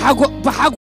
ሓጎ- ብሓጎ-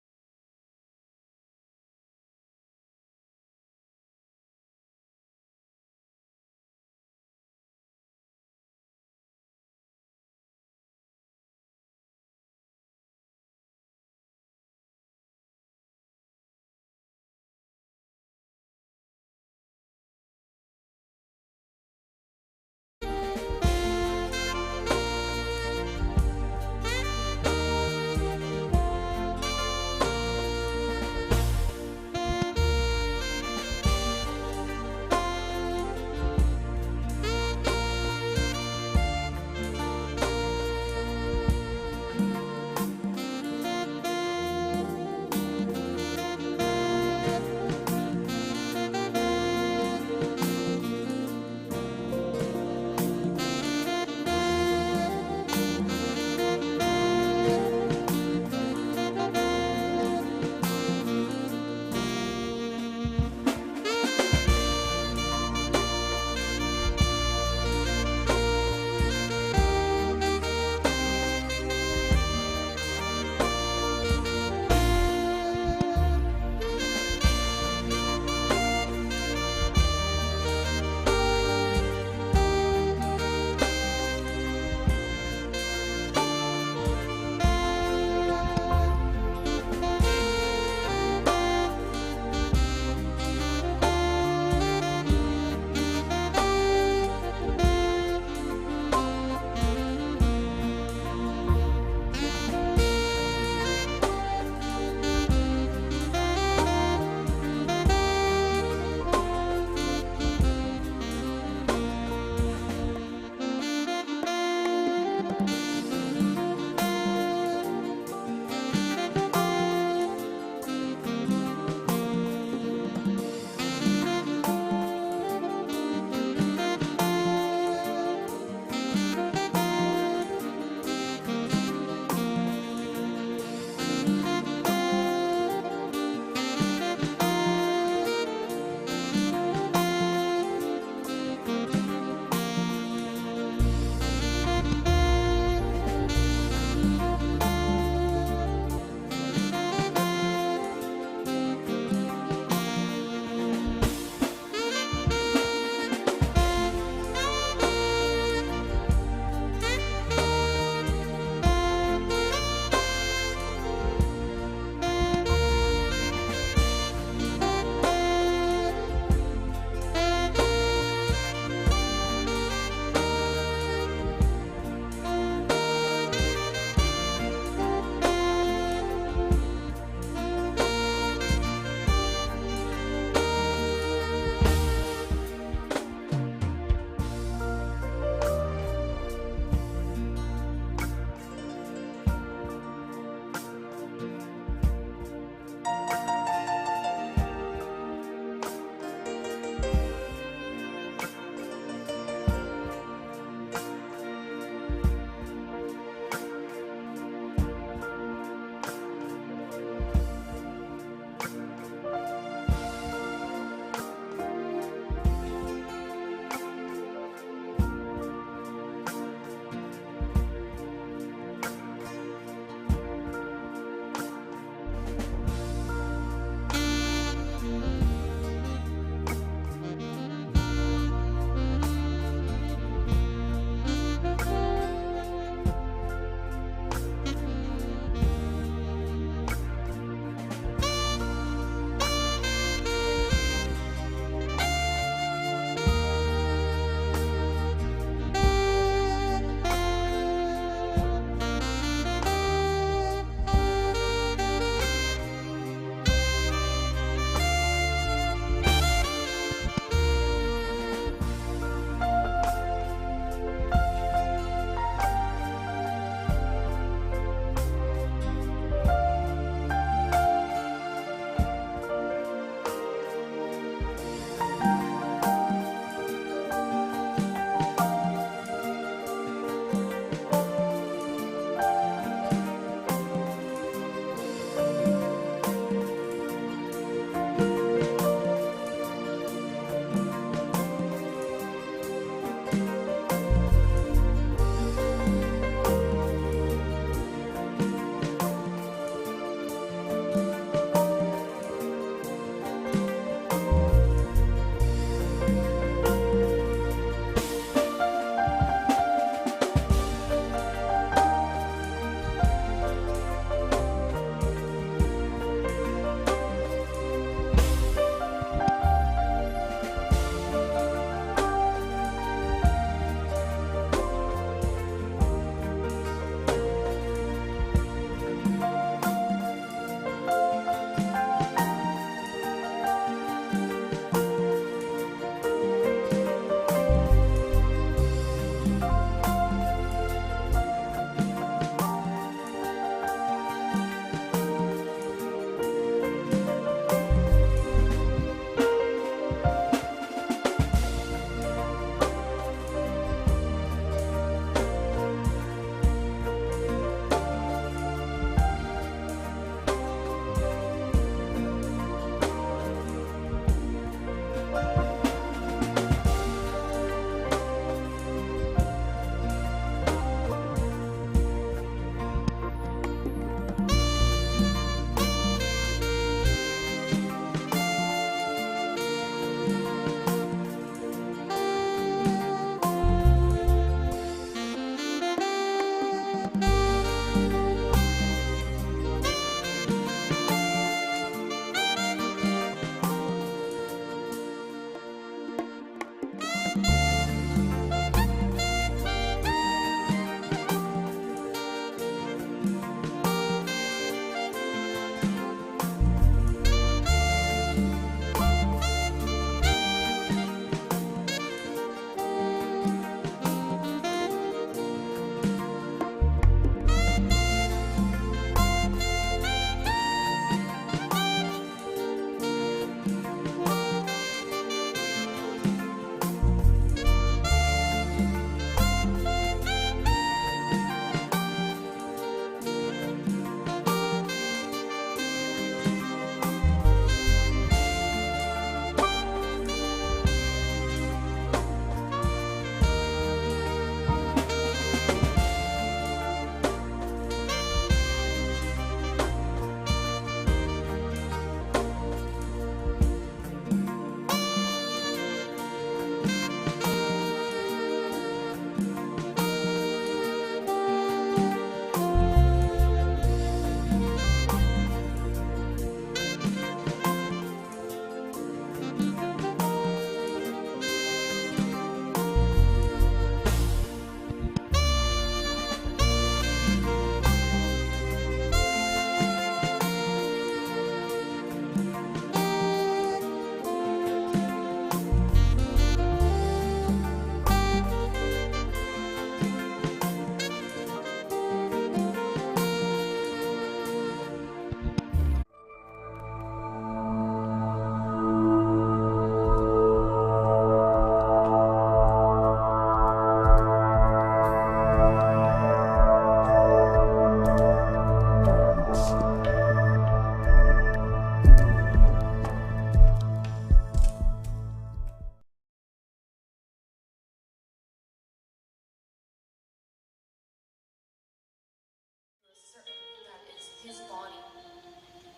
his body.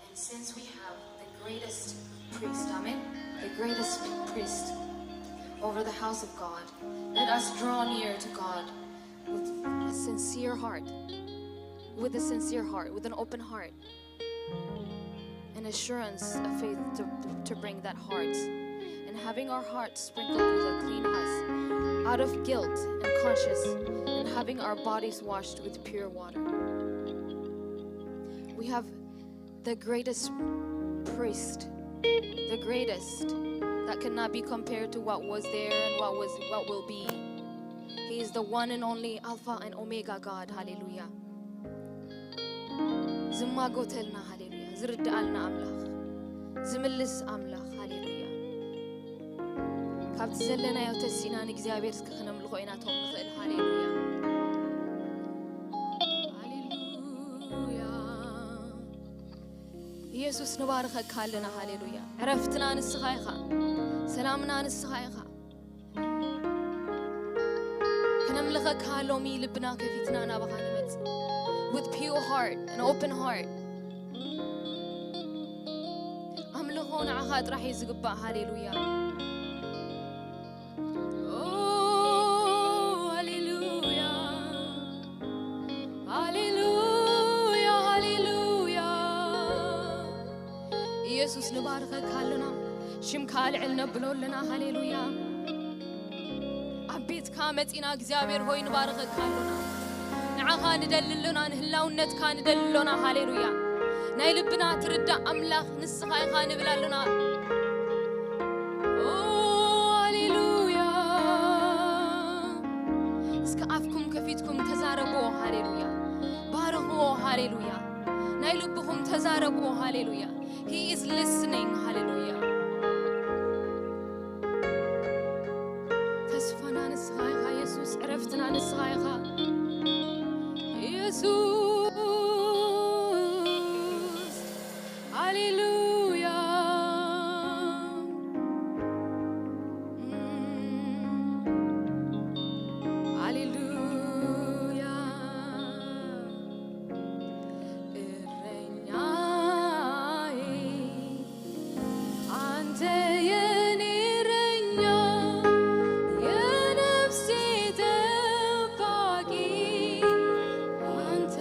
And since we have the greatest priest, amen, the greatest priest over the house of God, let us draw near to God with a sincere heart, with a sincere heart, with an open heart, an assurance of faith to, to bring that heart, and having our hearts sprinkled with a clean heart, out of guilt and conscience, and having our bodies washed with pure water. We have the greatest priest, the greatest that cannot be compared to what was there and what was what will be. He is the one and only Alpha and Omega God. ሃሌሉያ። ዝማጎተልና፣ ሃሌሉያ፣ ዝርድኣልና ኣምላኽ፣ ዝምልስ ኣምላኽ። ሃሌሉያ። ካብቲ ዘለናዮ ተሲእና ንእግዚኣብሔር እስኪ ክነምልኾ ኢና ቶም ንኽእል። ሃሌሉያ፣ ሃሌሉያ። ኢየሱስ፣ ንባርኸካ ኣለና። ሃሌሉያ። ዕረፍትና ንስኻ ኢኻ፣ ሰላምና ንስኻ ኢኻ። ከነምልኸካ ሎሚ ልብና ከፊትና ናባኻ ንመጽእ፣ with pure heart, an open heart። ኣምልኾ ንዓኻ ጥራሕ እዩ ዝግባእ። ሃሌሉያ። ኦ፣ ሃሌሉያ፣ ሃሌሉያ፣ ሃሌሉያ። ኢየሱስ፣ ንባርኸካ ኣለና፣ ሽምካ ልዕል ነብሎ ኣለና። ሃሌሉያ። ኣብ ቤትካ መጺና እግዚኣብሔር ሆይ ንባርኸካ ኣሎና። ንዓኻ ንደሊ ኣሎና፣ ንህላውነትካ ንደሊ ኣሎና። ሃሌሉያ። ናይ ልብና ትርዳእ ኣምላኽ ንስኻ ኢኻ ንብል ኣሎና። ኦ፣ ሃሌሉያ። እስከ ኣፍኩም ከፊትኩም ተዛረብዎ። ሃሌሉያ። ባርኽዎ። ሃሌሉያ። ናይ ልብኹም ተዛረብዎ። ሃሌሉያ። He is listening. ሃሌሉያ። ተስፋና ንስኻ ኢኻ የሱስ፣ ዕረፍትና ንስኻ ኢኻ የሱስ። ሃሌሉያ። ሃሌሉያ። እረኛዬ፣ አንተ የኔ እረኛ፣ የነፍሴ ጠባቂ፣ አንተ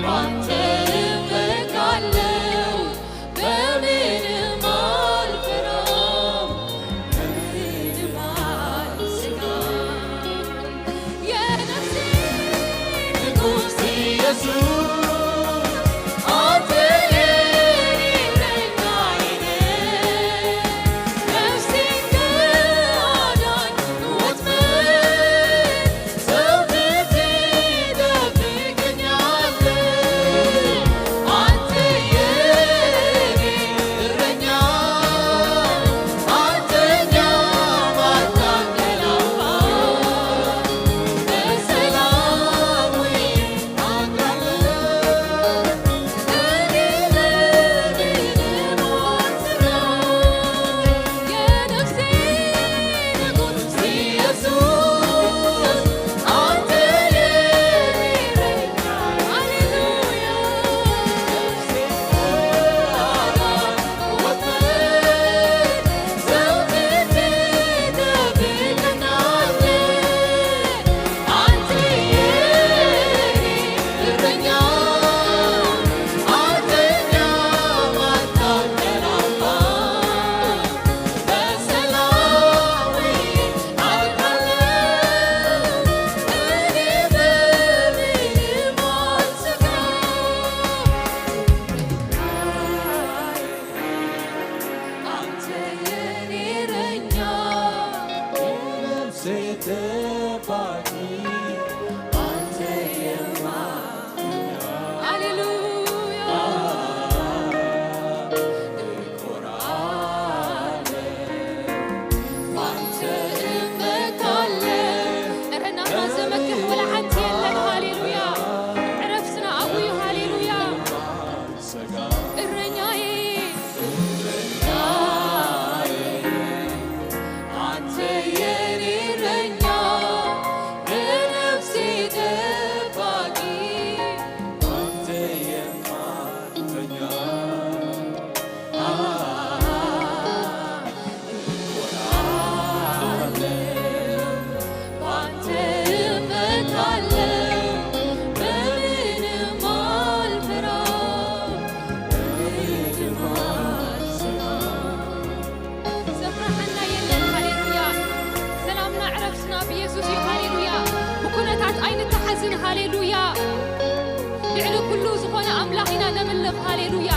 ባንተ እመካለሁ፣ በምንም አልፈራም፣ በምንም አልሰጋም። የነፍሴ ንጉሥ ኢየሱስ፣ አንተ የኔ እረኛዬ ነህ። ነፍሴን ከአዳኝ ወጥመድ ሃሌሉያ። እረ ናህና ዘመክሕ ወላ ሓንቲ የለን። ሃሌሉያ። ዕረፍትና ኣብኡ እዩ። ሃሌሉያ። እረኛዬ፣ እረኛዬ፣ አንተ የኔ እረኛ፣ የነፍሴ ጠባቂ፣ አንተ የማትተኛ። ስፍራና የለን። ሃሌሉያ። ሰላምና ዕረፍትና ብኢየሱስ እዩ። ሃሌሉያ። ብኩነታት ኣይንተሓዝን። ሃሌሉያ። ልዕሊ ኩሉ ዝኾነ ኣምላኽ ኢና ነምልኽ። ሃሌሉያ።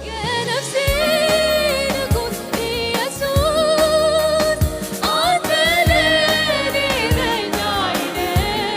የነፍሴ ንጉስ ኢየሱስ፣ አንተ ለኔ እረኛዬ ነህ።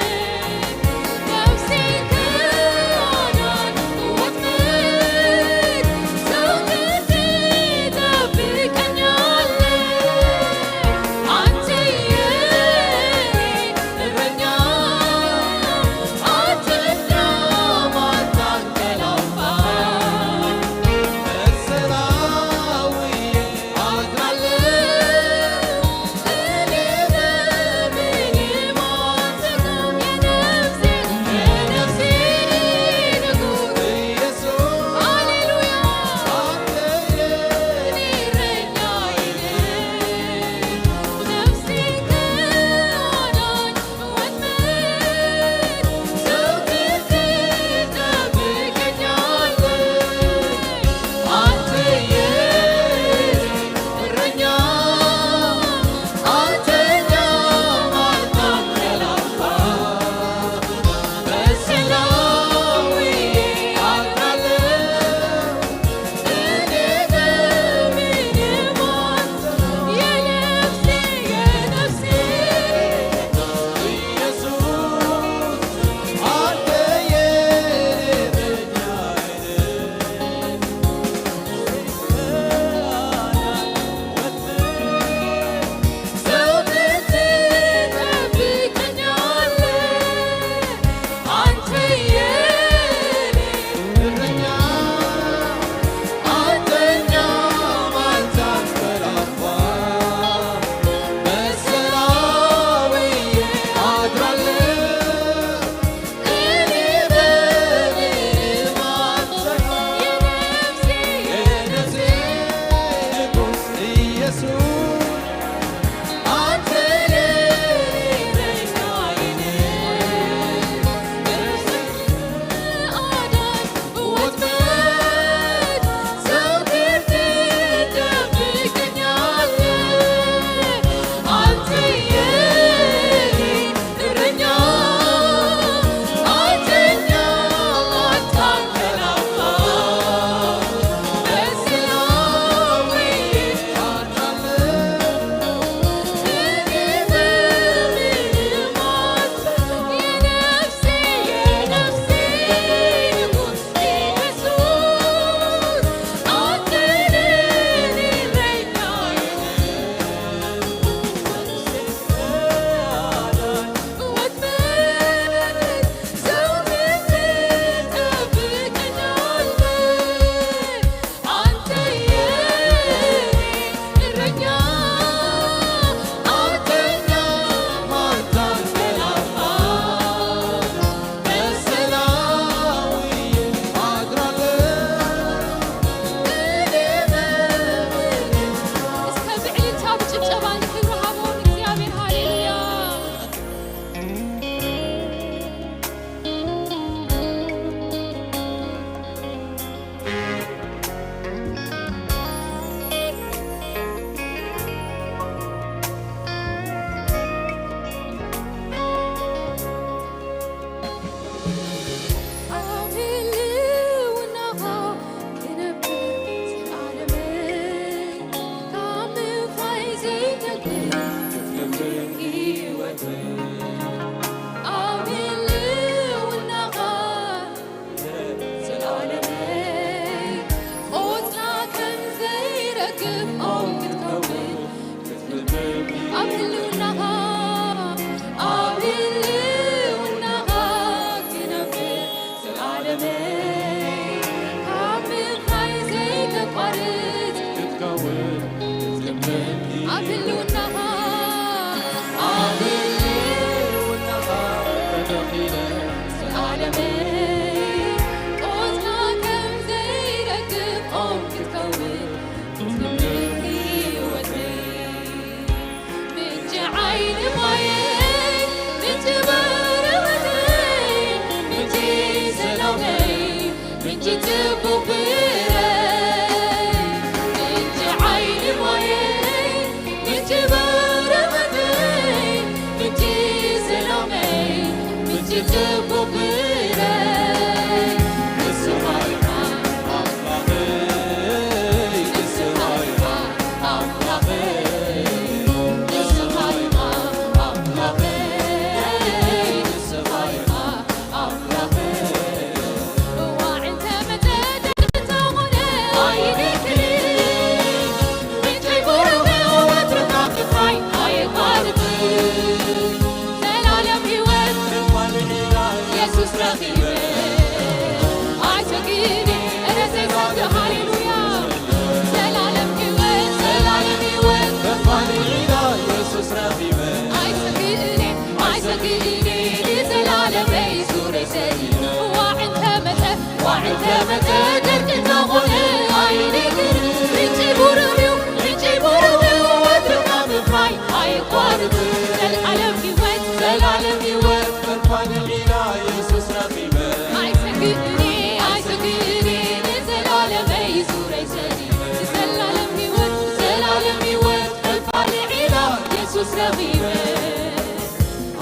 ጭብጨባን ክብሪ ሃቦ ንእግዚኣብሔር። ሃሌሉያ። ኣብ ህልውናኻ ክነብር ዘላለመይ፣ ካብ ምፍራይ ዘይተግእ ክትነብር ህይወተይ። ኣብ ህልውናኻ ዘላለመይ፣ ቆጽራ ከም ዘይረግፍ ኦም ክትከውን ኣብ ህልውናኻ፣ ኣብ ህልውናኻ ክነብር ዘላለመይ፣ ካብ ምፍራይ ዘይተቋርጽ ክትከውን ኣብ ህልውናኻ፣ ኣብ ህልውናኻ ተተኺለ ዘላለመይ፣ ቆጽራ ከም ዘይረግፍ ኦም ክትከውን ክትምልእ ህይወተይ። ምንጪ ዓይኒ ማየይ፣ ምንጪ በረኸተይ፣ ምንጪ ሰላመይ፣ ምንጪ ጽቡቕ ፍረይ። ምንጪ ዓይኒ ማየይ፣ ምንጪ በረኸተይ፣ ምንጪ ሰላመይ፣ ምንጪ ጽቡቕ ፍረይ። ንስኻ ኢኻ ኣምላኸይ፣ ንስኻ ኢኻ ኣምላኸይ፣ ንስኻ ኢኻ ኣምላኸይ፣ ንስኻ ኢኻ ኣምላኸይ። እዋዕ እንተ መጸ ደርቂ እንተኾነ ኣይንክርን፣ ምንጨይ ቁሩብ ወትርካ ክፋይ ኣይቋርጽን። ዘላለም ህይወት የሱስ ረኺበ ኣይሰግእን። እረ ዘይሰግእ ሃሌሉያ። ዘላለም ህይወት፣ ዘላለም ህይወት የሱስ ረኺበ ኣይሰግእን፣ ኣይሰግእን ንዘላለመይ ዙረይ ሰሊመ። ዋዕ እንተ መጸ፣ ዋዕ እንተ መጸ ደርቂ እንተኾነ ኣይንክርን። ምንጨይ ቁሩብ እዩ፣ ምንጨይ ቁሩብ እዩ ወትርካ ምፍራይ ኣይቋርጽን። ዘላለም ህይወት፣ ዘላለም ህይወት ፈንፋኒ ዒላ የሱስ ረኺበ ኣይሰግእን፣ ኣይሰግእን ንዘላለመይ ዙረይ ሰሊመ። ዘላለም ህይወት፣ ዘላለም ህይወት ፈንፋኒ ዒላ የሱስ ረኺበ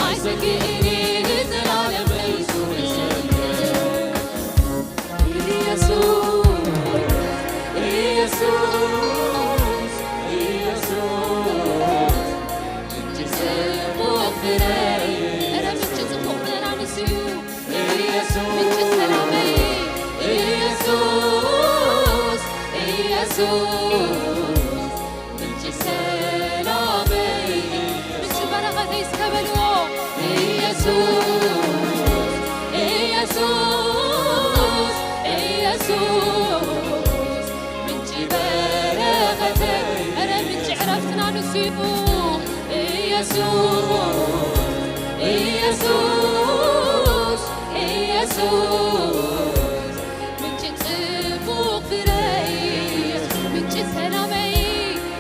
ኣይሰግእን ንዘላለመይ ዙረይ ሰሊመ። ኢየሱስ፣ ኢየሱስ፣ ኢየሱስ፣ ምንጪ ጽቡቕ ፍረይ። እረ ምንጪ ጽቡቕ ፍረና ንሱ እዩ። ኢየሱስ፣ ምንጪ ሰላመይ። ኢየሱስ፣ ኢየሱስ፣ ምንጪ ሰላመይ። ምንጪ በረኸተይ እስከ በልዎ። ኢየሱስ፣ ኢየሱስ፣ ኢየሱስ፣ ምንጪ በረኸተይ። እረ ምንጪ ዕረፍትና ንሱ እዩ። ኢየሱስ፣ ኢየሱስ፣ ኢየሱስ፣ ምንጪ ጽቡቕ ፍረይ፣ ምንጪ ሰላመይ።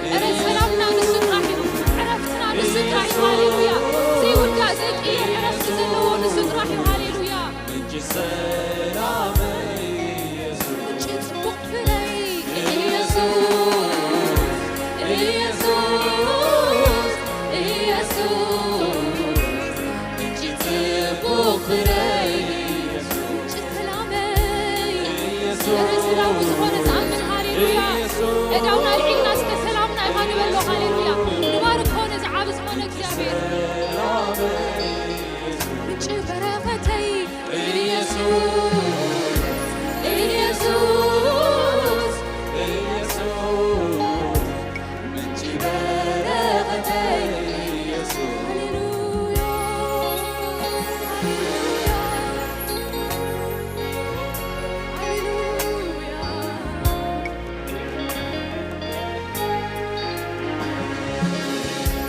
እረ ሰላምና ንሱ ጥራሕ እዩ፣ ዕረፍትና ንሱ ጥራሕ እዩ። ሃሌሉያ። ዘይውዳእ ዘይቅየር ዕረፍቲ ዘለዎ ንሱ ጥራሕ እዩ። ሃሌሉያ። ምንጪ ሰላመይ ኢየሱስ። ምንጪ ጽቡቕ ፍረይ ኢየሱስ፣ ኢየሱስ፣ ኢየሱስ። ምንጪ ጽቡቕ ፍረይ ኢየሱስ። ምንጪ ሰላመይ ኢየሱስ። እረ ሰላሙ ዝኾነ ዝኣምን ሃሌሉያ። ኢየሱስ። እዳውና ኣልዒልና እስከ ሰላምና ኢኻ ንበሎ ሃሌሉያ። ንባርኮ ነዚ ዓቢ ዝኾነ እግዚኣብሔር። ሰላመይ ኢየሱስ። ምንጪ በረኸተይ ኢየሱስ፣ ኢየሱስ፣ ኢየሱስ፣ ምንጪ በረኸተይ ኢየሱስ። ሃሌሉያ፣ ሃሌሉያ፣ ሃሌሉያ።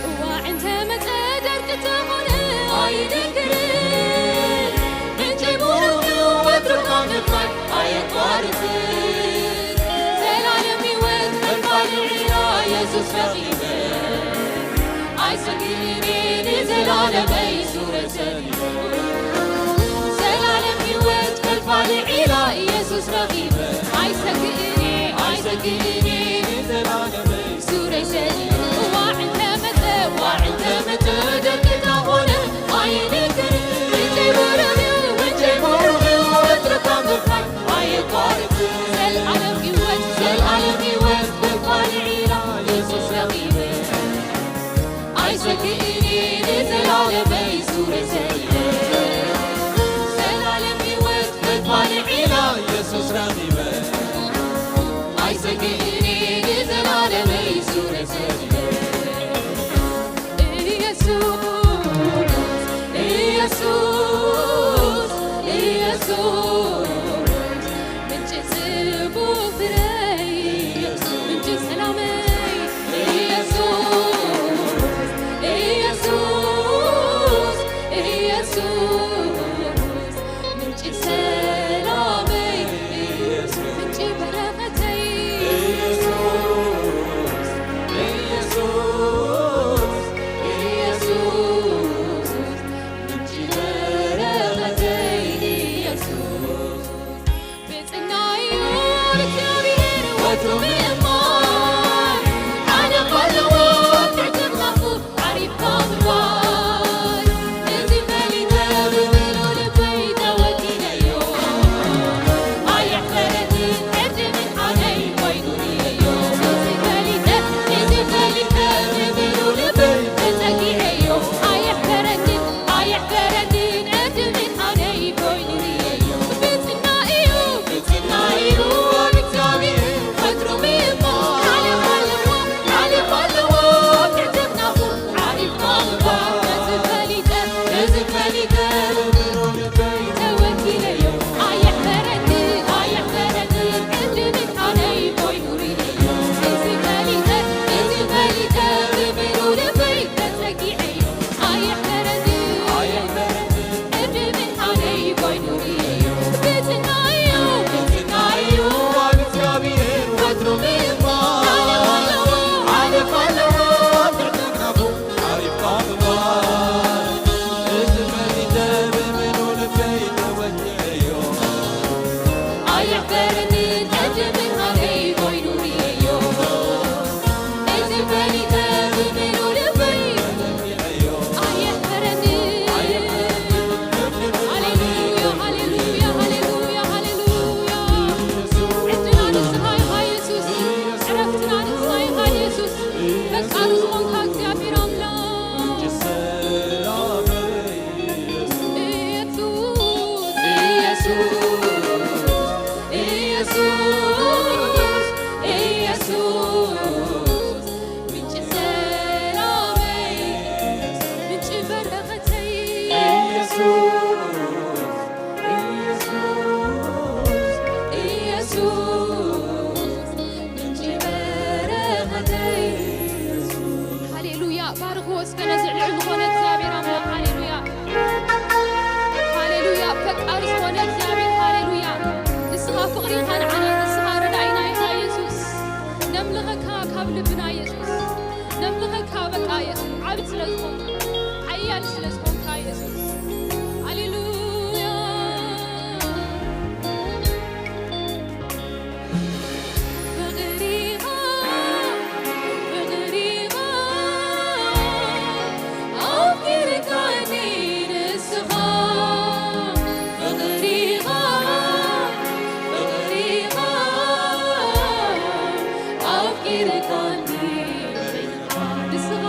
እዋዕ እንተ መጸ ደርቂ እንተኾነ ኣይንክርን፣ ምንጨይ ቡሩኽ እዩ ወትሩ ካብ ምፍራይ ኣየቋርጽን። ዘላለም ህይወት ፈልፋሊ ዒላ የሱስ ረኺበ ኣይሰግእን እየ ንዘላለመይ ዙረ ሰሊመ። ዘላለም ህይወት ፈልፋሊ ዒላ ኢየሱስ ረኺበ። ኣይሰግእን እየ፣ ኣይሰግእን እየ ንዘላለመይ ዙረ ሰሊመ። ዋዕ እንተመጸ፣ ዋዕ እንተመጸ ደርቂ እንተኾነ ኣይንክር። ምንጨይ ብሩር እዩ፣ ምንጨይ ብሩር እዩ፣ ወትሩ ካብ ምፍራይ ኣየቋርጽ። ዘልኣለም ህይወት፣ ዘልኣለም ህይወት ፈልፋሊ ዒላ ኢየሱስ ረኺበ። ኣይሰግእን እየ ንዘላለመይ ዙረ ሰሊመ። ዘላለም ህይወት ፈልፋሊ ዒላ ኢየሱስ ረኺበ። ኣይሰግእን እየ ንዘላለመይ ዙረ ሰሊመ። ኢየሱስ፣ ኢየሱስ፣ ኢየሱስ፣ ምንጪ ጽቡቕ ፍረይ፣ ምንጪ ሰላመይ፣ ኢየሱስ፣ ኢየሱስ፣ ኢየሱስ፣ ምንጪ ሰላመይ፣ ምንጪ በረኸተይ፣ ኢየሱስ፣ ኢየሱስ፣ ኢየሱስ፣ ምንጪ በረኸተይ ኢየሱስ። ብጽናዩ እግዚኣብሔር ወትሩ ምእማን፣ ሓለፋ ኣለዎ ትሕቲ ኣኽናፉ ዓሪፍካ ምባል። እዚ ፈሊጠ ብብሉ ልበይ ተወኪለዮ፣ ኣየሕፈረትን ዕድምን ሓደይ ኮይኑ ርእየዮ። እዚ ፈሊጠ፣ እዚ ፈሊጠ ብብሉ ልበይ ተጸጊዐዮ፣ ኣየሕፈረትን ኣየሕፈረትን ዕድምን ሓደይ ኮይኑ ርእየዮ። ብጽና እዩ፣ ብጽና እዩ ኣብ እግዚኣብሔር ወትሩ ምእማን። ሓለፍ ኣለዎ፣ ሓለፍ ኣለዎ ኣብ ትሕቲ ኣኽናፉ ዓሪፍካ ምባል። እዚ ፈሊጠ፣ እዚ ፈሊጠ ብብሉ ልበይ ተወኪለዮ። ኣየሕፈረትን ኣየሕፈረትን ዕድምን ሓደይ ኮይኑ ርእየዮ። እዚ ፈሊጠ፣ እዚ ፈሊጠ ብብሉ ልበይ ተጸጊዐዮ። ሃሌሉያ፣ ሃሌሉያ፣ ሃሌሉያ፣ ሃሌሉያ። ዕድልና ንስኻ ኢኻ የሱስ፣ ዕረፍትና ንስኻ ኢኻ የሱስ። ፈቃር ዝኾንካ እግዚኣብሔር ኣምላኽ። ኢየሱስ፣ ኢየሱስ፣ ኢየሱስ፣ ኢየሱስ። ምንጪ ሰላመይ፣ ምንጪ በረኸተይ። ኢየሱስ፣ ኢየሱስ፣ ኢየሱስ፣ ምንጪ በረኸተይ። ሃሌሉያ፣ ባርኽዎ እስከ ነዚ ልዑል ዝኾነ እግዚኣብሔር ኣምላኽ። ሃሌሉያ፣ ሃሌሉያ፣ ፈቃር ዝኾነ እግዚኣብሔር። ሃሌሉያ፣ ንስኻ ፍቕሪ ኢኻ ንዓና፣ ንስኻ ረዳኢና ኢኻ የሱስ። ነምልኸካ ካብ ልብና የሱስ። ነምልኸካ በቃ የሱስ። ዓቢ ስለ ዝኾንካ፣ ሓያል ስለ ዝኾንካ የሱስ። ሃሌሉያ። ፍቕሪኻ፣ ፍቕሪኻ ኣፍቂርካኒ ንስኻ። ፍቕሪኻ፣ ፍቕሪኻ ኣፍቂርካኒ ንስኻ።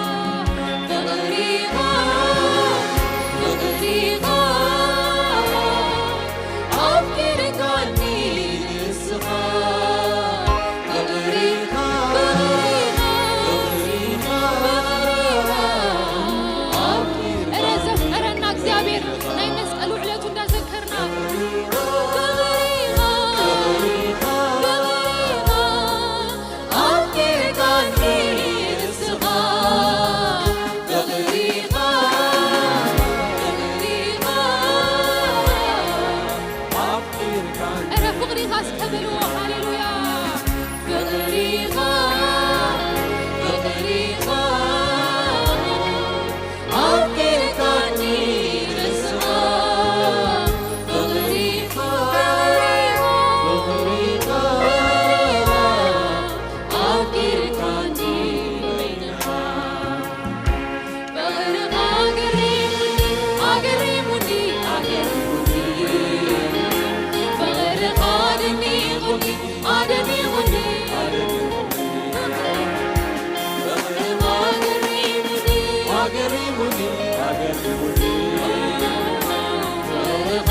ገሪሙኒ፣ ኣገሪሙኒ፣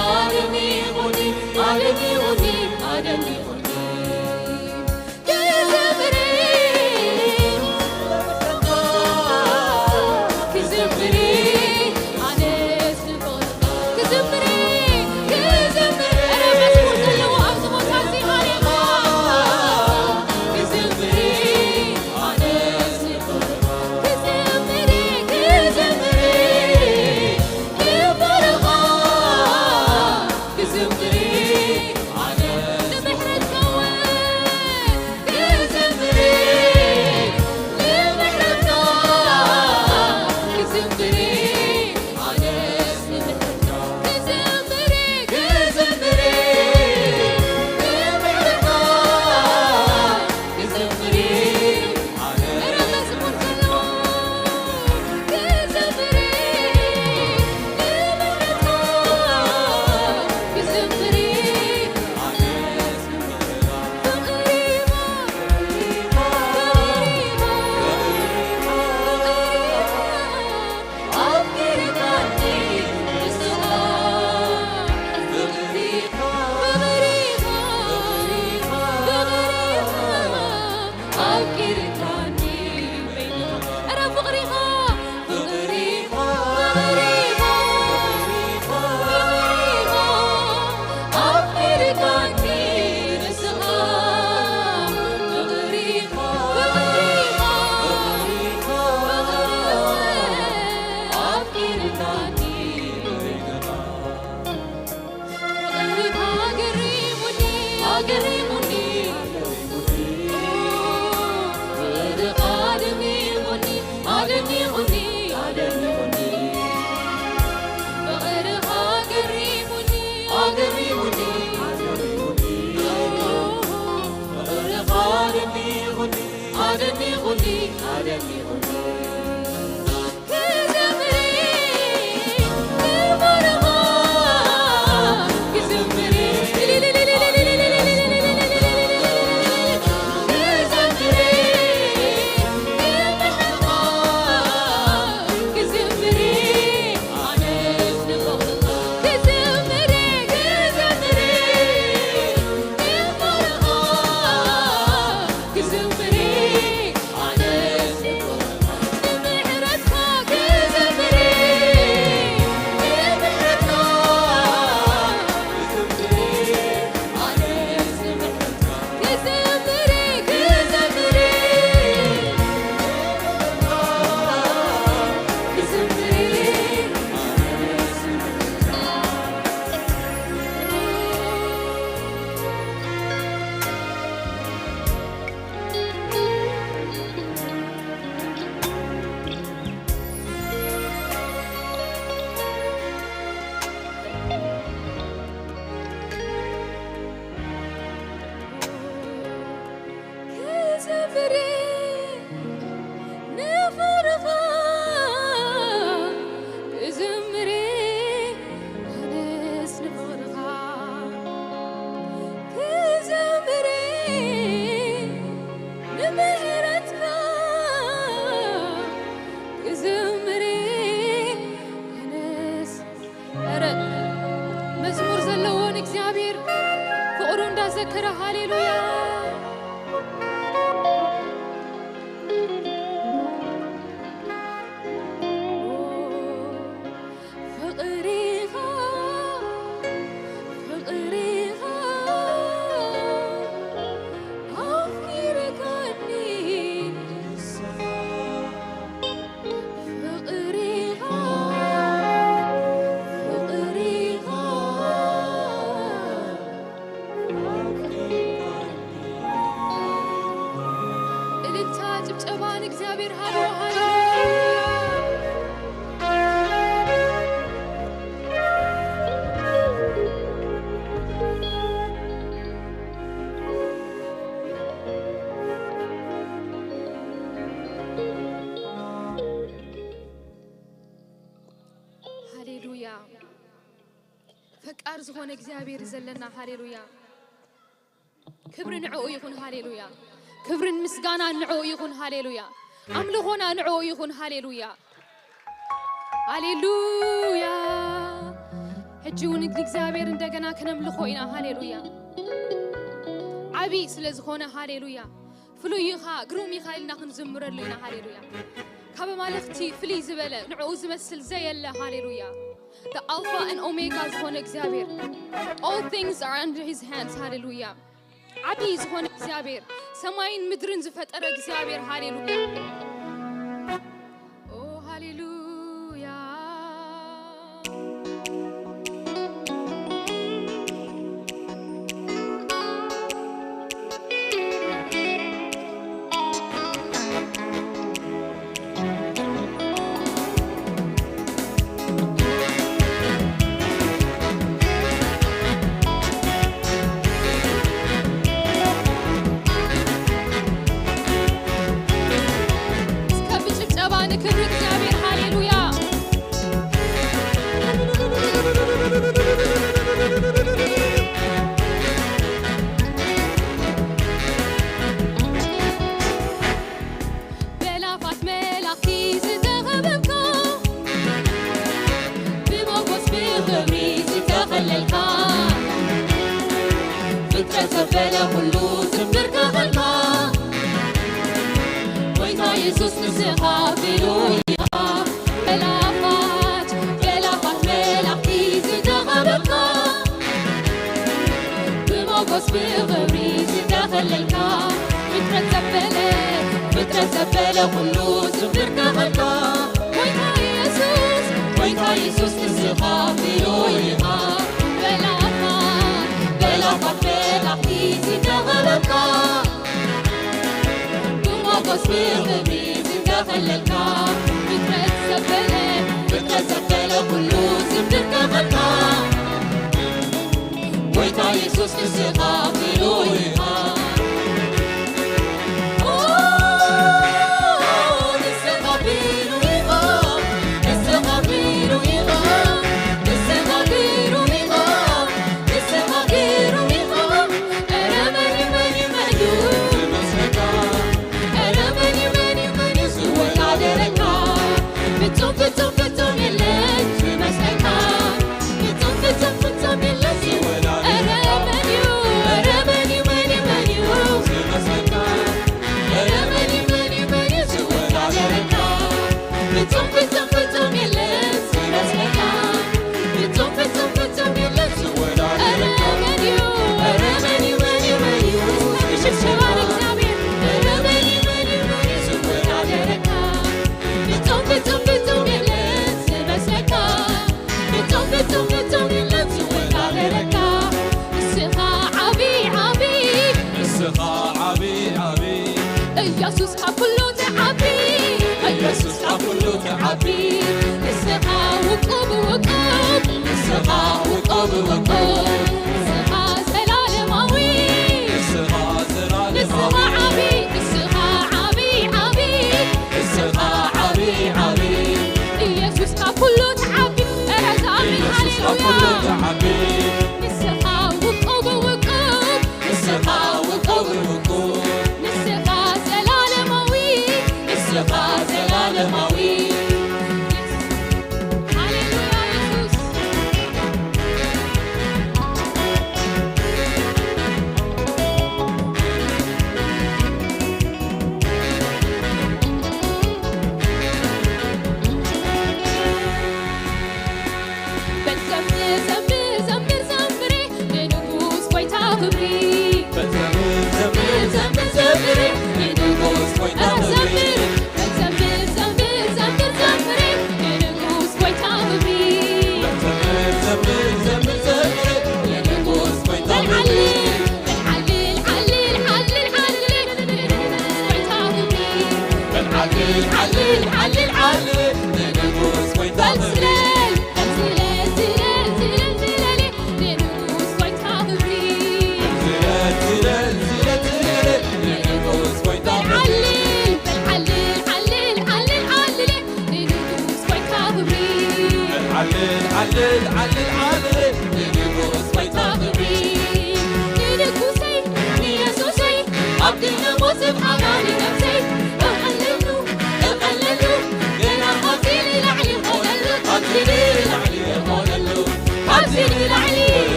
ኣደኒቑኒ፣ ኣደኒቑኒ፣ ኣደኒቑኒ። ክዘምር፣ ክዘምር፣ ኣነስ ክዘምር፣ ክዘምር። ኧረ መዝሙር ዘለዎ ኣብዚ ቦታ እዚ፣ ሃሌሉያ። ክዘምር፣ ኣነስ ክዘምር፣ ክዘምር፣ ክብርኻ ክዘምር፣ ኣነስ ንምሕረትካ እውን ክዘምር፣ ንምሕረትካ ክዘምር። ኣፍቂርካኒ በይንኻ፣ ኧረ ፍቕሪኻ፣ ፍቕሪኻ፣ ፍቕሪኻ፣ ፍቕሪኻ፣ ኣፍቂርካኒ ንስኻ፣ ፍቕሪኻ፣ ፍቕሪኻ፣ ፍቕሪኻ፣ ኣፍቂርካኒ በይንኻ። ፍቕርኻ ኣገሪሙኒ፣ ኣገሪሙኒ፣ ፍቕርኻ ኣደኒቑኒ፣ ኣደኒቑኒ፣ ኣደኒቑኒ። ፍቕርኻ ኣገሪሙኒ፣ ኣገሪሙኒ፣ ኣገሪሙኒ። ፍቕርኻ ኣደኒቑኒ፣ ኣደኒቑኒ፣ ኣደኒቑኒ። ክዘምር ንኽብርኻ ክዘምር ኣነስ ንፍቕርኻ ክዘምር ንምሕረትካ ክዘምር ኣነስ ኧረ መዝሙር ዘለዎ ንእግዚኣብሔር ፍቕሩ እንዳዘከረ ሃሌሉያ። ፍቕሪኻ፣ ፍቕሪኻ ኣፍቂርካኒ። ፍቕሪኻ፣ ፍቕሪኻ ኣፍቂርካኒ። እልልታ፣ ጭብጨባ ንእግዚኣብሔር ሃልዎ፣ ሃሌሉያ። ሃሌሉያ። ፈቃር ዝኾነ እግዚኣብሔር ዘለና፣ ሃሌሉያ። ክብሪ ንዕኡ ይኹን፣ ሃሌሉያ። ክብርን ምስጋናን ንዕኡ ይኹን፣ ሃሌሉያ። ኣምልኾና ንዕኡ ይኹን፣ ሃሌሉያ። ሃሌሉያ። ሕጂ እውን ንእግዚኣብሔር እንደገና ከነምልኾ ኢና። ሃሌሉያ። ዓብዪ ስለ ዝኾነ፣ ሃሌሉያ፣ ፍሉይ ኢኻ፣ ግሩም ኢኻ ኢልና ክንዝምረሉ ኢና። ሃሌሉያ። ካብ ኣማልኽቲ ፍልይ ዝበለ፣ ንዕኡ ዝመስል ዘየለ። ሃሌሉያ። The Alpha and Omega ዝኾነ እግዚኣብሔር፣ all things are under his hands። ሃሌሉያ። ዓብዪ ዝኾነ እግዚኣብሔር፣ ሰማይን ምድርን ዝፈጠረ እግዚኣብሔር። ሃሌሉያ። ኦ ሃሌሉያ። እስከ ብጭብጨባ ንክብሪ እግዚኣብሔር። ሃሌሉያ። በላፋት መላእኽቲ ዝተኸበብካ፣ ብሞጎስ ብኽብሪ ዝተኸለልካ፣ ፍጥረት ዘበለ ኩሉ ዝንብርከኸልካ፣ ጎይታ የሱስ ንስኻ ፍሉይ ኢኻ። በላፋት፣ በላፋት መላእኽቲ ዝተኸበብካ፣ ብሞጎስ ብኽብሪ ዝተኸለልካ፣ ፍጥረት ዘበለ፣ ፍጥረት ዘበለ ኩሉ ዝንብርከኸልካ፣ ጎይታ የሱስ፣ ጎይታ የሱስ ንስኻ ፍሉይ ኢኻ። በላፋት፣ በላፋት መላእኽቲ ዝተኸበብካ፣ ብሞጎስ ብኽብሪ ዝተኸለልካ፣ ፍጥረት ዘበለ፣ ፍጥረት ዘበለ ኩሉ ዝንብርከኸልካ፣ ጎይታ የሱስ ንስኻ ፍሉይ ኢኻ። ኦ፣ ንስኻ ፍሉይ ኢኻ፣ ንስኻ ፍሉይ ኢኻ፣ ንስኻ ግሩም ኢኻ፣ ንስኻ ግሩም ኢኻ። ኧረ መን እዩ፣ መን እዩ፣ መን እዩ ዝመስለካ? ኧረ መን እዩ፣ መን እዩ፣ መን እዩ ዝወዳደረካ? ፍጹም፣ ፍጹም፣ ፍጹም የለን ዝመስለካ። ፍጹም፣ ፍጹም፣ ፍጹም የለን ዝወዳደረካ። ኧረ መን እዩ፣ ኧረ መን እዩ፣ መን እዩ፣ መን እዩ ዝመስለካ? ኧረ መን እዩ፣ መን እዩ፣ መን እዩ ዝወዳደረካ? ፍጹም፣ ፍጹም፣ ፍጹም የለን ዝመስለካ። ፍጹም፣ ፍጹም፣ ፍጹም የለን ዝወዳደረካ። ኧረ መን እዩ፣ ኧረ መን እዩ፣ መን እዩ፣ መን እዩ? እስከ ብሽብሸባ ለእግዚኣብሔር። ኧረ መን እዩ፣ መን እዩ፣ መን እዩ ዝወዳደረካ? ፍጹም፣ ፍጹም፣ ፍጹም የለን ዝመስለካ። ፍጹም፣ ፍጹም፣ ፍጹም የለን ዝወዳደረካ። ንስኻ ዓቢ፣ ዓቢ። ንስኻ ዓቢ፣ ዓቢ። ኢየሱስ ካብ ኩሉ ትዓቢ። ኢየሱስ ካብ ኩሉ ትዓቢ። ንስኻ ውቁብ፣ ውቁብ። ንስኻ ውቁብ፣ ውቁብ። ንስኻ ዘላለማዊ። ንስኻ ዘላለማዊ። ንስኻ ዓቢ፣ ንስኻ ዓቢ፣ ዓቢ። ንስኻ ዓቢ፣ ዓቢ። ኢየሱስ ካብ ኩሉ ትዓቢ። ኧረ ዝኣምን ኢየሱስ ካብ ሃሌሉያ። ኩሉ ትዓቢ። ንስኻ ውቁብ፣ ውቁብ። ንስኻ ውቁብ፣ ውቁብ። ንስኻ ዘላለማዊ። ንስኻ ዘላለማዊ። ሃሌሉያ ኢየሱስ። በል ዘምር፣ ዘምር፣ ዘምር፣ ዘምሪ፣ ንንጉስ ጎይታ ክብሪ። በል ዘምር፣ ዘምር፣ ዘምር፣ ዘምሪ፣ ንንጉስ ጎይታ ክብሪ። ኧረ ዘምር፣ በል ዘምር፣ ዘምር፣ ዘምር፣ ዘምሪ፣ ንንጉስ ጎይታ ክብሪ። በል ዘምር፣ ዘምር፣ ዘምር፣ ዘምሪ፣ ንንጉስ ጎይታ ክብሪ። በል ዓልል፣ በል ዓልል፣ ዓልል፣ ዓልል፣ ዓልል፣ ንንጉስ ጎይታ ክብሪ። በል ዓልል፣ ዓልል፣ ዓልል፣ ዓልል፣ ንንጉስ ጎይታ ክብሪ። በል ዝለል፣ በል ዝለል፣ ዝለል፣ ዝለል፣ ዝለል፣ ንንጉስ ጎይታ ክብሪ። ዝለል፣ ዝለል፣ ዝለል፣ ዝለል፣ ንንጉስ ጎይታ ክብሪ። በል ዓልል፣ በል ዓልል፣ ዓልል፣ ዓልል፣ ዓልል፣ ንንጉስ ጎይታ ክብሪ። በል ዓልል፣ ዓልል፣ ዓልል፣ ዓልል፣ ንንጉስ ጎይታ ክብሪ። ንንጉሰይ፣ ንየሱሰይ፣ ኣብ ድነ ሞት ዝብዓላ ንነብሰይ፣ እቐለሉ፣ እቐለሉ፣ ገና ካብዚ ንላዕሊ ክኾነሉ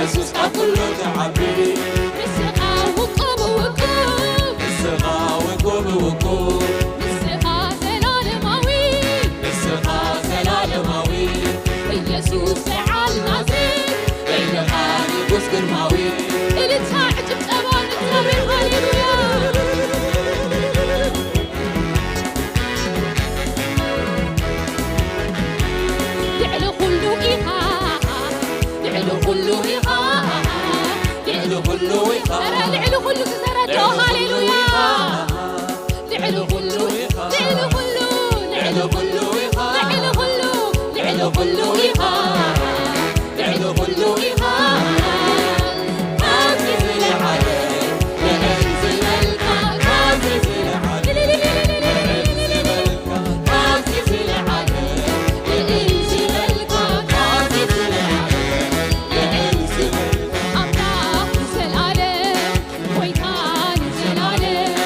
የሱስ ካብ ኩሉ ትዓቢ። ንስኻ ውቁብ ውቁብ። ንስኻ ውቁብ ውቁብ። ንስኻ ዘላለማዊ። ንስኻ ዘላለማዊ። ኢየሱስ በዓል ናዝሬት። በይንኻ ንጉስ ግርማዊ። እልልታ፣ ጭብጨባ ንእግዚኣብሔር። ሃሌሉያ። ልዕሊ ኩሉ ኢኻ፣ ልዕሊ ኩሉ ኢኻ፣ ልዕሊ ኩሉ ኢኻ። ኧረ ልዕሊ ኩሉ ዝተረድኦ፣ ልዕሊ ኩሉ ሃሌሉያ። ኢኻ። ልዕሊ ኩሉ፣ ልዕሊ ኩሉ፣ ልዕሊ ኩሉ ኢኻ፣ ልዕሊ ኩሉ፣ ልዕሊ ኩሉ ኢኻ፣ ልዕሊ ኩሉ ኢኻ። ካብዚ ዝለዓለ ልዕል ዝበልካ፣ ካብዚ ዝለዓለ ልዕል ዝበልካ፣ ካብዚ ዝለዓለ ልዕል ዝበልካ፣ ካብዚ ዝለዓለ ልዕል ዝበልካ። ኣምላኽ ንዘለኣለም፣ ጎይታ ንዘለኣለም፣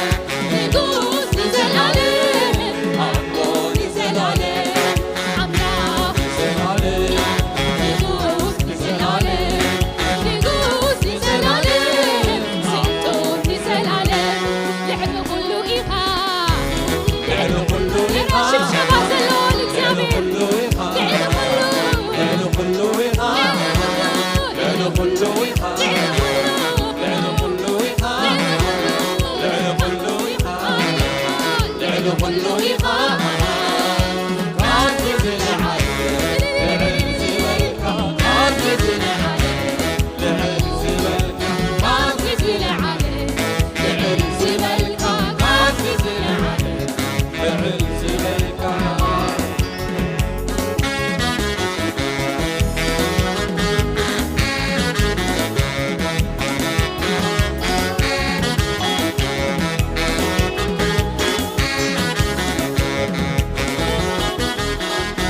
ንጉስ ንዘለኣለም፣ ኣቦ ንዘለኣለም፣ ኣምላኽ ንዘለኣለም፣ ንጉስ ንዘለኣለም፣ ንጉስ ንዘለኣለም፣ ስልጡን ንዘለኣለም። ልዕሊ ኩሉ ኢኻ። ልዕሊ ኩሉ ኢኻ። ሽብሸባ ዘለዎ ንእግዚኣብሔር። ልዕሊ ኩሉ ኢኻ። ልዕሊ ኩሉ። ልዕሊ ኩሉ ኢኻ። ልዕሊ ኩሉ። ልዕሊ ኩሉ ኢኻ። ልዕሊ ኩሉ ኢኻ። ልዕሊ ኩሉ ኢኻ። ልዕሊ ኩሉ ኢኻ። ካብዚ ዝለዓለ ልዕል ዝበልካ፣ ካብዚ ዝለዓለ ልዕል ዝበልካ፣ ካብዚ ዝለዓለ ልዕል ዝበልካ፣ ካብዚ ዝለዓለ ልዕል ዝበልካ።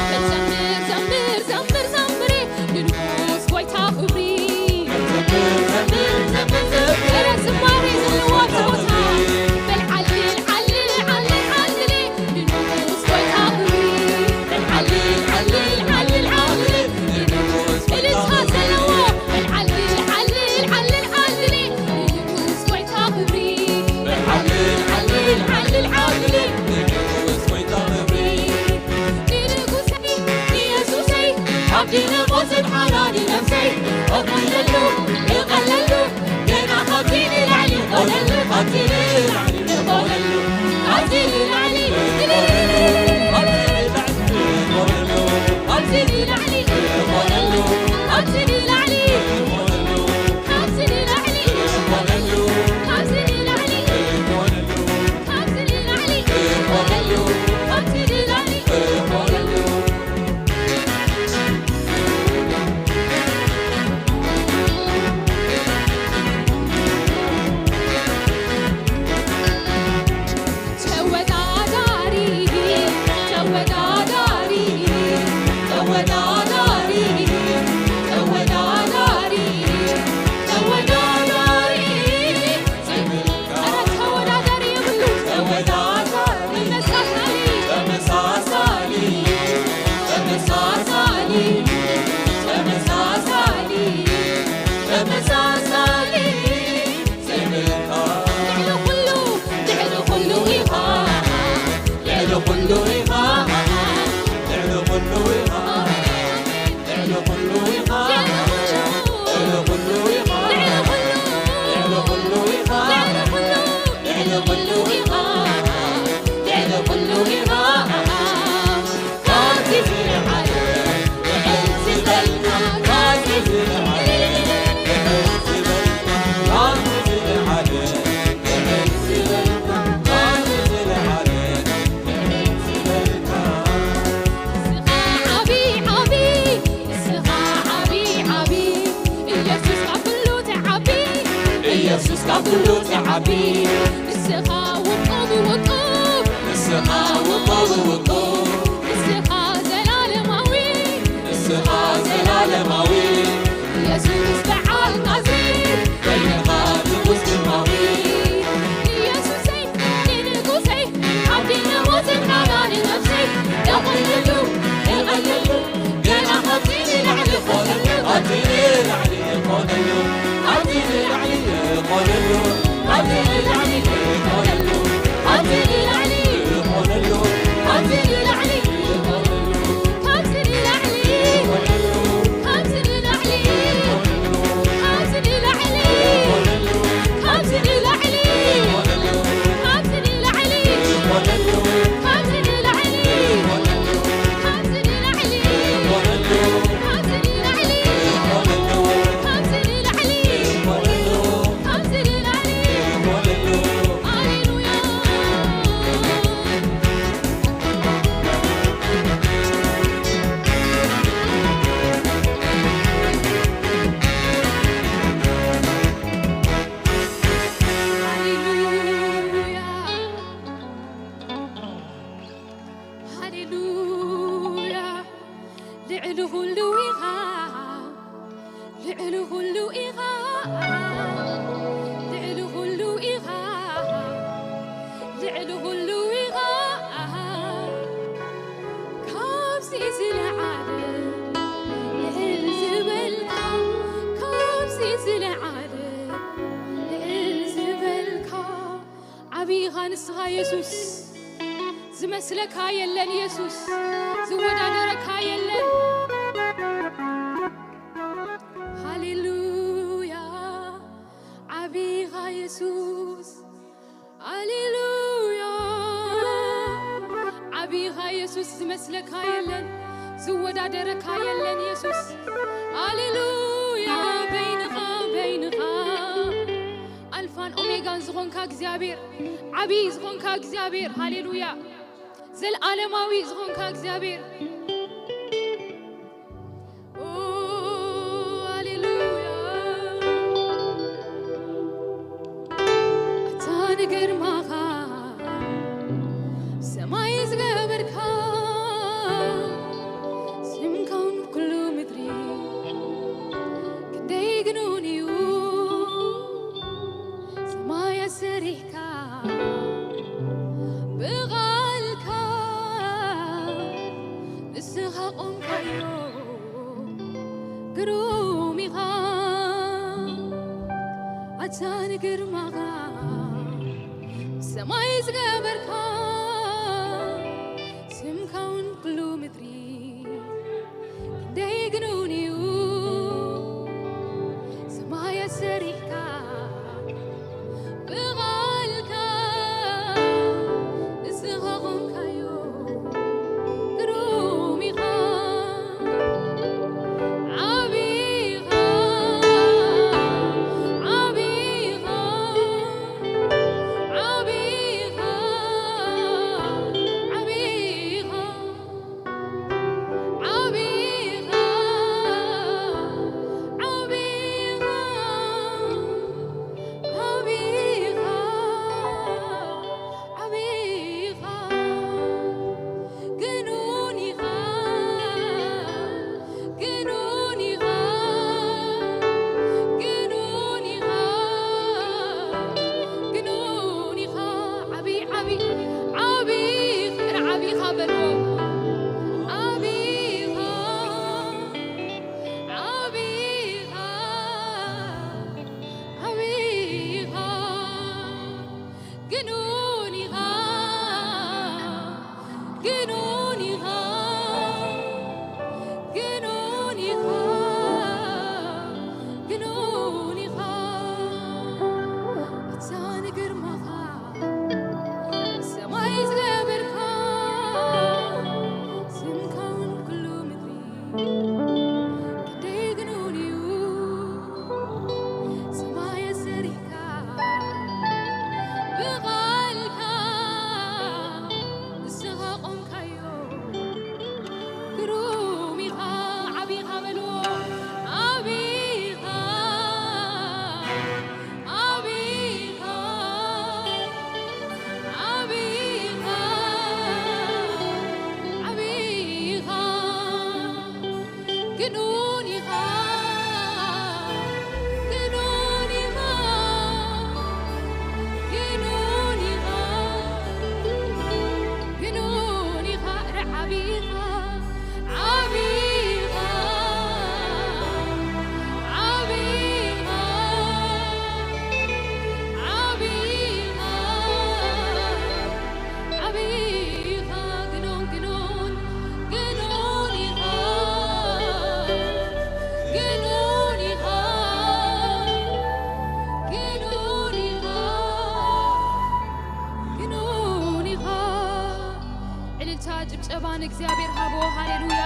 ዘምር፣ ዘምር፣ ዘምር፣ ዘምሪ፣ ንንጉስ ጎይታ ክብሪ። ዘምር፣ ዘምር፣ ዘምር፣ ዘምሪ፣ ኧረ ዝማሬ ዘለዎ ንንጉስ ጎይታ ቦታ። ክብሪ። በል ዓልል፣ ዓልል፣ ዓልል፣ ዓልል፣ ንንጉስ ጎይታ ክብሪ። በል ዓልል፣ ዓልል፣ ዓልል፣ ዓልል፣ ንንጉስ ጎይታ እልልታ ክብሪ። ዘለዎ። በል ዓልል፣ ዓልል፣ ዓልል፣ ዓልል፣ ንንጉስ ጎይታ ክብሪ። በል ዓልል፣ ዓልል፣ ዓልል፣ ዓልል፣ ንንጉስ ጎይታ ክብሪ። ንንጉሰይ፣ ንየሱሰይ፣ ካብ ድነ ሞትን ሓራ ንነብሰይ፣ እቐለሉ፣ እቐለሉ፣ ገና ካብዚ ንላዕሊ እቐለሉ፣ ካብዚ ንላዕሊ እቐለሉ፣ ካብዚ ንላዕሊ፣ ካብዚ ንላዕሊ እቐለሉ፣ ካብዚ ንላዕሊ፣ ተወዳዳሪ፣ ተወዳዳሪ፣ ተወዳዳሪ፣ ተወዳዳሪ፣ ተወዳዳሪ። ኧረ ተወዳዳሪ የብሉ። ተወዳዳሪ። ተመሳሳሊ። ተመሳሳሊ። ተመሳሳሊ። ተመሳሳሊ። ተመሳሳሊ። ልዕሊ ኩሉ፣ ልዕሊ ኩሉ ኢኻ፣ ልዕሊ ኩሉ ኢኻ፣ ልዕሊ ኩሉ ኢኻ፣ ልዕሊ ኩሉ ኢኻ፣ ልዕሊ ኩሉ ኢኻ፣ ልዕሊ ኩሉ ኢኻ፣ ልዕሊ ኩሉ ኢኻ፣ ልዕሊ ኩሉ ኢኻ። ንስኻ ዓቢ፣ ዓቢ፣ ንስኻ ዓቢ፣ ዓቢ፣ ኢየሱስ ካብ ኩሉ ትዓቢ። ኢየሱስ ካብ ኩሉ ትዓቢ። ንስኻ ውቁብ፣ ውቁብ። ንስኻ ውቁብ፣ ውቁብ። ንስኻ ዘላለማዊ። ንስኻ ዘላለማዊ። ኢየሱስ በዓል ናዝሬት። በይንኻ ትጉስ ግርማዊ። ኢየሱሰይ፣ ንንጉሰይ፣ ዓዲ ንሞትን ሓራ ንነብሰይ። ደቐልሉ፣ ደቐልሉ፣ ገና ካብዚ ንላዕሊ ኾነሉ፣ ካብዚ ንላዕሊ ኾነሉ። ልዕሊ ኩሉ ኢኻ፣ ልዕሊ ኩሉ ኢኻ፣ ልዕሊ ኩሉ ኢኻ፣ ልዕሊ ኩሉ ኢኻ። ካብዚ ዝለዓለ ልዕል ዝበልካ፣ ካብዚ ዝለዓለ ልዕል ዝበልካ። ዓብዪ ኢኻ ንስኻ የሱስ፣ ዝመስለካ የለን የሱስ፣ ዝወዳደረካ የለን። ሃሌሉያ። ዓብዪ ኢኻ የሱስ። ሃሌሉያ። ዓብዪ ኢኻ የሱስ፣ ዝመስለካ የለን፣ ዝወዳደረካ የለን የሱስ። ሃሌሉያ። በይንኻ፣ በይንኻ ኣልፋን ኦሜጋን ዝኾንካ እግዚኣብሔር፣ ዓብዪ ዝኾንካ እግዚኣብሔር፣ ሃሌሉያ። ዘልዓለማዊ ዝኾንካ እግዚኣብሔር። ኦ፣ ሃሌሉያ። ኣታ ንግርማኻ ሰማይ ዝገበርካ፣ ስምካ እውን ኩሉ ምድሪ ክንደይ ግኑን እዩ። ሰማይ ኣሰሪሕካ ብቓልካ ንስኻ ቆምካዮ። ግሩም ኢኻ ኣታ ንግርማኻ ሰማይ ዝገበርካ፣ ስምካ እውን ኩሉ ምድሪ ክንደይ ግኑን እዩ። ሰማይ ኣሰሪሕካ ብቓልካ ንስኻ ቆምካዮ። ግሩም ኢኻ፣ ዓቢ ኢኻ፣ ዓቢ ኢኻ፣ ዓቢ ኢኻ፣ ዓቢ ኢኻ። ዓቢኻ፣ ዓቢኻ፣ ዓቢኻ፣ ዓቢኻ። ግኑን ኢኻ፣ ግኑን ኢኻ፣ ግኑን ኢኻ፣ ግኑን ኢኻ። ዓቢ፣ ዓቢ፣ ዓቢ፣ ዓቢኻ በልዎ። ዓቢኻ፣ ዓቢኻ፣ ዓቢኻ፣ ግኑን ኢኻ፣ ግኑን ኢኻ፣ ግኑን ኢኻ፣ ግኑን ኢኻ። ኣታ ንግርማኻ ሰማይ ዝገበርካ፣ ስምካ እውን ኩሉ ምድሪ ክንደይ ግኑን እዩ። ሰማይ ኣሰሪሕካ ብቓልካ ንስኻ ቆምካዮ። ግሩም ኢኻ፣ ዓቢኻ በልዎ። ዓቢኻ፣ ዓቢኻ፣ ዓቢኻ፣ ዓቢኻ። ግኑን ኢኻ፣ ግኑን ኢኻ፣ ግኑን ኢኻ፣ ግኑን ኢኻ። ኧረ ዓቢኻ፣ ዓቢኻ፣ ዓቢኻ፣ ዓቢኻ፣ ዓቢኻ። ግኑን፣ ግኑን፣ ግኑን ኢኻ፣ ግኑን ኢኻ፣ ግኑን ኢኻ፣ ግኑን ኢኻ። ዕልልታ ጭብጨባ ንእግዚኣብሔር ሃቦ። ሃሌሉያ።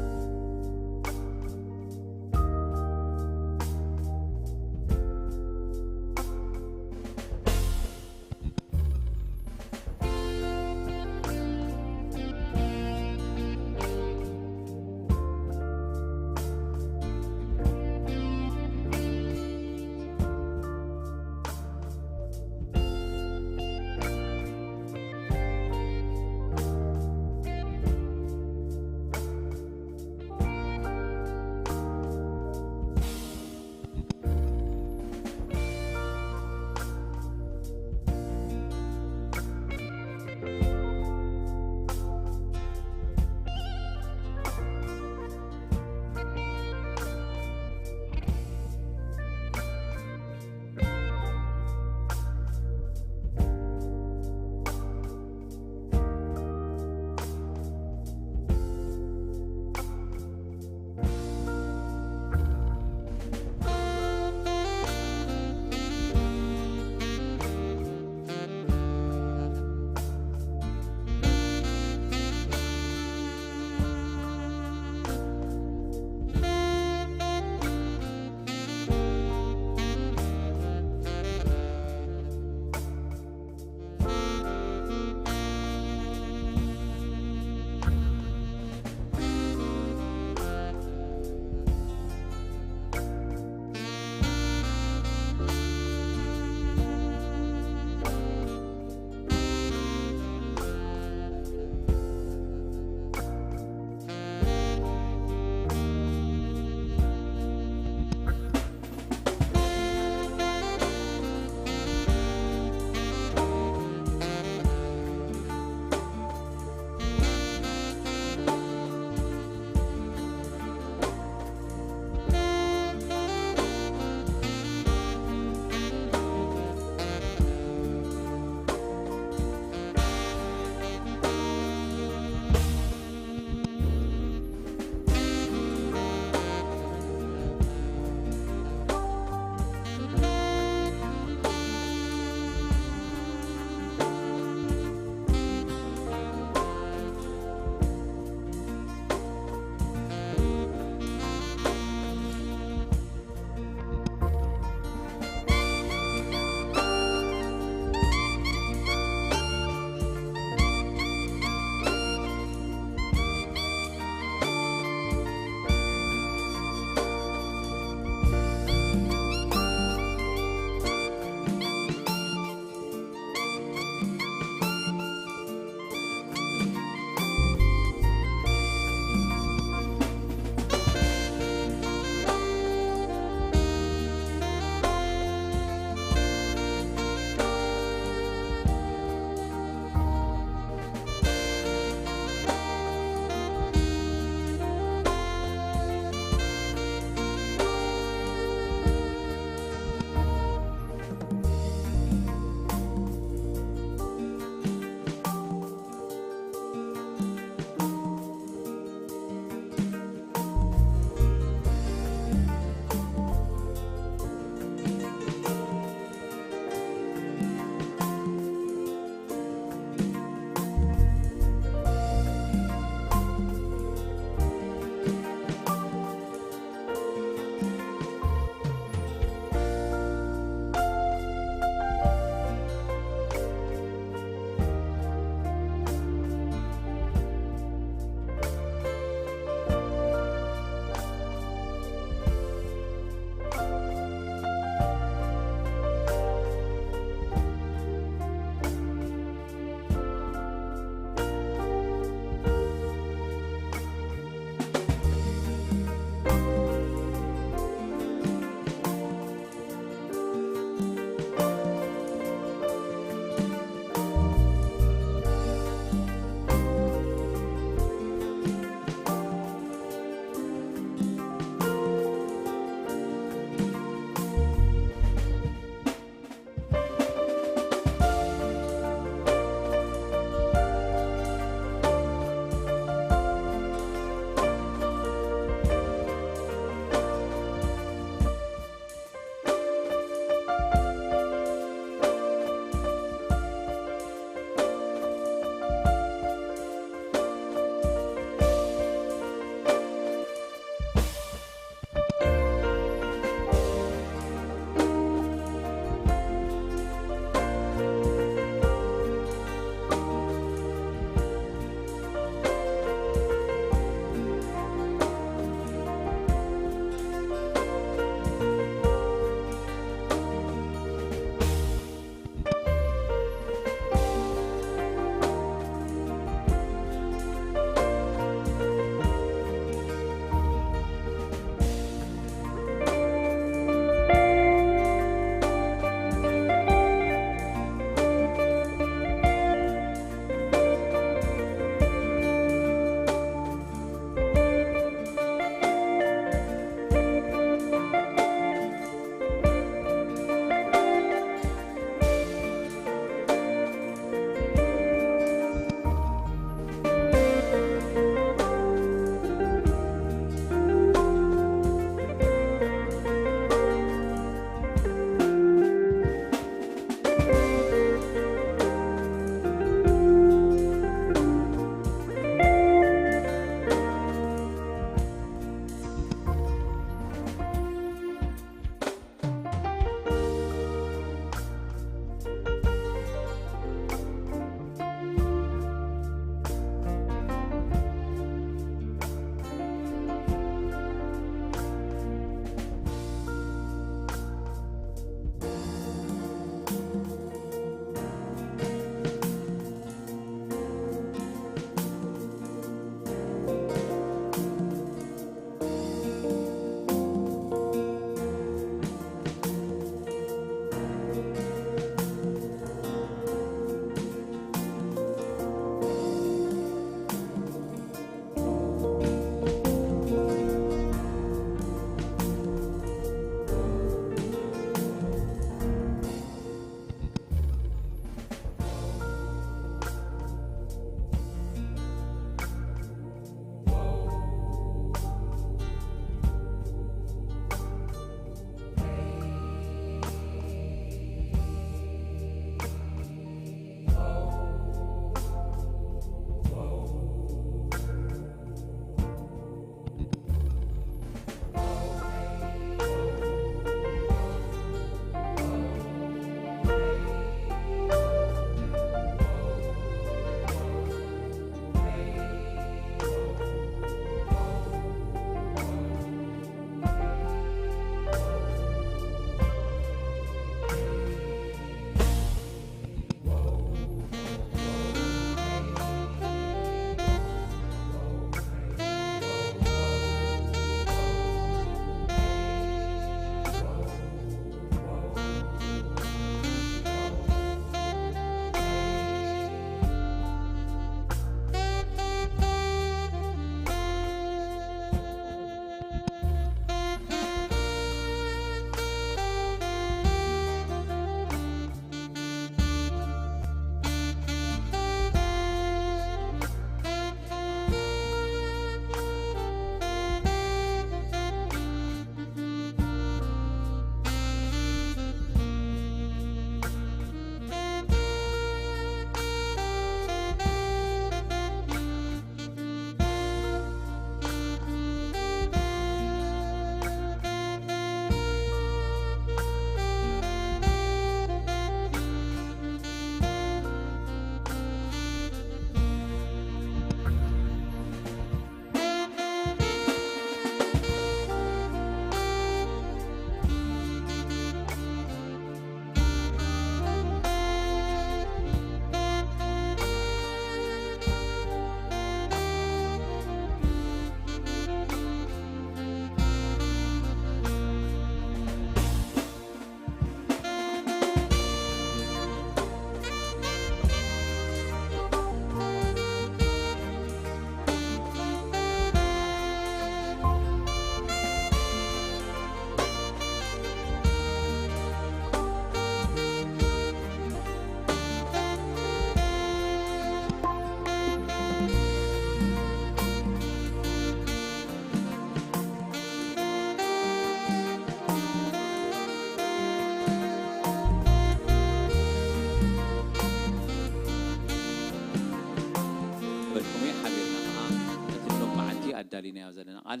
ተዳሊናዮ ዘለና ቃል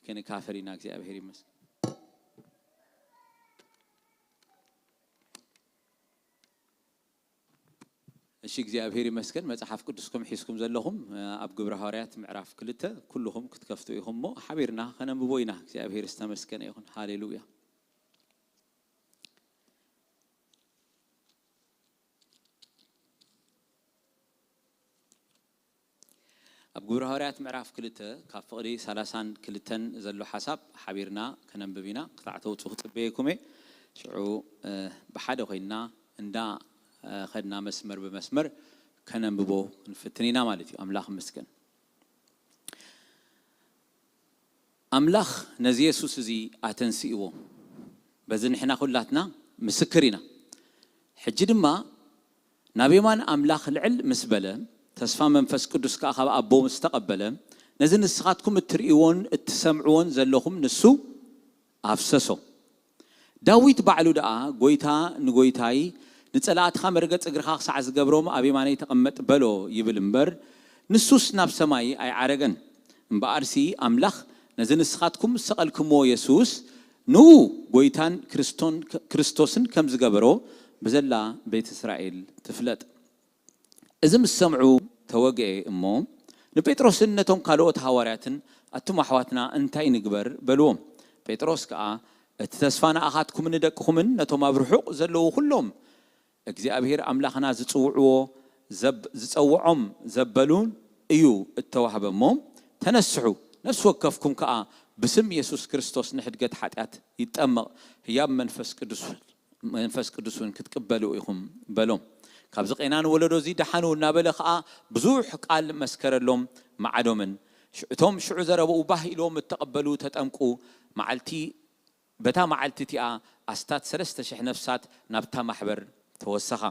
ክንካፈል ኢና። እግዚኣብሔር ይመስገን። እሺ፣ እግዚኣብሔር ይመስገን። መጽሓፍ ቅዱስኩም ሒዝኩም ዘለኹም፣ ኣብ ግብረ ሃዋርያት ምዕራፍ ክልተ ኩልኹም ክትከፍቱ ኢኹም እሞ ሓቢርና ከነንብቦ ኢና። እግዚኣብሔር ዝተመስገነ ይኹን። ሃሌሉያ። ኣብ ግብረ ሃዋርያት ምዕራፍ ክልተ ካብ ፍቕዲ ሰላሳን ክልተን ዘሎ ሓሳብ ሓቢርና ከነንብብ ኢና። ክታዕ ተውፁ ክፅበየኩም እየ። ሽዑ፣ እ፣ ብሓደ ኮይንና እንዳ፣ እ፣ ኸድና መስመር ብመስመር ከነንብቦ ክንፍትን ኢና ማለት እዩ። ኣምላኽ ይመስገን። ኣምላኽ ነዚ የሱስ እዚ ኣተንስእዎ። በዚ ንሕና ኩላትና ምስክር ኢና። ሕጂ ድማ ናብ የማን ኣምላኽ ልዕል ምስ በለ፣ ተስፋ መንፈስ ቅዱስ ከኣ ካብ ኣቦ ምስ ተቐበለ፣ ነዚ ንስኻትኩም እትርእይዎን እትሰምዕዎን ዘለኹም ንሱ ኣፍሰሶ። ዳዊት ባዕሉ ደኣ፣ "ጐይታ ንጐይታይ፣ ንጸላእትኻ መርገጽ እግርኻ ክሳዕ ዝገብሮም ኣብ የማነይ ተቐመጥ" በሎ ይብል እምበር፣ ንሱስ ናብ ሰማይ ኣይዓረገን። እምበኣርሲ ኣምላኽ ነዚ ንስኻትኩም ዝሰቐልክምዎ የሱስ፣ ንኡ ጐይታን ክርስቶን-፣ ክርስቶስን ከም ዝገበሮ ብዘላ ቤት እስራኤል ትፍለጥ። እዚ ምስ ሰምዑ ተወግኤ እሞ፣ ንጴጥሮስን ነቶም ካልኦት ሃዋርያትን፣ "ኣቱም ኣሕዋትና፣ እንታይ ንግበር?" በልዎም። ጴጥሮስ ከኣ፣ "እቲ ተስፋ ንኣኻትኩምን ንደቅኹምን ነቶም ኣብ ርሑቕ ዘለዉ ኹሎም፣ እግዚኣብሄር ኣምላኽና ዝጽውዕዎ ዘብ-፣ ዝጸውዖም ዘበሉን እዩ እተዋህበ እሞ፣ ተነስሑ፣ ነፍሲ ወከፍኩም ከኣ ብስም የሱስ ክርስቶስ ንሕድገት ሓጢኣት ይጠመቕ፣ ህያብ መንፈስ ቅዱስ መንፈስ ቅዱስ እውን ክትቅበሉ ኢኹም" በሎም። ካብዚ ቄናን ወለዶ እዚ ደሓኑ እናበለ ኸዓ ብዙሕ ቃል መስከረሎም፣ መዓዶምን። ሽ-፣ እቶም ሽዑ ዘረብኡ ባህ ኢሎም እተቐበሉ ተጠምቁ። መዓልቲ፣ በታ መዓልቲ እቲኣ ኣስታት ሰለስተ ሽሕ ነፍሳት ናብታ ማሕበር ተወሰኻ።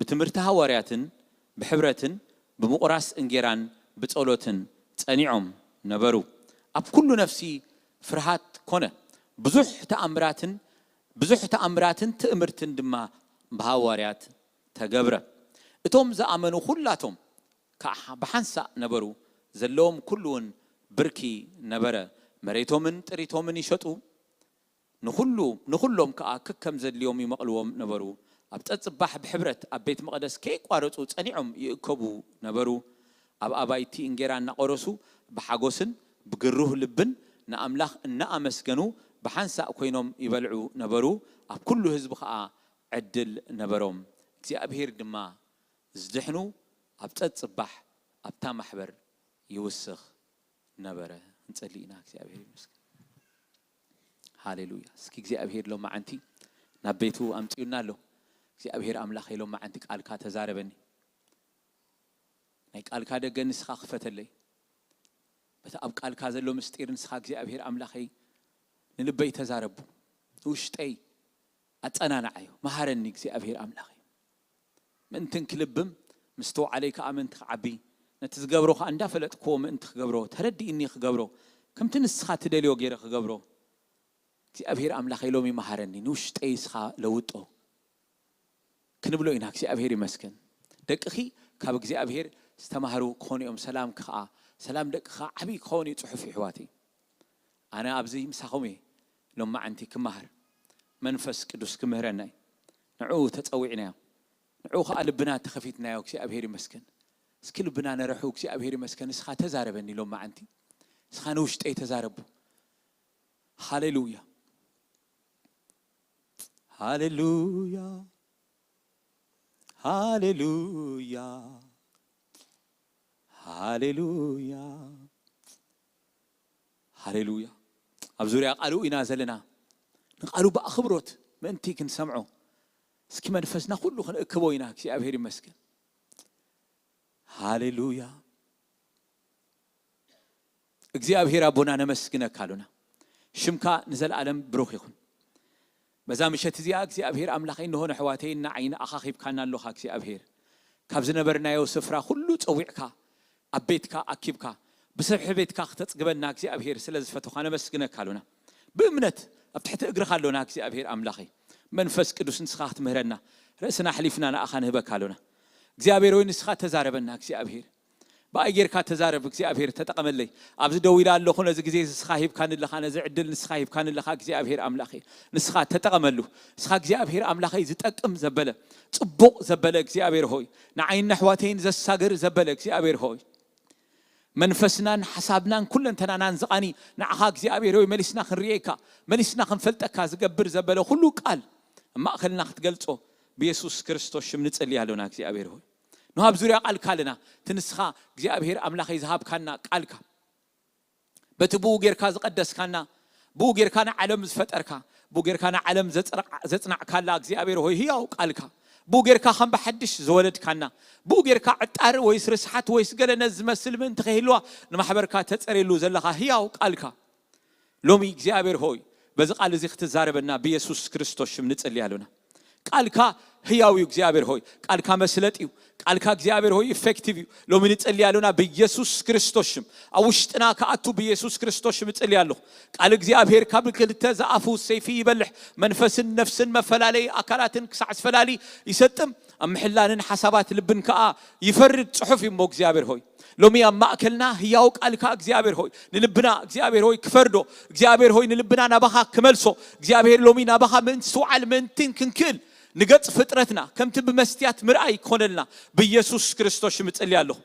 ብትምህርቲ ሃዋርያትን ብሕብረትን ብምቑራስ እንጌራን ብጸሎትን ጸኒዖም ነበሩ። ኣብ ኩሉ ነፍሲ ፍርሃት ኮነ። ብዙሕ ተኣምራትን ብዙሕ ተኣምራትን ትእምርትን ድማ ብሃዋርያት ተገብረ። እቶም ዝኣመኑ ኹላቶም ከዓ ብሓንሳእ ነበሩ፣ ዘለዎም ኩሉ እውን ብርኪ ነበረ። መሬቶምን ጥሪቶምን ይሸጡ፣ ንኹሉ፣ ንኹሎም ከዓ ከከም ዘድልዮም ይመቕልዎም ነበሩ። ኣብ ጸጽባሕ ብሕብረት ኣብ ቤት መቕደስ ከይቋረጹ ጸኒዖም ይእከቡ ነበሩ። ኣብ ኣባይቲ እንጌራ እናቖረሱ ብሓጎስን ብግሩህ ልብን ንኣምላኽ እናኣመስገኑ ብሓንሳእ ኮይኖም ይበልዑ ነበሩ። ኣብ ኩሉ ህዝቢ ኸኣ ዕድል ነበሮም። እግዚኣብሄር ድማ ዝድሕኑ ኣብ ጸጽባሕ ኣብታ ማሕበር ይውስኽ ነበረ። ንጸሊ ኢና። እግዚኣብሄር ይመስገን። ሃሌሉያ። እስኪ እግዚኣብሄር ሎማዓንቲ ናብ ቤቱ ኣምጺኡና ኣሎ። እግዚኣብሄር ኣምላኸይ ሎማዓንቲ ቃልካ ተዛረበኒ። ናይ ቃልካ ደገ ንስኻ ክፈተለይ። በቲ ኣብ ቃልካ ዘሎ ምስጢር ንስኻ እግዚኣብሄር ኣምላኸይ ንልበይ ተዛረቡ። ንውሽጠይ ኣጸናንዓዮ። መሃረኒ እግዚኣብሄር ኣምላኸይ። ምእንቲ እንክልብም፣ ምስተውዓለይ ከኣ ምእንቲ ክዓቢ፣ ነቲ ዝገብሮ ከኣ እንዳፈለጥክዎ ምእንቲ ክገብሮ፣ ተረዲእኒ ክገብሮ፣ ከምቲ ንስኻ ትደልዮ ገይረ ክገብሮ፣ እግዚኣብሄር ኣምላኸይ ሎሚ መሃረኒ፣ ንውሽጠይ እስኻ ለውጦ ክንብሎ ኢና። እግዚኣብሄር ይመስገን። ደቅኺ ካብ እግዚኣብሄር ዝተማህሩ ክኾኑ እዮም። ሰላምኪ ከኣ፣ ሰላም ደቅኺ ከኣ ዓብዪ ክኸውን እዩ ጽሑፍ ይሕዋተይ። ኣነ ኣብዚ ምሳኹም እየ ሎማዓንቲ ክመሃር። መንፈስ ቅዱስ ክምህረና እዩ። ንዕኡ ተጸዊዕናዮ። ንዕኡ ከኣ ልብና ተኸፊትናዮ። እግዚኣብሄር ይመስገን። እስኪ ልብና ነርሑ። እግዚኣብሄር ይመስገን። ንስኻ ተዛረበኒ ሎማዓንቲ። ንስኻ ንውሽጠይ ተዛረቡ። ሃሌሉያ። ሃሌሉያ። ሃሌሉያ። ሃሌሉያ። ሃሌሉያ። ኣብ ዙርያ ቃሉ ኢና ዘለና። ንቃሉ ብኣኽብሮት ምእንቲ ክንሰምዖ። እስኪ መንፈስና ኩሉ ክንእክቦ ኢና። እግዚኣብሄር ይመስገን። ሃሌሉያ። እግዚኣብሄር ኣቦና ነመስግነካ ኣሉና። ሽምካ ንዘለኣለም ብሩኽ ይኹን። በዛ ምሸት እዚኣ እግዚኣብሄር ኣምላኸይ እንሆ ንኣሕዋተይ ንዓይን ኣኻኺብካና ኣሎኻ እግዚኣብሄር። ካብ ዝነበርናዮ ስፍራ ኩሉ ጸዊዕካ ኣብ ቤትካ ኣኪብካ ብስብሒ ቤትካ ክተጽግበና እግዚኣብሄር ስለ ዝፈተኻ ነመስግነካ ኣሉና። ብእምነት ኣብ ትሕቲ እግርኻ ኣሎና እግዚኣብሄር ኣምላኸይ። መንፈስ ቅዱስ ንስኻ ክትምህረና ርእስና ኣሕሊፍና ንኣኻ ንህበካ ኣሎና። እግዚኣብሄር ወይ ንስኻ ተዛረበና እግዚኣብሄር። ብኣይ ጌርካ ተዛረብ እግዚኣብሔር፣ ተጠቐመለይ። ኣብዚ ደው ኢለ ኣለኹ፣ ነዚ ግዜ ንስኻ ሂብካኒ ኣለኻ፣ ነዚ ዕድል ንስኻ ሂብካኒ ኣለኻ እግዚኣብሔር ኣምላኸይ፣ ንስኻ ተጠቐመሉ። ንስኻ እግዚኣብሔር ኣምላኸይ ዝጠቅም ዘበለ፣ ጽቡቕ ዘበለ እግዚኣብሔር ሆይ፣ ንዓይን ነሕዋተይን ዘሳገር ዘበለ እግዚኣብሔር ሆይ፣ መንፈስናን ሓሳብናን ኩለንተናናን ዝቓኒ ንዓኻ እግዚኣብሔር ሆይ መሊስና ክንርእየካ፣ መሊስና ክንፈልጠካ ዝገብር ዘበለ ኩሉ ቃል ኣብ ማእከልና ክትገልጾ ብየሱስ ክርስቶስ ሽም ንጽሊ ኣሎና እግዚኣብሔር ሆይ። ንሃብ ዙርያ ቃልካ ኣለና። እቲ ንስኻ እግዚኣብሔር ኣምላኸይ ዝሃብካና ቃልካ፣ በቲ ብኡ ጌርካ ዝቐደስካና፣ ብኡ ጌርካ ንዓለም ዝፈጠርካ፣ ብኡ ጌርካ ንዓለም ዘጽረቕ- ዘጽናዕካላ እግዚኣብሔር ሆይ ህያው ቃልካ፣ ብኡ ጌርካ ከም ብሓድሽ ዝወለድካና፣ ብኡ ጌርካ ዕጣር ወይስ ርስሓት ወይስ ገለ ነዚ ዝመስል ምእንቲ ከይህልዋ ንማሕበርካ ተጸርየሉ ዘለኻ ህያው ቃልካ፣ ሎሚ እግዚኣብሔር ሆይ በዚ ቃል እዚ ክትዛረበና ብየሱስ ክርስቶስ ሽም ንጽሊ ኣሎና። ቃልካ ህያው እዩ እግዚኣብሔር ሆይ፣ ቃልካ መስለጥ እዩ። ቃልካ እግዚኣብሔር ሆይ ኢፌክቲቭ እዩ። ሎሚ ንጽሊ ኣሎና ብየሱስ ክርስቶስ ሽም፣ ኣብ ውሽጥና ክኣቱ ብየሱስ ክርስቶስ ሽም እጽሊ ኣለኹ። ቃል እግዚኣብሔር ካብ ክልተ ዝኣፉ ሰይፊ ይበልሕ፣ መንፈስን ነፍስን መፈላለይ ኣካላትን ክሳዕ ዝፈላሊ ይሰጥም፣ ኣብ ምሕላንን ሓሳባት ልብን ከኣ ይፈርድ ጽሑፍ እዩ እሞ እግዚኣብሔር ሆይ፣ ሎሚ ኣብ ማእከልና ህያው ቃልካ እግዚኣብሔር ሆይ ንልብና እግዚኣብሔር ሆይ ክፈርዶ፣ እግዚኣብሔር ሆይ ንልብና ናባኻ ክመልሶ፣ እግዚኣብሔር ሎሚ ናባኻ ምእንቲ ስውዓል ምእንትን ክንክእል ንገጽ ፍጥረትና ከምቲ ብመስትያት ምርኣይ ክኾነልና ብኢየሱስ ክርስቶስ ሽም እጽሊ ኣለኹ።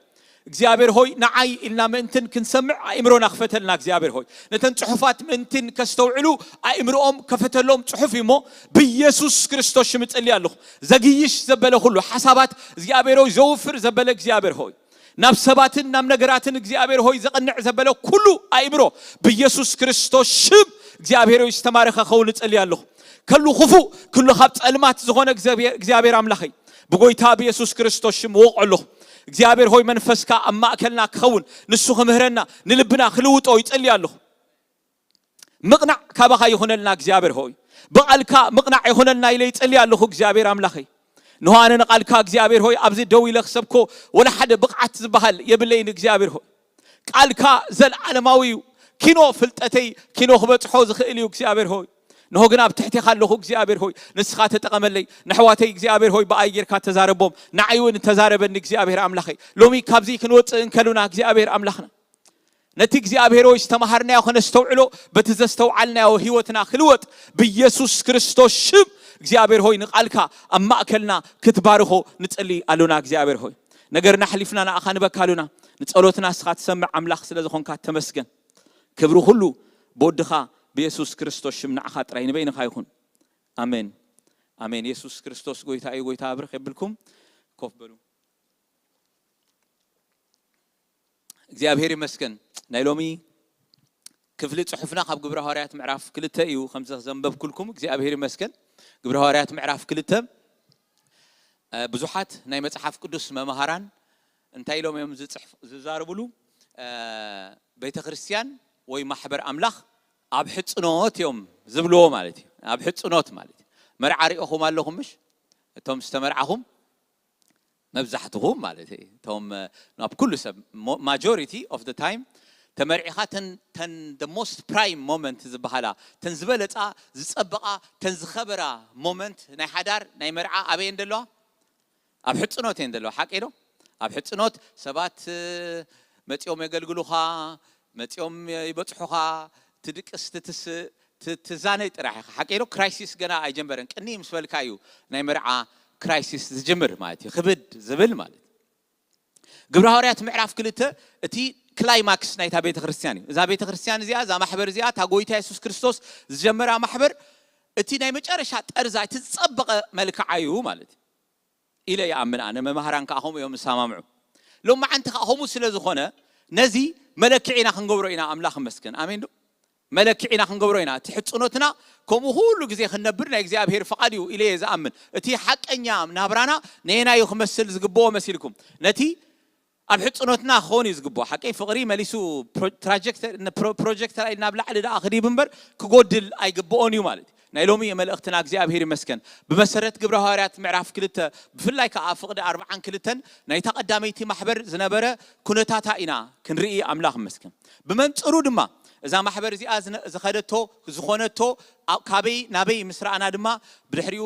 እግዚኣብሔር ሆይ ንዓይ ኢልና ምእንትን ክንሰምዕ ኣእምሮና ክፈተልና እግዚኣብሔር ሆይ ነተን ጽሑፋት ምእንትን ከስተውዕሉ ኣእምሮኦም ከፈተሎም ጽሑፍ እዩ እሞ ብኢየሱስ ክርስቶስ ሽም እጽሊ ኣለኹ። ዘግይሽ ዘበለ ኩሉ ሓሳባት እግዚኣብሔር ሆይ ዘውፍር ዘበለ እግዚኣብሔር ሆይ ናብ ሰባትን ናብ ነገራትን እግዚኣብሔር ሆይ ዘቕንዕ ዘበለ ኩሉ ኣእምሮ ብኢየሱስ ክርስቶስ ሽም እግዚኣብሔር ሆይ ዝተማረኸ ኸውን እጸሊ ኣለኹ። ከሉ ክፉእ ክሉ ካብ ጸልማት ዝኾነ እግዚኣብሔር ኣምላኸይ ብጎይታ ብየሱስ ክርስቶስ ሽም ወቕዖ ኣለኹ። እግዚኣብሔር ሆይ መንፈስካ ኣብ ማእከልና ክኸውን ንሱ ክምህረና ንልብና ክልውጦ ይጸሊ ኣለኹ። ምቕናዕ ካባኻ ይኹነልና እግዚኣብሔር ሆይ ብቓልካ ምቕናዕ ይኹነልና ኢለ ይጸሊ ኣለኹ እግዚኣብሔር ኣምላኸይ። ንሆ ኣነ ንቓልካ እግዚኣብሔር ሆይ ኣብዚ ደው ኢለ ክሰብኮ ወላ ሓደ ብቕዓት ዝበሃል የብለይን እግዚኣብሔር ሆይ ቃልካ ዘለዓለማዊ እዩ። ኪኖ ፍልጠተይ ኪኖ ክበጽሖ ዝኽእል እዩ እግዚኣብሔር ሆይ። ንሆ ግን ኣብ ትሕቴኻ ኣለኹ እግዚኣብሔር ሆይ ንስኻ ተጠቐመለይ። ነሕዋተይ እግዚኣብሔር ሆይ ብኣይ ጌርካ ተዛረቦም ንዓይ እውን ተዛረበኒ እግዚኣብሔር ኣምላኸይ። ሎሚ ካብዚ ክንወፅእ እንከሉና እግዚኣብሔር ኣምላኽና ነቲ እግዚኣብሔር ሆይ ዝተምሃርናዮ ከነስተውዕሎ በቲ ዘስተውዓልናዮ ህይወትና ክልወጥ ብኢየሱስ ክርስቶስ ሽም እግዚኣብሔር ሆይ ንቓልካ ኣብ ማእከልና ክትባርኾ ንጸሊ ኣሉና እግዚኣብሔር ሆይ ነገርና ኣሕሊፍና ንኣኻ ንበካ ኣሉና። ንጸሎትና ንስኻ ትሰምዕ ኣምላኽ ስለ ዝኾንካ ተመስገን። ክብሪ ኩሉ ብወድኻ ብየሱስ ክርስቶስ ሽም ንዓኻ ጥራይ ንበይንኻ ይኹን። ኣሜን ኣሜን። የሱስ ክርስቶስ ጎይታ እዩ። ጎይታ ኣብርኽ የብልኩም። ኮፍ በሉ። እግዚኣብሔር ይመስገን። ናይ ሎሚ ክፍሊ ጽሑፍና ካብ ግብረ ሃዋርያት ምዕራፍ ክልተ እዩ ከምዚ ዘንበብኩልኩም እግዚኣብሔር ይመስገን። ግብረ ሃዋርያት ምዕራፍ ክልተ ብዙሓት ናይ መጽሓፍ ቅዱስ መምሃራን እንታይ ኢሎም እዮም ዝዛረብሉ? ቤተ ክርስቲያን ወይ ማሕበር ኣምላኽ ኣብ ሕጽኖት እዮም ዝብልዎ ማለት እዩ። ኣብ ሕጽኖት ማለት እዩ። መርዓ ሪኦኹም ኣለኹም ምሽ? እቶም ዝተመርዓኹም መብዛሕትኹም ማለት እዩ እቶም ናብ ኩሉ ሰብ ማጆሪቲ ኦፍ ደ ታይም ተመርዒኻ ተን the most prime moment ዝበሃላ ተን ዝበለፃ ዝፀበቓ ተን ዝኸበራ ሞመንት ናይ ሓዳር ናይ መርዓ ኣበየን ደለዋ? ኣብ ሕፅኖት እየን ዘለዋ። ሓቂ ዶ? ኣብ ሕፅኖት ሰባት መፂኦም የገልግሉኻ፣ መፂኦም ይበፅሑኻ፣ ትድቅስ ትትስእ ትዛነይ ጥራሕ ኢኻ። ሓቂ ዶ? ክራይሲስ ገና ኣይጀመረን። ቅኒ ምስ በልካ እዩ ናይ መርዓ ክራይሲስ ዝጅምር ማለት እዩ። ክብድ ዝብል ማለት ግብረ ሃዋርያት ምዕራፍ ክልተ እቲ ክላይማክስ ናይታ ቤተ ክርስቲያን እዩ። እዛ ቤተ ክርስቲያን እዚኣ እዛ ማሕበር እዚኣ እታ ጎይታ የሱስ ክርስቶስ ዝጀመራ ማሕበር እቲ ናይ መጨረሻ ጠርዛ እቲ ዝጸበቐ መልክዓ እዩ ማለት እዩ ኢለ ይኣምን። ኣነ መማህራን ከዓ ከምኡ እዮም ዝሰማምዑ። ሎማዓንቲ ከዓ ከምኡ ስለ ዝኾነ ነዚ መለክዒ ኢና ክንገብሮ ኢና። ኣምላኽ ይመስገን። ኣሜን ዶ? መለክዒ ኢና ክንገብሮ ኢና። እቲ ሕጽኖትና ከምኡ ኩሉ ግዜ ክንነብር ናይ እግዚኣብሔር ፍቓድ እዩ ኢለ እየ ዝኣምን። እቲ ሓቀኛ ናብራና ነየናይ እዩ ክመስል ዝግብኦ መሲልኩም? ነቲ ኣብ ሕጽኖትና ክኸውን እዩ ዝግብኦ። ሓቀይ ፍቕሪ መሊሱ ፕሮጀክተር ኢልና ኣብ ላዕሊ ደኣ ክድይብ እምበር ክጎድል ኣይግብኦን እዩ ማለት እዩ። ናይ ሎሚ መልእኽትና እግዚኣብሔር ይመስገን ብመሰረት ግብረ ሃዋርያት ምዕራፍ ክልተ ብፍላይ ከዓ ፍቕዲ ኣርብዓን ክልተን ናይታ ቀዳመይቲ ማሕበር ዝነበረ ኩነታታ ኢና ክንርኢ። ኣምላኽ ይመስገን። ብመንፅሩ ድማ እዛ ማሕበር እዚኣ ዝነ- ዝኸደቶ ዝኾነቶ ኣብ- ካበይ ናበይ ምስ ረኣና ድማ ብድሕሪኡ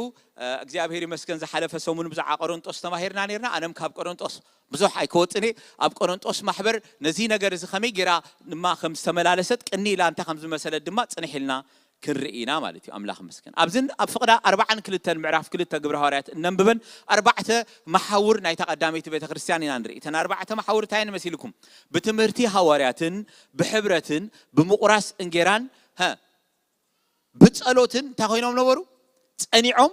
እግዚኣብሔር ይመስገን ዝሓለፈ ሰሙን ብዛዕባ ቆሮንጦስ ተማሂርና ነርና። ኣነም ካብ ቆሮንጦስ ብዙሕ ኣይከወፅን እየ። ኣብ ቆሮንጦስ ማሕበር ነዚ ነገር እዚ ከመይ ጌራ ድማ ከም ዝተመላለሰት ቅኒ ኢላ እንታይ ከም ዝመሰለት ድማ ፅንሕ ኢልና ክንርኢ ኢና ማለት እዩ። ኣምላኽ ይመስገን። ኣብዝን ኣብ ፍቕዳ ኣርባዓን ክልተን ምዕራፍ ክልተ ግብረ ሃዋርያት እነንብበን ኣርባዕተ መሓውር ናይታ ቀዳመይቲ ቤተ ክርስቲያን ኢና ንርኢ። እተን ኣርባዕተ መሓውር እንታይ እየን መሲልኩም? ብትምህርቲ ሃዋርያትን ብሕብረትን ብምቑራስ እንጌራን ሀ ብጸሎትን እንታይ ኮይኖም ነበሩ? ጸኒዖም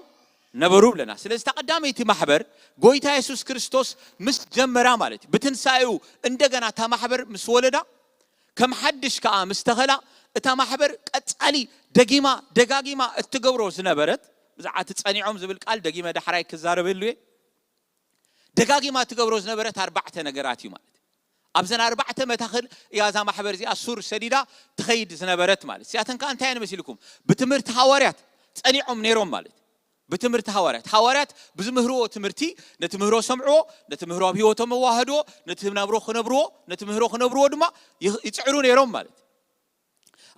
ነበሩ ብለና። ስለዚ እታ ቀዳመይቲ ማሕበር ጎይታ የሱስ ክርስቶስ ምስ ጀመራ ማለት እዩ። ብትንሳኤኡ እንደገና እታ ማሕበር ምስ ወለዳ ከም ሓድሽ ከኣ ምስ ተኸላ እታ ማሕበር ቀጻሊ ደጊማ ደጋጊማ እትገብሮ ዝነበረት ብዛዕባ እቲ ጸኒዖም ዝብል ቃል ደጊመ ዳሕራይ ክዛረበሉ እየ። ደጋጊማ እትገብሮ ዝነበረት ኣርባዕተ ነገራት እዩ ማለት እዩ። ኣብዘን ኣርባዕተ መታኽል እያ እዛ ማሕበር እዚኣ ሱር ሰዲዳ ትኸይድ ዝነበረት ማለት። እዚኣተን ከኣ እንታይ እየን መሲልኩም? ብትምህርቲ ሃዋርያት ጸኒዖም ነይሮም ማለት። ብትምህርቲ ሃዋርያት። ሃዋርያት ብዝምህርዎ ትምህርቲ ነቲ ምህሮ ሰምዕዎ፣ ነቲ ምህሮ ኣብ ህይወቶም ኣዋህድዎ፣ ነቲ ናብሮ ክነብርዎ፣ ነቲ ምህሮ ክነብርዎ ድማ ይኽ- ይጽዕሩ ነይሮም ማለት።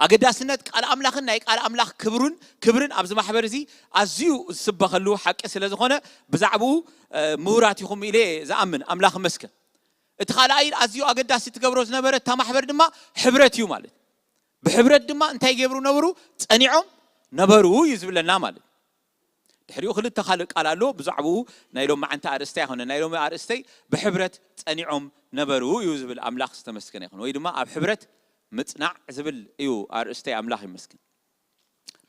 ኣገዳስነት ቃል ኣምላኽን ናይ ቃል ኣምላኽ ክብሩን ክብርን ኣብዚ ማሕበር እዚ ኣዝዩ ዝስበኸሉ ሓቂ ስለ ዝኾነ ብዛዕባኡ እ፣ ምሁራት ኢኹም ኢለ እየ ዝኣምን። ኣምላኽ ይመስገን። እቲ ካልኣይ ኣዝዩ ኣገዳሲ ትገብሮ ዝነበረ እታ ማሕበር ድማ ሕብረት እዩ ማለት። ብሕብረት ድማ እንታይ ይገብሩ ነበሩ? ጸኒዖም ነበሩ እዩ ዝብለና ማለት። ድሕሪኡ ክልተ ካልእ ቃል ኣሎ። ብዛዕባኡ ናይ ሎማዓንቲ ኣርእስቲ ኣይኮነ። ናይ ሎሚ ኣርእስተይ ብሕብረት ጸኒዖም ነበሩ እዩ ዝብል። ኣምላኽ ዝተመስገነ ይኹን። ወይ ድማ ኣብ ሕብረት ምጽናዕ ዝብል እዩ ኣርእስተይ። ኣምላኽ ይመስገን።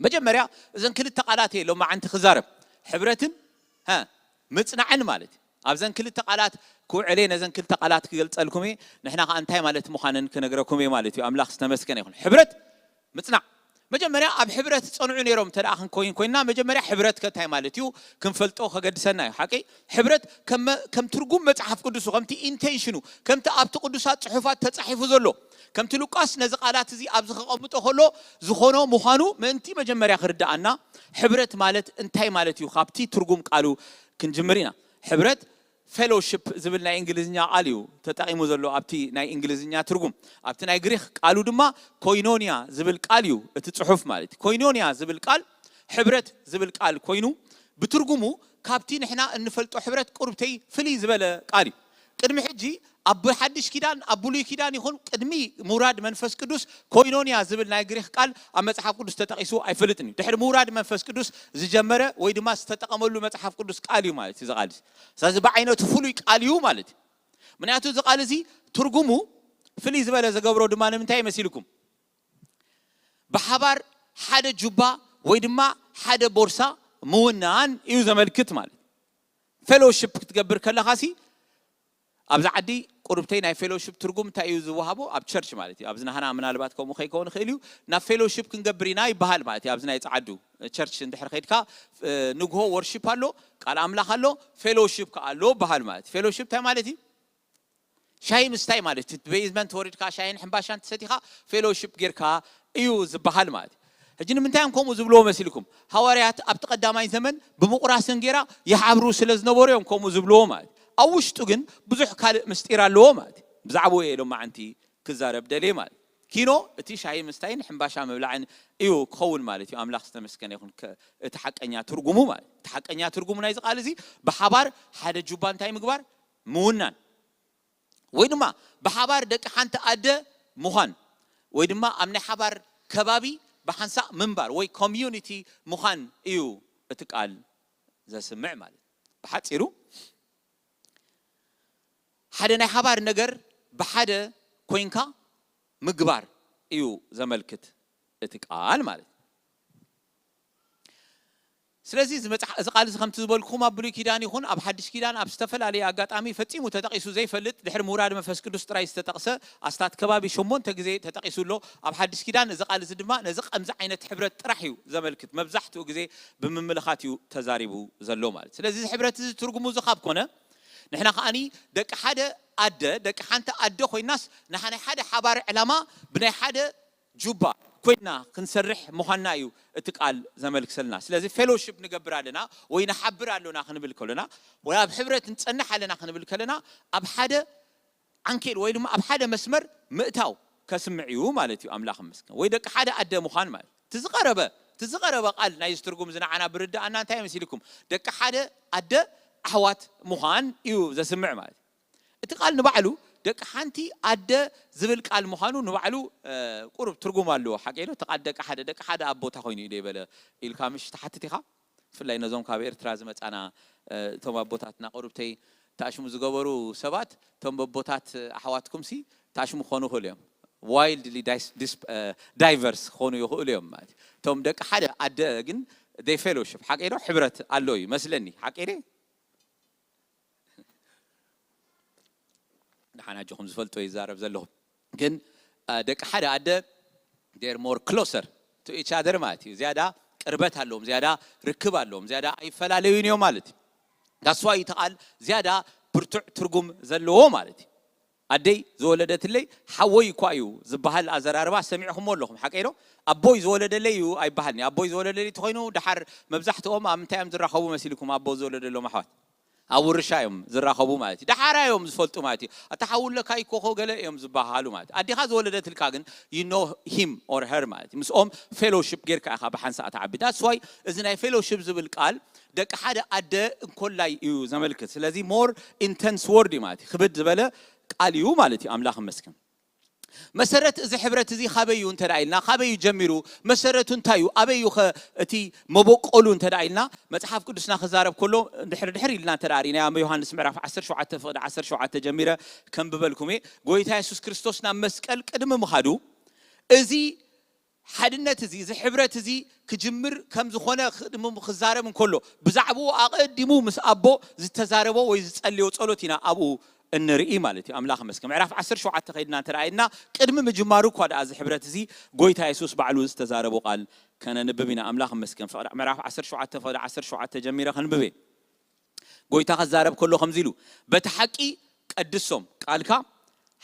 መጀመርያ እዘን ክልተ ቃላት እየ ሎማዓንቲ ክዛረብ። ሕብረትን ሀ ምጽናዕን ማለት እዩ። ኣብዘን ክልተ ቃላት ክውዕል እየ፣ ነዘን ክልተ ቃላት ክገልጸልኩም እየ። ንሕና ከኣ እንታይ ማለት ምዃነን ክነግረኩም እየ ማለት እዩ። ኣምላኽ ዝተመስገነ ይኹን። ሕብረት ምጽናዕ። መጀመርያ ኣብ ሕብረት ዝጸንዑ ነይሮም እንተ ደኣ ክንኮይን ኮይንና፣ መጀመርያ ሕብረት ከ እንታይ ማለት እዩ? ክንፈልጦ ከገድሰና እዩ። ሓቂ? ሕብረት ከም መ- ከም ትርጉም መጽሓፍ ቅዱሱ፣ ከምቲ ኢንቴንሽኑ፣ ከምቲ ኣብቲ ቅዱሳት ጽሑፋት ተጻሒፉ ዘሎ፣ ከምቲ ሉቃስ ነዚ ቃላት እዚ ኣብዚ ከቐምጦ ከሎ ዝኾኖ ምዃኑ ምእንቲ መጀመርያ ክርድኣና፣ ሕብረት ማለት እንታይ ማለት እዩ? ካብቲ ትርጉም ቃሉ ክንጅምር ኢና። ሕብረት ፌሎሺፕ ዝብል ናይ እንግሊዝኛ ቃል እዩ ተጠቒሙ ዘሎ ኣብቲ ናይ እንግሊዝኛ ትርጉም። ኣብቲ ናይ ግሪኽ ቃሉ ድማ ኮይኖንያ ዝብል ቃል እዩ እቲ ጽሑፍ ማለት እዩ። ኮይኖንያ ዝብል ቃል ሕብረት ዝብል ቃል ኮይኑ ብትርጉሙ ካብቲ ንሕና እንፈልጦ ሕብረት ቁርብተይ ፍልይ ዝበለ ቃል እዩ። ቅድሚ ሕጂ ኣብ ሓድሽ ኪዳን ኣብ ብሉይ ኪዳን ይኹን ቅድሚ ምውራድ መንፈስ ቅዱስ ኮይኖንያ ዝብል ናይ ግሪኽ ቃል ኣብ መጽሓፍ ቅዱስ ተጠቒሱ ኣይፈልጥን እዩ። ድሕሪ ምውራድ መንፈስ ቅዱስ ዝጀመረ ወይ ድማ ዝተጠቐመሉ መጽሓፍ ቅዱስ ቃል እዩ ማለት እዩ። እዚ ቃል እዚ ስለዚ ብዓይነቱ ፍሉይ ቃል እዩ ማለት እዩ። ምክንያቱ እዚ ቃል እዚ ትርጉሙ ፍልይ ዝበለ ዘገብሮ ድማ ንምንታይ መሲልኩም? ብሓባር ሓደ ጁባ ወይ ድማ ሓደ ቦርሳ ምውናን እዩ ዘመልክት ማለት። ፌሎሺፕ ክትገብር ከለኻሲ ኣብዚ ዓዲ ቁርብተይ ናይ ፌሎሺፕ ትርጉም እንታይ እዩ ዝወሃቦ? ኣብ ቸርች ማለት እዩ። ኣብዚ ናህና ምናልባት ከምኡ ከይከውን ይኽእል እዩ። ናብ ፌሎሺፕ ክንገብር ኢና ይበሃል ማለት እዩ። ኣብዚ ናይ ጸዓዱ ቸርች እንድሕር ከይድካ እ፣ ንግሆ ወርሺፕ ኣሎ፣ ቃል ኣምላኽ ኣሎ፣ ፌሎሺፕ ከኣ ኣሎ በሃል ማለት እዩ። ፌሎሺፕ እንታይ ማለት እዩ? ሻሂ ምስታይ ማለት እዩ። ቤዝመንት ወሪድካ ሻሂን ሕምባሻን ተሰቲኻ ፌሎሺፕ ጌርካ እዩ ዝበሃል ማለት እዩ። ሕጂ ንምንታይ እዮም ከምኡ ዝብልዎ መሲልኩም? ሃዋርያት ኣብቲ ቀዳማይ ዘመን ብምቑራስ እንጌራ ይሓብሩ ስለ ዝነበሩ እዮም ከምኡ ዝብልዎ ማለት እዩ። ኣብ ውሽጡ ግን ብዙሕ ካልእ ምስጢር ኣለዎ ማለት እዩ። ብዛዕባኡ እየ ሎማዓንቲ ክዛረብ ደልየ ማለት እዩ። ኪኖ እቲ ሻሂ ምስታይን ሕምባሻ ምብላዕን እዩ ክኸውን ማለት እዩ። ኣምላኽ ዝተመስገነ ይኹን። ከ- እቲ ሓቀኛ ትርጉሙ ማለት እቲ ሓቀኛ ትርጉሙ ናይዚ ቃል እዚ ብሓባር ሓደ ጁባ እንታይ ምግባር ምውናን ወይ ድማ ብሓባር ደቂ ሓንቲ ኣደ ምዃን ወይ ድማ ኣብ ናይ ሓባር ከባቢ ብሓንሳእ ምንባር ወይ ኮሚዩኒቲ ምዃን እዩ እቲ ቃል ዘስምዕ ማለት። ብሓጺሩ ሓደ ናይ ሓባር ነገር ብሓደ ኮይንካ ምግባር እዩ ዘመልክት እቲ ቃል ማለት። ስለዚ እዚ መጽሓ- እዚ ቃል እዚ ከምቲ ዝበልኩኹም ኣብ ብሉይ ኪዳን ይኹን ኣብ ሓድሽ ኪዳን ኣብ ዝተፈላለየ ኣጋጣሚ ፈጺሙ ተጠቒሱ ዘይፈልጥ ድሕሪ ምውራድ መንፈስ ቅዱስ ጥራይ ዝተጠቕሰ ኣስታት ከባቢ ሸሞንተ ግዜ ተጠቒሱ ኣሎ ኣብ ሓድሽ ኪዳን። እዚ ቃል እዚ ድማ ነዚ ከምዚ ዓይነት ሕብረት ጥራሕ እዩ ዘመልክት። መብዛሕትኡ ግዜ ብምምልኻት እዩ ተዛሪቡ ዘሎ ማለት። ስለዚ እዚ ሕብረት እዚ ትርጉሙ እዚ ካብ ኮነ ንሕና ከኣኒ ደቂ ሓደ ኣደ ደቂ ሓንቲ ኣደ ኮይናስ ንሓ- ናይ ሓደ ሓባሪ ዕላማ ብናይ ሓደ ጁባ ኮይና ክንሰርሕ ምዃንና እዩ እቲ ቃል ዘመልክተልና። ስለዚ ፌሎሺፕ ንገብር ኣለና ወይ ንሓብር ኣሎና ክንብል ከለና ወይ ኣብ ሕብረት ንጸንሕ ኣለና ክንብል ከለና ኣብ ሓደ ዓንኬል ወይ ድማ ኣብ ሓደ መስመር ምእታው ከስምዕ እዩ ማለት እዩ። ኣምላኽ ይመስገን። ወይ ደቂ ሓደ ኣደ ምዃን ማለት እቲ ዝቐረበ እቲ ዝቐረበ ቃል ናይ ትርጉም ዝነዓና ብርዳኣና እንታይ መሲልኩም? ደቂ ሓደ ኣደ ኣሕዋት ምዃን እዩ ዘስምዕ ማለት እዩ። እቲ ቃል ንባዕሉ ደቂ ሓንቲ ኣደ ዝብል ቃል ምዃኑ ንባዕሉ ቁሩብ ትርጉም ኣለዎ። ሓቂ ዶ? እቲ ቃል ደቂ ሓደ ደቂ ሓደ ኣቦታ ኮይኑ እዩ ዶ ይበለ ኢልካ ምሽ ትሓትት ኢኻ። ብፍላይ ነዞም ካብ ኤርትራ ዝመጻና እቶም ኣቦታትና ቁሩብተይ ታሽሙ ዝገበሩ ሰባት እቶም ኣቦታት ኣሕዋትኩም ሲ ታሽሙ ክኾኑ ይኽእሉ እዮም። ዋይልድሊ ዳይቨርስ ክኾኑ ይኽእሉ እዮም ማለት እዩ። እቶም ደቂ ሓደ ኣደ ግን ፌሎሺፕ ሓቂ ዶ ሕብረት ኣሎ እዩ መስለኒ። ሓቂ ዶ? ደሓን ኣጆኹም ዝፈልጦ ይዛረብ ዘለኹ ግን ደቂ ሓደ ኣደ ር ሞር ክሎሰር ቱ ኢች ኣደር ማለት እዩ። ዝያዳ ቅርበት ኣለዎም፣ ዝያዳ ርክብ ኣለዎም፣ ዝያዳ ኣይፈላለዩን እዮም ማለት እዩ። ዳስዋይ እቲ ቃል ዝያዳ ብርቱዕ ትርጉም ዘለዎ ማለት እዩ። ኣደይ ዝወለደትለይ ሓወይ እኳ እዩ ዝበሃል ኣዘራርባ ሰሚዕኹሞ ኣለኹም። ሓቀይ ዶ? ኣቦይ ዝወለደለይ እዩ ኣይበሃልን እዩ። ኣቦይ ዝወለደለይ ተኮይኑ ደሓር መብዛሕትኦም ኣብ ምንታይ እዮም ዝራኸቡ መሲልኩም? ኣቦ ዝወለደሎም ኣሕዋት ኣብ ውርሻ እዮም ዝራኸቡ ማለት እዩ። ደሓራ እዮም ዝፈልጡ ማለት እዩ። ኣታ ሓውለካ ይኮኾ ገለ እዮም ዝበሃሉ ማለት እዩ። ኣዴኻ ዝወለደትልካ ግን you know him or her ማለት እዩ። ምስኦም ፌሎሺፕ ጌርካ ኢኻ ብሓንሳእ ትዓቢ። ዳትስ ዋይ እዚ ናይ ፌሎሺፕ ዝብል ቃል ደቂ ሓደ ኣደ እንኮላይ እዩ ዘመልክት። ስለዚ ሞር ኢንተንስ ወርድ እዩ ማለት እዩ። ክብድ ዝበለ ቃል እዩ ማለት እዩ። ኣምላኽ ይመስገን። መሰረት እዚ ሕብረት እዚ ካበይ እዩ እንተ ኢልና፣ ካበይ እዩ ጀሚሩ፣ መሰረቱ እንታይ እዩ፣ ኣበይ እዩ ኸ እቲ መበቆሉ እንተ ኢልና፣ መጽሓፍ ቅዱስና ክዛረብ ከሎ ድሕር ድሕር ኢልና እንተ ርኢና ዮሃንስ ምዕራፍ ዓሰርተ ሸውዓተ ፍቕዲ ዓሰርተ ሸውዓተ ጀሚረ ከንብበልኩም እየ። ጎይታ የሱስ ክርስቶስ ናብ መስቀል ቅድሚ ምኻዱ እዚ ሓድነት እዚ እዚ ሕብረት እዚ ክጅምር ከም ዝኾነ ክዛረብ እንከሎ ብዛዕባኡ ኣቐዲሙ ምስ ኣቦ ዝተዛረቦ ወይ ዝጸልዮ ጸሎት ኢና ኣብኡ እንርኢ ማለት እዩ። ኣምላኽ መስገን ምዕራፍ ዓሰርተ ሸውዓተ ከይድና እንተ ኢልና ቅድሚ ምጅማሩ እኳ ደኣ እዚ ሕብረት እዚ ጎይታ የሱስ ባዕሉ ዝተዛረቦ ቃል ከነንብብ ኢና። ኣምላኽ መስገን ምዕራፍ ዓሰርተ ሸውዓተ ፍቕዲ ዓሰርተ ሸውዓተ ጀሚረ ከንብብ እየ። ጎይታ ክዛረብ ከሎ ከምዚ ኢሉ በቲ ሓቂ ቀድሶም ቃልካ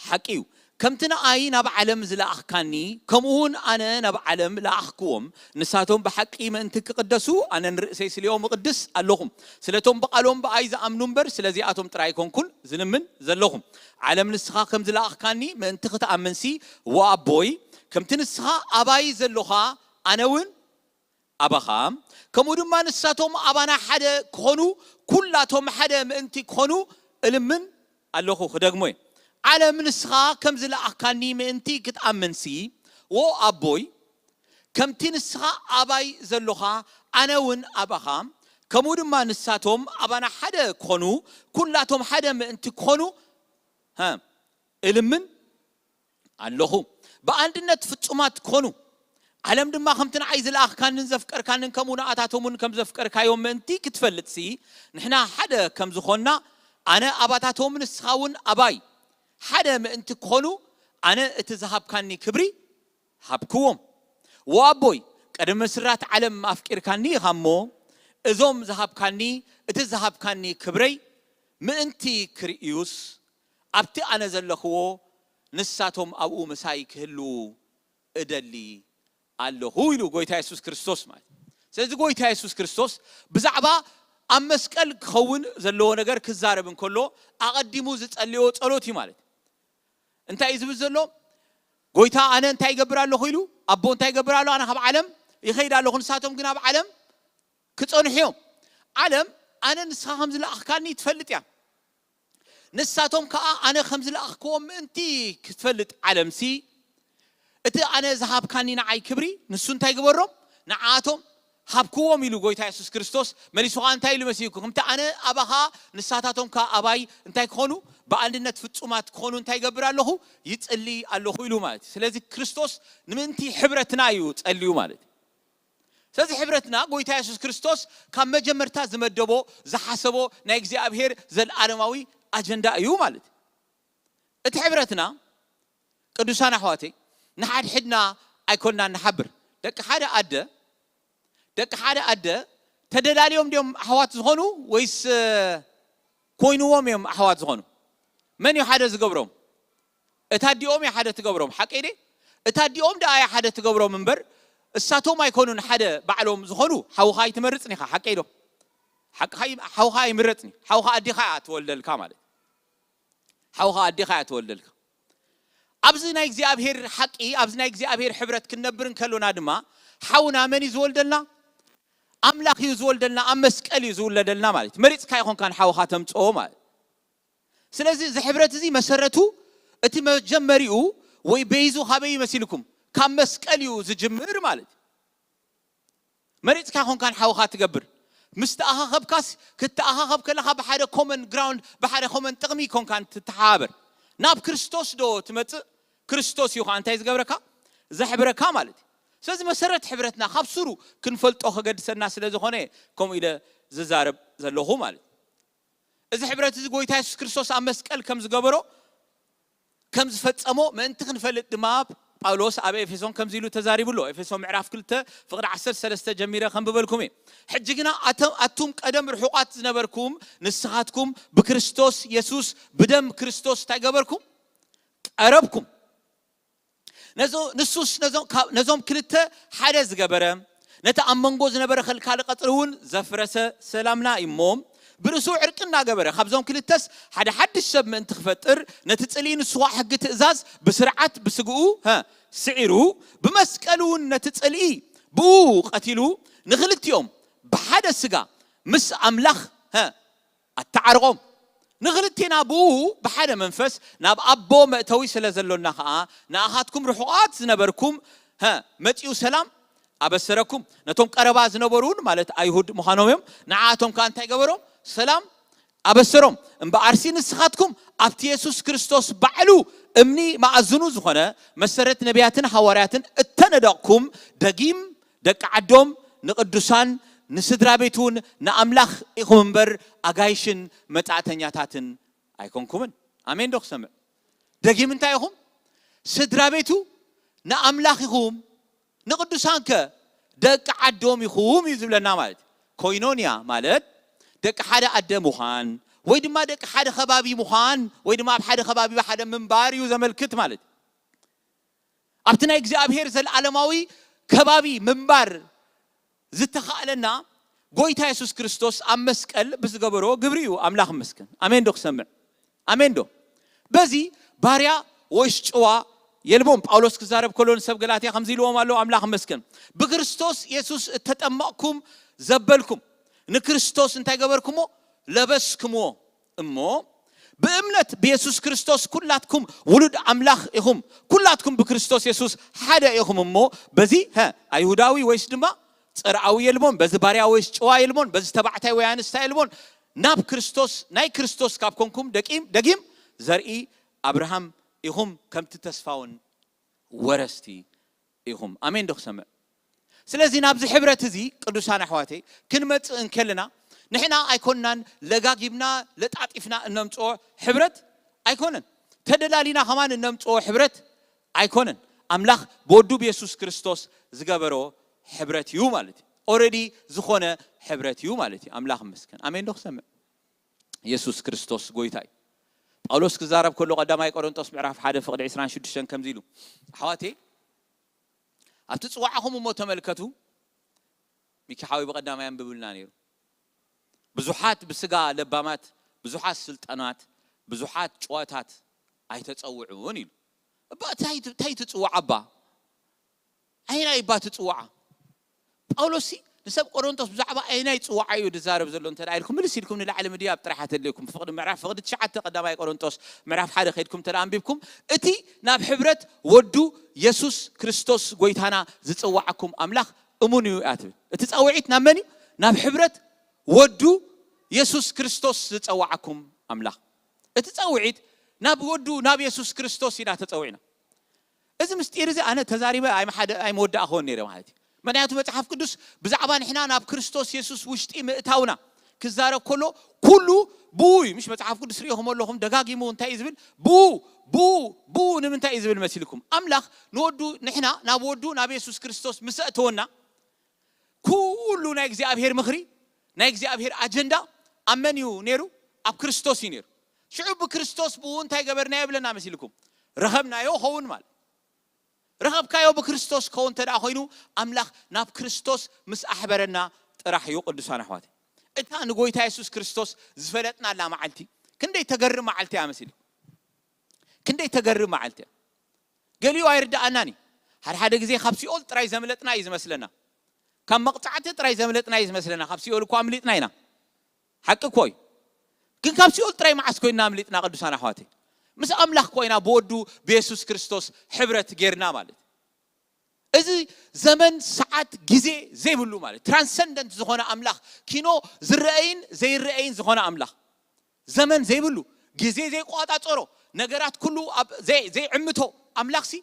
ሓቂ እዩ። ከምቲ ንኣይ ናብ ዓለም ዝለኣኽካኒ ከምኡ እውን ኣነ ናብ ዓለም ለኣኽክዎም። ንሳቶም ብሓቂ ምእንቲ ክቕደሱ ኣነ ንርእሰይ ስሊኦም እቕድስ ኣለኹ። ስለቶም ብቓሎም ብኣይ ዝኣምኑ እምበር ስለዚኣቶም ጥራይ ኣይኮንኩን ዝልምን ዘለኹ። ዓለም ንስኻ ከም ዝለኣኽካኒ ምእንቲ ክትኣምንሲ እወ ኣቦይ ከምቲ ንስኻ ኣባይ ዘሎኻ ኣነ እውን ኣባኻ ከምኡ ድማ ንሳቶም ኣባና ሓደ ክኾኑ ኩላቶም ሓደ ምእንቲ ክኾኑ እልምን ኣለኹ። ክደግሞ እየ። ዓለም ንስኻ ከም ዝለኣኽካኒ ምእንቲ ክትኣምንሲ፣ ዎ ኣቦይ፣ ከምቲ ንስኻ ኣባይ ዘሎኻ ኣነ እውን ኣባኻ፣ ከምኡ ድማ ንሳቶም ኣባና ሓደ ክኾኑ ኩላቶም ሓደ ምእንቲ ክኾኑ እልምን ኣለኹ። ብኣንድነት ፍጹማት ክኾኑ፣ ዓለም ድማ ከምቲ ንዓይ ዝለኣኽካንን ዘፍቀርካንን ከምኡ ንኣታቶም እውን ከም ዘፍቀርካዮም ምእንቲ ክትፈልጥሲ፣ ንሕና ሓደ ከም ዝኾንና፣ ኣነ ኣባታቶም ንስኻ እውን ኣባይ ሓደ ምእንቲ ክኾኑ፣ ኣነ እቲ ዝሃብካኒ ክብሪ ሃብክዎም። ዎ ኣቦይ፣ ቅድሚ ምስራት ዓለም ኣፍቂርካኒ ኢኻ እሞ፣ እዞም ዝሃብካኒ፣ እቲ ዝሃብካኒ ክብረይ ምእንቲ ክርእዩስ፣ ኣብቲ ኣነ ዘለኽዎ ንሳቶም ኣብኡ ምሳይ ክህልዉ እደሊ ኣለኹ ኢሉ ጎይታ የሱስ ክርስቶስ ማለት እዩ። ስለዚ ጎይታ የሱስ ክርስቶስ ብዛዕባ ኣብ መስቀል ክኸውን ዘለዎ ነገር ክዛረብ እንከሎ ኣቐዲሙ ዝጸልዮ ጸሎት እዩ ማለት እዩ። እንታይ እዩ ዝብል ዘሎ? ጎይታ ኣነ እንታይ ይገብር ኣለኹ ኢሉ፣ ኣቦ እንታይ ይገብር ኣሎ? ኣነ ካብ ዓለም ይኸይድ ኣለኹ፣ ንሳቶም ግን ኣብ ዓለም ክጸንሑ እዮም። ዓለም ኣነ ንስኻ ከም ዝለኣኽካኒ ትፈልጥ እያ። ንሳቶም ከኣ ኣነ ከም ዝለኣኽክዎም ምእንቲ ክትፈልጥ ዓለምሲ፣ እቲ ኣነ ዝሃብካኒ ንዓይ ክብሪ ንሱ እንታይ ግበሮም? ንዓኣቶም ሃብክዎም ኢሉ ጎይታ የሱስ ክርስቶስ መሊሱ ከኣ እንታይ ኢሉ መሲልኩም? ከምቲ ኣነ ኣባኻ ንሳታቶም ከኣ ኣባይ እንታይ ክኾኑ? ብኣንድነት ፍጹማት ክኾኑ እንታይ ይገብር ኣለኹ? ይጽሊ ኣለኹ ኢሉ ማለት እዩ። ስለዚ ክርስቶስ ንምእንቲ ሕብረትና እዩ ጸልዩ ማለት እዩ። ስለዚ ሕብረትና ጎይታ የሱስ ክርስቶስ ካብ መጀመርታ ዝመደቦ ዝሓሰቦ ናይ እግዚኣብሔር ዘለዓለማዊ ኣጀንዳ እዩ ማለት እዩ። እቲ ሕብረትና ቅዱሳን ኣሕዋተይ ንሓድሕድና ኣይኮንና ንሓብር። ደቂ ሓደ ኣደ ደቂ ሓደ ኣደ ተደላልዮም ድዮም ኣሕዋት ዝኾኑ ወይስ ኮይንዎም እዮም ኣሕዋት ዝኾኑ? መን እዩ ሓደ ዝገብሮም? እታ ኣዲኦም እያ ሓደ ትገብሮም። ሓቀይ ደ? እታ ኣዲኦም ደኣ እያ ሓደ ትገብሮም እምበር፣ እሳቶም ኣይኮኑን ሓደ ባዕሎም ዝኾኑ። ሓውኻ ኣይትመርጽን ኢኻ፣ ሓቀይ ዶ? ሓቅኻ ይ-፣ ሓውኻ ኣይምረጽን እዩ። ሓውኻ ኣዴኻ እያ ትወልደልካ ማለት እዩ። ሓውኻ ኣዴኻ እያ ትወልደልካ። ኣብዚ ናይ እግዚኣብሔር ሓቂ፣ ኣብዚ ናይ እግዚኣብሔር ሕብረት ክንነብር እንከሎና ድማ፣ ሓውና መን እዩ ዝወልደልና? ኣምላኽ እዩ ዝወልደልና፣ ኣብ መስቀል እዩ ዝውለደልና ማለት እዩ። መሪጽካ ኣይኮንካን ሓውኻ ተምጽኦ ማለት እዩ። ስለዚ እዚ ሕብረት እዚ መሰረቱ፣ እቲ መጀመሪኡ ወይ ቤይዙ ካበይ መሲልኩም? ካብ መስቀል እዩ ዝጅምር ማለት እዩ። መሪጽካ ኮንካን ሓውኻ ትገብር። ምስ ተኣኻኸብካስ፣ ክትኣኻኸብ ከለኻ ብሓደ ኮመን ግራውንድ፣ ብሓደ ኮመን ጥቕሚ ኮንካን ትተሓባበር። ናብ ክርስቶስ ዶ ትመጽእ? ክርስቶስ እዩ ኸዓ እንታይ ዝገብረካ? ዘሕብረካ ማለት እዩ። ስለዚ መሰረት ሕብረትና ካብ ሱሩ ክንፈልጦ ከገድሰና ስለ ዝኾነ፣ ከምኡ ኢለ ዝዛረብ ዘለኹ ማለት እዩ። እዚ ሕብረት እዚ ጎይታ የሱስ ክርስቶስ ኣብ መስቀል ከም ዝገበሮ፣ ከም ዝፈጸሞ ምእንቲ ክንፈልጥ ድማ፣ ጳውሎስ ኣብ ኤፌሶን ከምዚ ኢሉ ተዛሪቡ ኣሎ። ኤፌሶን ምዕራፍ ክልተ ፍቕዲ ዓሰርተ ሰለስተ ጀሚረ ከንብበልኩም እየ። ሕጂ ግና ኣተ-፣ ኣቱም ቀደም ርሑቓት ዝነበርኩም ንስኻትኩም ብክርስቶስ የሱስ፣ ብደም ክርስቶስ እንታይ ገበርኩም? ቀረብኩም። ነዞ-፣ ንሱስ ነዞም፣ ካብ-፣ ነዞም ክልተ ሓደ ዝገበረ፣ ነቲ ኣብ መንጎ ዝነበረ ከልካሊ ቀጽሪ እውን ዘፍረሰ ሰላምና እዩ እሞ፣ ብርእሱ ዕርቂ እናገበረ፣ ካብዞም ክልተስ ሓደ ሓድሽ ሰብ ምእንቲ ክፈጥር፣ ነቲ ጽልኢ ንሱ ኸዓ ሕጊ ትእዛዝ ብስርዓት ብስግኡ፣ ሀ፣ ስዒሩ፣ ብመስቀል እውን ነቲ ጽልኢ ብኡ ቀቲሉ፣ ንኽልቲኦም ብሓደ ስጋ ምስ ኣምላኽ፣ ሀ፣ ኣተዓርቖም። ንኽልቴና ብኡ ብሓደ መንፈስ ናብ ኣቦ መእተዊ ስለ ዘሎና ኸዓ፣ ንኣኻትኩም ርሑቓት ዝነበርኩም፣ ሀ፣ መጺኡ ሰላም ኣበሰረኩም። ነቶም ቀረባ ዝነበሩ እውን፣ ማለት ኣይሁድ ምዃኖም እዮም፣ ንዓኣቶም ከኣ እንታይ ገበሮም? ሰላም ኣበሰሮም። እምበኣርሲ ንስኻትኩም ኣብቲ የሱስ ክርስቶስ ባዕሉ እምኒ መኣዝኑ ዝኾነ፣ መሰረት ነቢያትን ሃዋርያትን እተነደቕኩም፣ ደጊም ደቂ ዓዶም፣ ንቅዱሳን፣ ንስድራ ቤት እውን ንኣምላኽ ኢኹም እምበር፣ ኣጋይሽን መጻእተኛታትን ኣይኮንኩምን። ኣሜን ዶ ክሰምዕ? ደጊም እንታይ ኢኹም? ስድራ ቤቱ፣ ንኣምላኽ ኢኹም፣ ንቅዱሳንከ ደቂ ዓዶም ኢኹም እዩ ዝብለና ማለት እዩ። ኮይኖንያ ማለት ደቂ ሓደ ኣደ ምዃን፣ ወይ ድማ ደቂ ሓደ ከባቢ ምዃን፣ ወይ ድማ ኣብ ሓደ ከባቢ ሓደ ምንባር እዩ ዘመልክት ማለት እዩ። ኣብቲ ናይ እግዚኣብሔር ዘለዓለማዊ ከባቢ ምንባር ዝተኻእለና ጎይታ የሱስ ክርስቶስ ኣብ መስቀል ብዝገበሮ ግብሪ እዩ። ኣምላኽ ይመስገን። ኣሜን ዶ ክሰምዕ? ኣሜን ዶ? በዚ ባርያ ወይስ ጭዋ የልቦም። ጳውሎስ ክዛረብ ከሎ ንሰብ ገላትያ ከምዚ ኢልዎም ኣሎ፣ ኣምላኽ ይመስገን። ብክርስቶስ የሱስ እተጠመቕኩም ዘበልኩም፣ ንክርስቶስ እንታይ ገበርኩሞ? ለበስክምዎ። እሞ ብእምነት ብየሱስ ክርስቶስ ኩላትኩም ውሉድ ኣምላኽ ኢኹም። ኩላትኩም ብክርስቶስ የሱስ ሓደ ኢኹም። እሞ በዚ፣ ሀ፣ ኣይሁዳዊ ወይስ ድማ ጸርኣዊ የልቦን፣ በዚ ባርያ ወይስ ጨዋ የልቦን፣ በዚ ተባዕታይ ወይ ኣንስታይ የልቦን። ናብ ክርስቶስ፣ ናይ ክርስቶስ ካብ ኮንኩም ደቂም፣ ደጊም ዘርኢ ኣብርሃም ኢኹም፣ ከምቲ ተስፋውን ወረስቲ ኢኹም። ኣሜን ዶ ክሰምዕ? ስለዚ ናብዚ ሕብረት እዚ ቅዱሳን ኣሕዋተይ ክንመጽእ እንከለና፣ ንሕና ኣይኮንናን ለጋጊብና ለጣጢፍና እነምጽኦ ሕብረት ኣይኮነን። ተደላሊና ከማን እነምጽኦ ሕብረት ኣይኮነን። ኣምላኽ ብወዱ ብየሱስ ክርስቶስ ዝገበሮ ሕብረት እዩ ማለት እዩ። ኦረዲ ዝኾነ ሕብረት እዩ ማለት እዩ። ኣምላኽ ይመስገን። ኣሜን ዶ ክሰምዕ? የሱስ ክርስቶስ ጎይታ እዩ። ጳውሎስ ክዛረብ ከሎ ቀዳማይ ቆሮንጦስ ምዕራፍ ሓደ ፍቕዲ ዕስራን ሽዱሽተን ከምዚ ኢሉ፣ ኣሕዋተይ፣ ኣብቲ ጽዋዕኹም እሞ ተመልከቱ። ሚኪ ሓወይ ብቐዳማይ ኣንብብልና ነይሩ። ብዙሓት ብስጋ ለባማት፣ ብዙሓት ስልጣናት፣ ብዙሓት ጨዋታት ኣይተጸውዑን ኢሉ። እባ እንታይ ት-፣ እንታይ ትጽዋዕ ኣባ? ኣይናይ እባ ትጽዋዓ? ጳውሎስ ሲ ንሰብ ቆሮንቶስ ብዛዕባ ኣይናይ ጽዋዓ እዩ ዝዛረብ ዘሎ እንተ ደኣ ኢልኩም፣ ምልስ ኢልኩም ንላዕሊ ምድያብ ጥራሕ ኣተድልየኩም። ፍቕዲ ምዕራፍ፣ ፍቕዲ ትሽዓተ ቀዳማይ ቆሮንቶስ ምዕራፍ ሓደ ከይድኩም እንተ ደኣ ኣንቢብኩም፣ እቲ ናብ ሕብረት ወዱ የሱስ ክርስቶስ ጎይታና ዝጽዋዓኩም ኣምላኽ እሙን እዩ እያ ትብል። እቲ ጻውዒት ናብ መን እዩ? ናብ ሕብረት ወዱ የሱስ ክርስቶስ ዝጸዋዓኩም ኣምላኽ። እቲ ጻውዒት ናብ ወዱ ናብ የሱስ ክርስቶስ ኢና ተጸዊዕና። እዚ ምስጢር እዚ ኣነ ተዛሪበ ኣይመሓደ-፣ ኣይመወዳእኽዎን ነይረ ማለት እዩ። ምኽንያቱ መጽሓፍ ቅዱስ ብዛዕባ ንሕና ናብ ክርስቶስ የሱስ ውሽጢ ምእታውና ክዛረብ ከሎ፣ ኩሉ ብኡ እዩ። ምሽ መጽሓፍ ቅዱስ ርኢኹም ኣለኹም፣ ደጋጊሙ እንታይ እዩ ዝብል? ብኡ፣ ብኡ፣ ብኡ ንምንታይ እዩ ዝብል መሲልኩም? ኣምላኽ ንወዱ፣ ንሕና ናብ ወዱ ናብ የሱስ ክርስቶስ ምስ ኣእተወና፣ ኩሉ ናይ እግዚኣብሔር ምኽሪ፣ ናይ እግዚኣብሔር ኣጀንዳ ኣብ መን እዩ ነይሩ? ኣብ ክርስቶስ እዩ ነይሩ። ሽዑ ብክርስቶስ ብኡ እንታይ ገበርናዮ ይብለና መሲልኩም? ረኸብናዮ ኸውን ማለት። ረኸብካዮ ብክርስቶስ ክኸውን እንተ ደኣ ኮይኑ፣ ኣምላኽ ናብ ክርስቶስ ምስ ኣሕበረና ጥራሕ እዩ። ቅዱሳን ኣሕዋት፣ እታ ንጎይታ የሱስ ክርስቶስ ዝፈለጥናላ መዓልቲ ክንደይ ተገርም መዓልቲ እያ መሲሉ። ክንደይ ተገርም መዓልቲ እያ። ገሊኡ ኣይርድኣናን እዩ። ሓደ ሓደ ግዜ ካብ ሲኦል ጥራይ ዘምለጥና እዩ ዝመስለና። ካብ መቕጻዕቲ ጥራይ ዘምለጥና እዩ ዝመስለና። ካብ ሲኦል እኮ ኣምሊጥና ኢና። ሓቂ እኮ እዩ። ግን ካብ ሲኦል ጥራይ መዓስ ኮይና ኣምሊጥና? ቅዱሳን ኣሕዋተይ፣ ምስ ኣምላኽ ኮይና ብወዱ ብየሱስ ክርስቶስ ሕብረት ጌርና ማለት እዩ። እዚ ዘመን፣ ሰዓት፣ ግዜ ዘይብሉ ማለት፣ ትራንሰንደንት ዝኾነ ኣምላኽ፣ ኪኖ ዝረአይን ዘይረአይን ዝኾነ ኣምላኽ፣ ዘመን ዘይብሉ፣ ግዜ ዘይቆጻጸሮ፣ ነገራት ኩሉ ኣብ ዘይ-፣ ዘይዕምቶ ኣምላኽሲ፣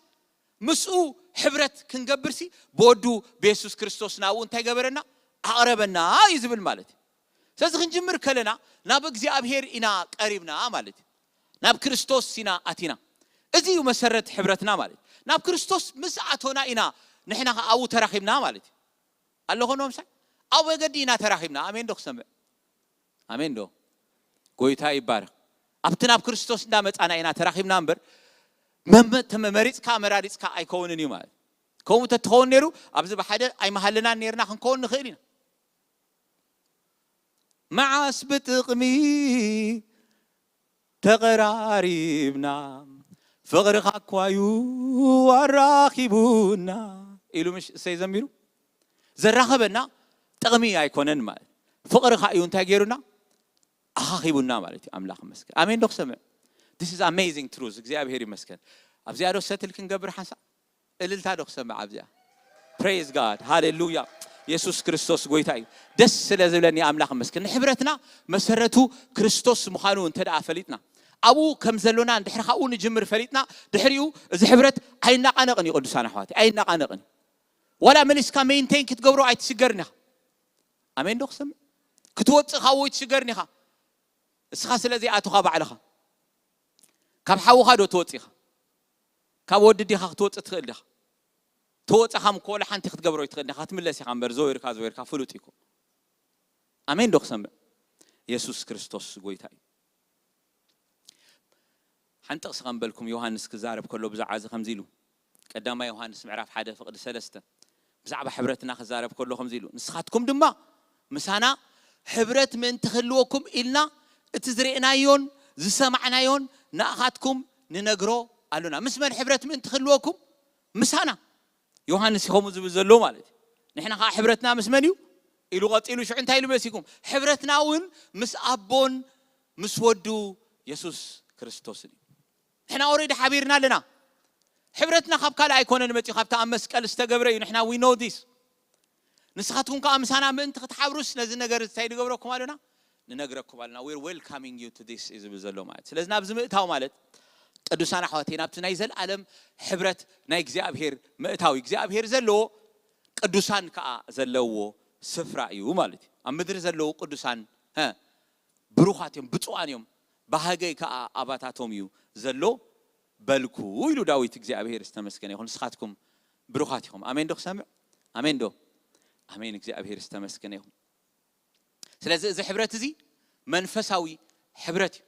ምስኡ ሕብረት ክንገብርሲ፣ ብወዱ ብየሱስ ክርስቶስ ናብኡ እንታይ ገበረና? ኣቕረበና እዩ ዝብል ማለት እዩ። ስለዚ ክንጅምር ከለና ናብ እግዚኣብሔር ኢና ቀሪብና ማለት እዩ። ናብ ክርስቶስ ኢና ኣቲና። እዚ እዩ መሰረት ሕብረትና ማለት እዩ። ናብ ክርስቶስ ምስ ኣቶና ኢና ንሕና ከኣ ኣብኡ ተራኺብና ማለት እዩ። ኣለኹ ኖምሳይ? ኣብ መገዲ ኢና ተራኺብና። ኣሜን ዶ ክሰምዕ? ኣሜን ዶ? ጎይታ ይባረኽ። ኣብቲ ናብ ክርስቶስ እንዳመጻና ኢና ተራኺብና እምበር፣ መመ-፣ ተመ-፣ መሪጽካ መራሪጽካ ኣይከውንን እዩ ማለት። ከምኡ ተትኸውን ነይሩ፣ ኣብዚ ብሓደ ኣይመሃለናን ነይርና፣ ክንከውን ንኽእል ኢና። መዓስ ብጥቕሚ ተቐራሪብና፣ ፍቕርኻ እኳዩ ኣራኺቡና ኢሉ ምሽ እሰይ ዘሚሩ። ዘራኸበና ጥቕሚ ኣይኮነን ማለት፣ ፍቕርኻ እዩ እንታይ ገይሩና? ኣኻኺቡና ማለት እዩ። ኣምላኽ ይመስገን። ኣሜን ዶ ክሰምዕ? This is amazing truth። እግዚኣብሔር ይመስገን። ኣብዚኣ ዶ ሰትል ክንገብር ሓንሳእ? እልልታ ዶ ክሰምዕ ኣብዚኣ? Praise God። ሃሌሉያ። የሱስ ክርስቶስ ጎይታ እዩ። ደስ ስለ ዝብለኒ ኣምላኽ ይመስገን። ንሕብረትና መሰረቱ ክርስቶስ ምዃኑ እንተ ደኣ ፈሊጥና፣ ኣብኡ ከም ዘሎና፣ ድሕሪ ካብኡ ንጅምር ፈሊጥና፣ ድሕሪኡ እዚ ሕብረት ኣይናቓነቕን እዩ። ቅዱሳን ኣሕዋተይ፣ ኣይናቓነቕን እዩ። ዋላ መሊስካ ሜንቴን ክትገብሮ ኣይትሽገርን ኢኻ። ኣሜን ዶ ክሰምዕ? ክትወጽእ ካብኡ ኣይትሽገርን ኢኻ። እስኻ ስለ ዘይኣቶኻ ባዕልኻ። ካብ ሓውኻ ዶ ትወጽእ ኢኻ? ካብ ወዲ ዲኻ ክትወጽእ ትኽእል ዲኻ? ተወጻኻ እኮ ወላ ሓንቲ ክትገብሮ ኣይትኽእል ዲኻ? ክትምለስ ኢኻ እምበር፣ ዘዊርካ ዘዊርካ ፍሉጥ እዩ እኮ። ኣሜን ዶ ክሰምዕ? የሱስ ክርስቶስ ጎይታ እዩ። ሓንቲ ጥቕሲ ከም በልኩም፣ ዮሃንስ ክዛረብ ከሎ ብዛዕባ እዚ ከምዚ ኢሉ፣ ቀዳማይ ዮሃንስ ምዕራፍ ሓደ ፍቕዲ ሰለስተ፣ ብዛዕባ ሕብረትና ክዛረብ ከሎ ከምዚ ኢሉ፣ "ንስኻትኩም ድማ ምሳና ሕብረት ምእንቲ ክህልወኩም ኢልና እቲ ዝርእናዮን ዝሰማዕናዮን ንኣኻትኩም ንነግሮ ኣሎና።" ምስ መን ሕብረት ምእንቲ ክህልወኩም? ምሳና። ዮሃንስ እዩ ከምኡ ዝብል ዘሎ ማለት እዩ። ንሕና ኸዓ ሕብረትና ምስ መን እዩ? ኢሉ ቀጺሉ ሽዑ እንታይ ኢሉ መሲኩም? ሕብረትና እውን ምስ ኣቦን ምስ ወዱ የሱስ ክርስቶስን እዩ። ንሕና ኦሬዲ ሓቢርና ኣለና። ሕብረትና ካብ ካልእ ኣይኮነን መጺኡ፣ ካብቲ ኣብ መስቀል ዝተገብረ እዩ። ንሕና we know this። ንስኻትኩም ከኣ ምሳና ምእንቲ ክትሓብሩስ ነዚ ነገር እንታይ ንገብረኩም ኣሎና? ንነግረኩም ኣለና። We're welcoming you to this እዩ ዝብል ዘሎ ማለት። ስለዚ ናብዚ ምእታው ማለት ቅዱሳን ኣሕዋተይ ናብቲ ናይ ዘለኣለም ሕብረት ናይ እግዚኣብሔር ምእታው እዩ። እግዚኣብሔር ዘለዎ ቅዱሳን ከኣ ዘለዎ ስፍራ እዩ ማለት እዩ። ኣብ ምድሪ ዘለዉ ቅዱሳን፣ ሀ፣ ብሩኻት እዮም፣ ብፁዓን እዮም፣ ባህገይ ከኣ ኣባታቶም እዩ ዘሎ በልኩ ኢሉ ዳዊት። እግዚኣብሔር ዝተመስገነ ይኹን። ንስኻትኩም ብሩኻት ኢኹም። ኣሜን ዶ ክሰምዕ? ኣሜን ዶ? ኣሜን። እግዚኣብሔር ዝተመስገነ ይኹን። ስለዚ እዚ ሕብረት እዚ መንፈሳዊ ሕብረት እዩ።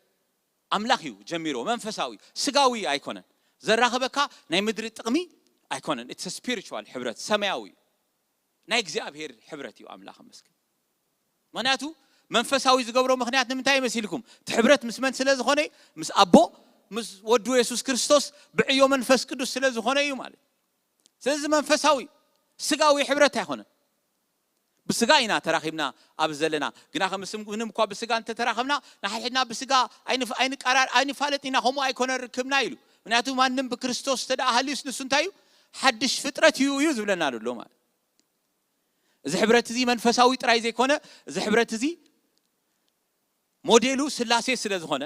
ኣምላኽ እዩ ጀሚሮ፣ መንፈሳዊ፣ ስጋዊ ኣይኮነን። ዘራኽበካ ናይ ምድሪ ጥቕሚ ኣይኮነን። It's a spiritual ሕብረት፣ ሰማያዊ እዩ። ናይ እግዚኣብሔር ሕብረት እዩ። ኣምላኽ ይመስገን። ምኽንያቱ መንፈሳዊ ዝገብሮ ምኽንያት ንምንታይ መሲልኩም? እቲ ሕብረት ምስ መን ስለ ዝኾነ? ምስ ኣቦ፣ ምስ ወዱ የሱስ ክርስቶስ፣ ብዕዮ መንፈስ ቅዱስ ስለ ዝኾነ እዩ ማለት። ስለዚ መንፈሳዊ፣ ስጋዊ ሕብረት ኣይኮነን። ብስጋ ኢና ተራኺብና ኣብ ዘለና። ግና ከምስም ምንም እኳ ብስጋ እንተተራኸብና፣ ንሓድሕድና ብስጋ ኣይንፍ-፣ ኣይንቀራር-፣ ኣይንፋለጥ ኢና፣ ከምኡ ኣይኮነ ርክብና ኢሉ። ምክንያቱ ማንም ብክርስቶስ እንተ ደኣ ሃልዩስ ንሱ እንታይ እዩ? ሓድሽ ፍጥረት እዩ፣ እዩ ዝብለና ዘሎ ማለት። እዚ ሕብረት እዚ መንፈሳዊ ጥራይ ዘይኮነ፣ እዚ ሕብረት እዚ ሞዴሉ ስላሴ ስለ ዝኾነ፣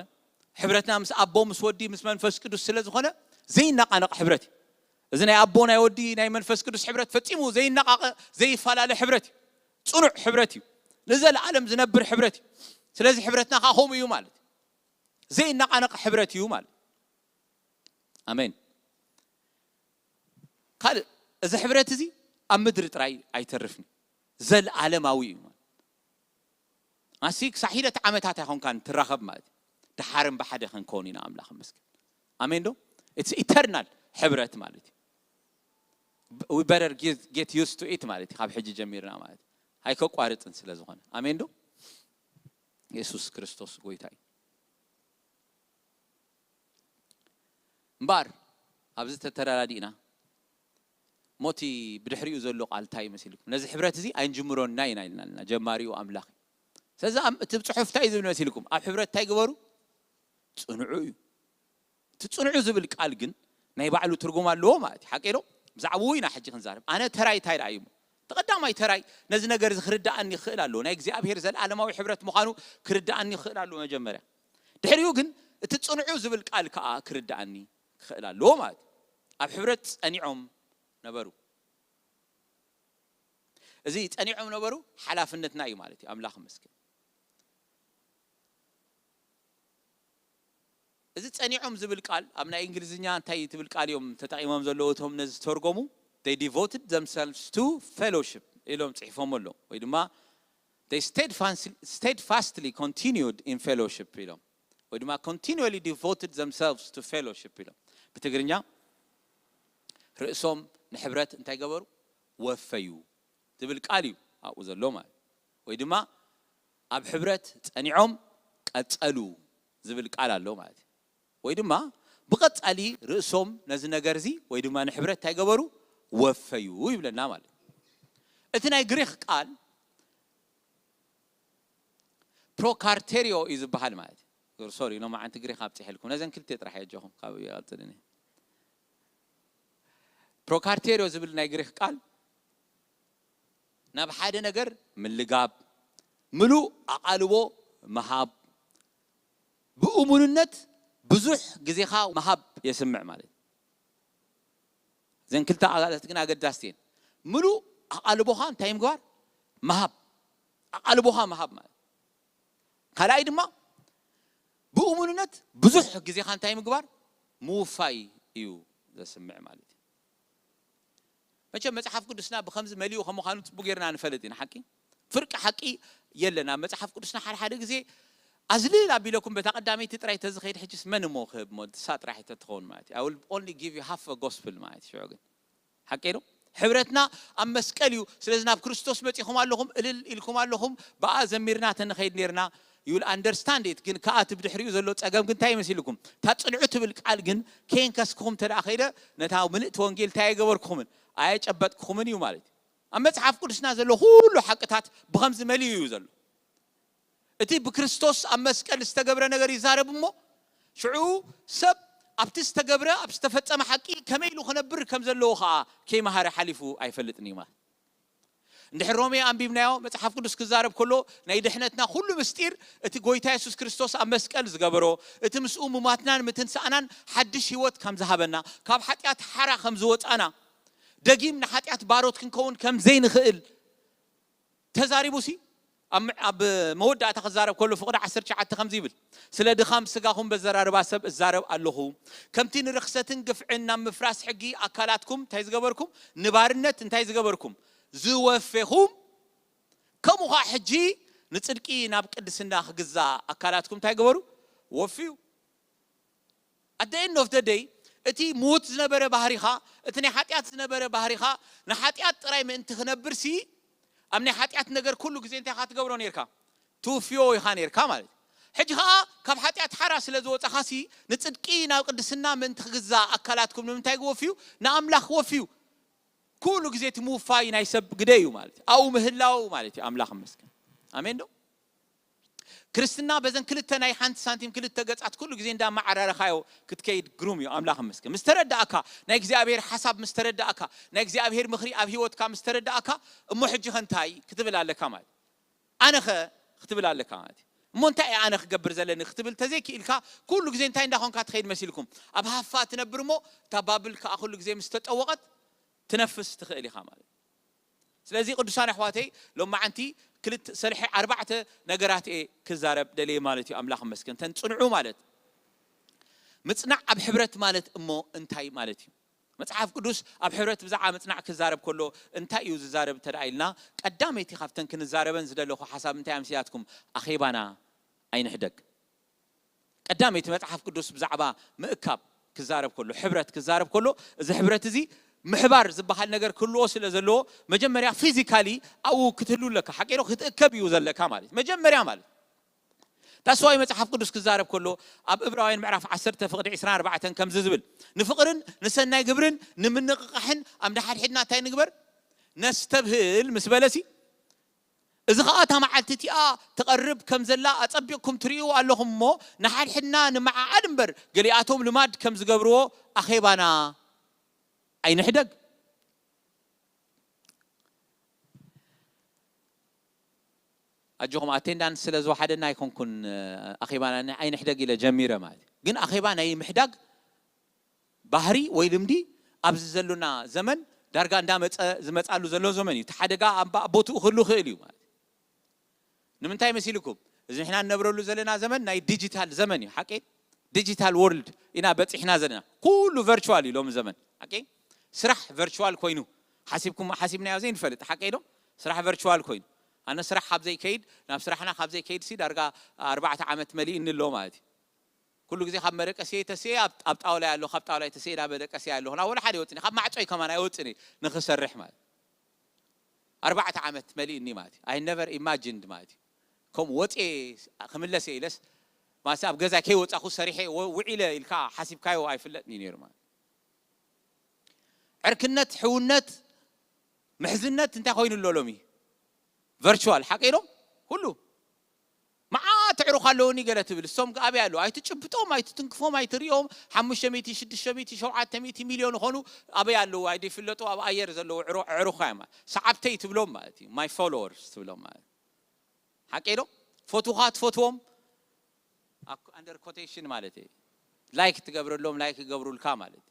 ሕብረትና ምስ ኣቦ፣ ምስ ወዲ፣ ምስ መንፈስ ቅዱስ ስለ ዝኾነ፣ ዘይናቃነቕ ሕብረት እዩ። እዚ ናይ ኣቦ፣ ናይ ወዲ፣ ናይ መንፈስ ቅዱስ ሕብረት ፈጺሙ ዘይናቃቐ፣ ዘይፈላለ ሕብረት እዩ። ጽኑዕ ሕብረት እዩ። ንዘለኣለም ዝነብር ሕብረት እዩ። ስለዚ ሕብረትና ከኣ ከምኡ እዩ ማለት እዩ። ዘይናቃነቕ ሕብረት እዩ ማለት እዩ። ኣሜን። ካልእ፣ እዚ ሕብረት እዚ ኣብ ምድሪ ጥራይ ኣይተርፍን እዩ። ዘለኣለማዊ እዩ ማለት። ኣሲ ክሳዕ ሒደት ዓመታት ኣይኮንካን ትራኸብ ማለት እዩ። ደሓርም ብሓደ ክንከውን ኢና፣ ኣምላኽ ይመስገን። ኣሜን ዶ? It's eternal ሕብረት ማለት እዩ። we better get used to it ማለት እዩ። ካብ ሕጂ ጀሚርና ማለት ኣይከቋርፅን ስለ ዝኾነ፣ ኣሜን ዶ? የሱስ ክርስቶስ ጎይታ እዩ። እምበኣር ኣብዚ ተተረዳዲእና፣ ሞቲ ብድሕሪኡ ዘሎ ቃል እንታይ ይመስልኩም? ነዚ ሕብረት እዚ ኣይንጅምሮና ኢና ኢልና ኣለና። ጀማሪኡ ኣምላኽ እዩ። ስለዚ ኣብ እቲ ጽሑፍ እንታይ እዩ ዝብል መሲልኩም? ኣብ ሕብረት እንታይ ግበሩ? ጽንዑ እዩ። እቲ ጽንዑ ዝብል ቃል ግን ናይ ባዕሉ ትርጉም ኣለዎ ማለት እዩ። ሓቂ ዶ? ብዛዕባኡ ኢና ሕጂ ክንዛረብ። ኣነ ተራይ እንታይ ደኣ እዩ? እቲ ቀዳማይ ተራይ ነዚ ነገር እዚ ክርድኣኒ ይኽእል ኣለዎ። ናይ እግዚኣብሔር ዘለዓለማዊ ሕብረት ምዃኑ ክርድኣኒ ይኽእል ኣለዎ መጀመርያ። ድሕሪኡ ግን እቲ ጽንዑ ዝብል ቃል ከኣ ክርድኣኒ ክኽእል ኣለዎ ማለት እዩ። ኣብ ሕብረት ጸኒዖም ነበሩ። እዚ ጸኒዖም ነበሩ ሓላፍነትና እዩ ማለት እዩ። ኣምላኽ ይመስገን። እዚ ጸኒዖም ዝብል ቃል ኣብ ናይ እንግሊዝኛ እንታይ ትብል ቃል እዮም ተጠቒሞም ዘለዉ እቶም ነዚ ዝተርጎሙ? They devoted themselves to fellowship ኢሎም ጽሒፎም ኣለዉ። ወይ ድማ they steadfastly continued in fellowship ኢሎም፣ ወይ ድማ continually devoted themselves to fellowship ኢሎም። ብትግርኛ ርእሶም ንሕብረት እንታይ ገበሩ? ወፈዩ ዝብል ቃል እዩ ኣብኡ ዘሎ ማለት። ወይ ድማ ኣብ ሕብረት ጸኒዖም ቀጸሉ ዝብል ቃል ኣሎ ማለት እዩ። ወይ ድማ ብቐጻሊ ርእሶም ነዚ ነገር እዚ ወይ ድማ ንሕብረት እንታይ ገበሩ? ወፈዩ ይብለና ማለት እዩ። እቲ ናይ ግሪክ ቃል ፕሮካርቴሪዮ እዩ ዝበሃል ማለት እዩ። ሶሪ፣ ሎማዓንቲ ግሪክ ኣብፂሐልኩም። ነዘን ክልተ ጥራሕ የጆኹም፣ ካብ ይቐፅልን እየ። ፕሮካርቴሪዮ ዝብል ናይ ግሪክ ቃል ናብ ሓደ ነገር ምልጋብ፣ ምሉእ ኣቓልቦ ምሃብ፣ ብእሙንነት ብዙሕ ግዜኻ ምሃብ የስምዕ ማለት እዩ። እዘን ክልተ ቃላት ግን ኣገዳስቲ እየን። ምሉእ ኣቓልቦኻ እንታይ ምግባር? ምሃብ። ኣቓልቦኻ ምሃብ ማለት። ካልኣይ ድማ ብእሙንነት ብዙሕ ግዜኻ እንታይ ምግባር? ምውፋይ እዩ ዘስምዕ ማለት እዩ። መቸም መጽሓፍ ቅዱስና ብኸምዚ መሊኡ ከም ምዃኑ ጽቡቅ ጌርና ንፈልጥ ኢና። ሓቂ ፍርቂ ሓቂ የለን ኣብ መጽሓፍ ቅዱስና። ሓደ ሓደ ግዜ ኣዝልል ኣቢለኩም በታ ቀዳመይቲ ጥራይ ተዝኸይድ፣ ሕጅስ መን እሞ ክህብ እሞ? እሳ ጥራይ ተትኸውን ማለት እዩ። I will only give you half a gospel ማለት እዩ። ሽዑ ግን ሓቂ ዶ? ሕብረትና ኣብ መስቀል እዩ። ስለዚ ናብ ክርስቶስ መጺኹም ኣለኹም፣ እልል ኢልኩም ኣለኹም፣ ብኣ ዘሚርና ተንኸይድ ኔርና፣ you will understand it። ግን ከኣ እቲ ብድሕሪኡ ዘሎ ጸገም ግን እንታይ ይመስልኩም? እታ ጽንዑ ትብል ቃል ግን ከየንከስክኹም እንተ ደኣ ከይደ፣ ነታ ምልእቲ ወንጌል እንታይ ኣይገበርኩኹምን? ኣየጨበጥኩኹምን እዩ ማለት እዩ። ኣብ መጽሓፍ ቅዱስና ዘሎ ኩሉ ሓቅታት ብኸምዚ መሊኡ እዩ ዘሎ። እቲ ብክርስቶስ ኣብ መስቀል ዝተገብረ ነገር ይዛረብ እሞ፣ ሽዑ ሰብ ኣብቲ ዝተገብረ፣ ኣብ ዝተፈጸመ ሓቂ ከመይ ኢሉ ክነብር ከም ዘለዎ ኸኣ ከይመሃረ ሓሊፉ ኣይፈልጥን እዩ ማለት። እንድሕር ሮሜ ኣንቢብናዮ፣ መጽሓፍ ቅዱስ ክዛረብ ከሎ፣ ናይ ድሕነትና ኩሉ ምስጢር እቲ ጎይታ የሱስ ክርስቶስ ኣብ መስቀል ዝገበሮ፣ እቲ ምስኡ ምማትናን ምትንሳእናን ሓድሽ ህይወት ከም ዝሃበና፣ ካብ ሓጢኣት ሓራ ከም ዝወጻና፣ ደጊም ንሓጢኣት ባሮት ክንከውን ከም ዘይንኽእል ተዛሪቡ ሲ፣ ኣብ፣ ኣብ መወዳእታ ክዛረብ ከሎ ፍቕዲ ዓሰርተ ትሽዓተ ከምዚ ይብል፣ "ስለ ድኻም ስጋኹም በዘራርባ ሰብ እዛረብ ኣለኹ፣ ከምቲ ንርኽሰትን ግፍዕን ናብ ምፍራስ ሕጊ ኣካላትኩም እንታይ ዝገበርኩም? ንባርነት እንታይ ዝገበርኩም? ዝወፌኹም፣ ከምኡ ኸዓ ሕጂ ንጽድቂ ናብ ቅድስና ክግዛእ ኣካላትኩም እንታይ ገበሩ? ወፍዩ." At the end of the day፣ እቲ ምዉት ዝነበረ ባህሪኻ፣ እቲ ናይ ሓጢኣት ዝነበረ ባህሪኻ፣ ንሓጢኣት ጥራይ ምእንቲ ክነብር ሲ፣ ኣብ ናይ ሓጢኣት ነገር ኩሉ ግዜ እንታይ ኢኻ ትገብሮ ኔርካ? ትውፍዮ ኢኻ ኔርካ ማለት እዩ። ሕጂ ኸኣ ካብ ሓጢኣት ሓራ ስለ ዝወጻኻ ሲ፣ ንጽድቂ ናብ ቅድስና ምእንቲ ክግዛእ ኣካላትኩም ንምንታይ ክወፍዩ? ንኣምላኽ ክወፍዩ። ኩሉ ግዜ እቲ ምውፋይ ናይ ሰብ ግደ እዩ ማለት እዩ። ኣብኡ ምህላው ማለት እዩ። ኣምላኽ ይመስገን። ኣሜን ዶ? ክርስትና በዘን ክልተ ናይ ሓንቲ ሳንቲም ክልተ ገጻት ኩሉ ግዜ እንዳመዓራረኻዮ ክትከይድ ግሩም እዩ። ኣምላኽ ይመስገን። ምስ ተረዳእካ፣ ናይ እግዚኣብሔር ሓሳብ ምስ ተረዳእካ፣ ናይ እግዚኣብሔር ምኽሪ ኣብ ህይወትካ ምስ ተረዳእካ፣ እሞ ሕጂ ኸ እንታይ ክትብል ኣለካ ማለት እዩ። ኣነ ኸ ክትብል ኣለካ ማለት እዩ። እሞ እንታይ እየ ኣነ ክገብር ዘለኒ ክትብል ተዘይክኢልካ፣ ኩሉ ግዜ እንታይ እንዳኾንካ ትኸይድ መሲልኩም? ኣብ ሃፋ ትነብር እሞ፣ እታ ባብል ከኣ ኩሉ ግዜ ምስ ተጠወቐት፣ ትነፍስ ትኽእል ኢኻ ማለት እዩ። ስለዚ ቅዱሳን ኣሕዋተይ፣ ሎማዓንቲ ክልተ ሰልሒ ኣርባዕተ ነገራት እየ ክዛረብ ደልየ ማለት እዩ። ኣምላኽ ይመስገን። እተን ጽንዑ ማለት ምጽናዕ ኣብ ሕብረት ማለት እሞ እንታይ ማለት እዩ? መጽሓፍ ቅዱስ ኣብ ሕብረት ብዛዕባ ምጽናዕ ክዛረብ ከሎ እንታይ እዩ ዝዛረብ እንተ ደኣ ኢልና፣ ቀዳመይቲ ካብተን ክንዛረበን ዝደለኹ ሓሳብ እንታይ ኣምስያትኩም? ኣኼባና ኣይንሕደግ። ቀዳመይቲ መጽሓፍ ቅዱስ ብዛዕባ ምእካብ ክዛረብ ከሎ፣ ሕብረት ክዛረብ ከሎ፣ እዚ ሕብረት እዚ ምሕባር ዝበሃል ነገር ክህልዎ ስለ ዘለዎ መጀመርያ ፊዚካሊ ኣብኡ ክትህሉ ኣለካ። ሓቂ ዶ? ክትእከብ እዩ ዘለካ ማለት መጀመርያ ማለት። ታስዋይ መጽሓፍ ቅዱስ ክዛረብ ከሎ ኣብ እብራውያን ምዕራፍ ዓሰርተ ፍቕዲ ዕስራን ኣርባዕተን ከምዚ ዝብል፣ ንፍቕርን ንሰናይ ግብርን ንምንቕቓሕን ኣብ ንሓድሕድና እንታይ ንግበር? ነስተብህል ምስ በለሲ፣ እዚ ኸኣ እታ መዓልቲ እቲኣ ትቐርብ ከም ዘላ ኣጸቢቕኩም ትርእዩ ኣለኹም እሞ፣ ንሓድሕድና ንመዓዓድ እምበር፣ ገሊኣቶም ልማድ ከም ዝገብርዎ ኣኼባና ኣይንሕደግ። ኣጆኹም፣ ኣቴንዳንስ ስለ ዝወሓደና ኣይኮንኩን፣ ኣኼባና ን-፣ ኣይንሕደግ ኢለ ጀሚረ ማለት እዩ። ግን ኣኼባ ናይ ምሕዳግ ባህሪ ወይ ልምዲ ኣብዚ ዘሎና ዘመን ዳርጋ እንዳመጸ ዝመጻሉ ዘሎ ዘመን እዩ። እቲ ሓደጋ ኣብ ቦትኡ ክህሉ ይኽእል እዩ ማለት እዩ። ንምንታይ መሲልኩም? እዚ ንሕና ንነብረሉ ዘለና ዘመን ናይ ዲጂታል ዘመን እዩ። ሓቂ? ዲጂታል ወርልድ ኢና በጺሕና ዘለና። ኩሉ ቨርቹዋል እዩ ሎሚ ዘመን። ሓቂ? ስራሕ ቨርቹዋል ኮይኑ፣ ሓሲብኩም ሓሲብናዮ ዘይንፈልጥ። ሓቂ ዶ? ስራሕ ቨርቹዋል ኮይኑ። ኣነ ስራሕ ካብ ዘይከይድ፣ ናብ ስራሕና ካብ ዘይከይድ ሲ ዳርጋ ኣርባዕተ ዓመት መሊእኒ ኣሎ ማለት እዩ። ኩሉ ግዜ ካብ መደቀስየይ ተስኤ ኣብ፣ ኣብ ጣውላ ኣሎ፣ ካብ ጣውላ ተስኤ ናብ መደቀስያ ኣሎ። ናብ ወላ ሓደ ይወጽእኒ፣ ካብ ማዕጾይ ከማን ኣይወጽእኒ ንኽሰርሕ ማለት። ኣርባዕተ ዓመት መሊእኒ ማለት እዩ። I never imagined ማለት እዩ። ከምኡ ወጽኤ ክምለስ እየ ኢለስ፣ ማለትሲ ኣብ ገዛ ከይወጻኹ ሰሪሐ ወ-፣ ውዒለ ኢልካ ሓሲብካዮ ኣይፍለጥን እዩ ነይሩ ማለት። ዕርክነት፣ ሕውነት፣ ምሕዝነት እንታይ ኮይኑ ኣሎ ሎሚ? ቨርቹዋል፣ ሓቂ ዶ? ኩሉ። መዓት ኣዕሩኽ ኣለውኒ ገለ ትብል፣ እሶም ከ ኣበይ ኣለዉ? ኣይትጭብጦም፣ ኣይትትንክፎም፣ ኣይትርእዮም። ሓሙሽተ ሚእቲ፣ ሽዱሽተ ሚእቲ፣ ሸውዓተ ሚእቲ ሚልዮን ኾኑ ኣበይ ኣለዉ? ኣይደይፍለጡ፣ ኣብ ኣየር ዘለዉ ኣዕሩ-፣ ኣዕሩኽ እዮም። ሰዓብተይ ትብሎም ማለት እዩ። My followers ትብሎም ማለት እዩ። ሓቂ ዶ? ፈትውኻ ትፈትዎም፣ ኣክ-፣ under quotation ማለት እዩ። ላይክ ትገብረሎም፣ ላይክ ይገብሩልካ ማለት እዩ።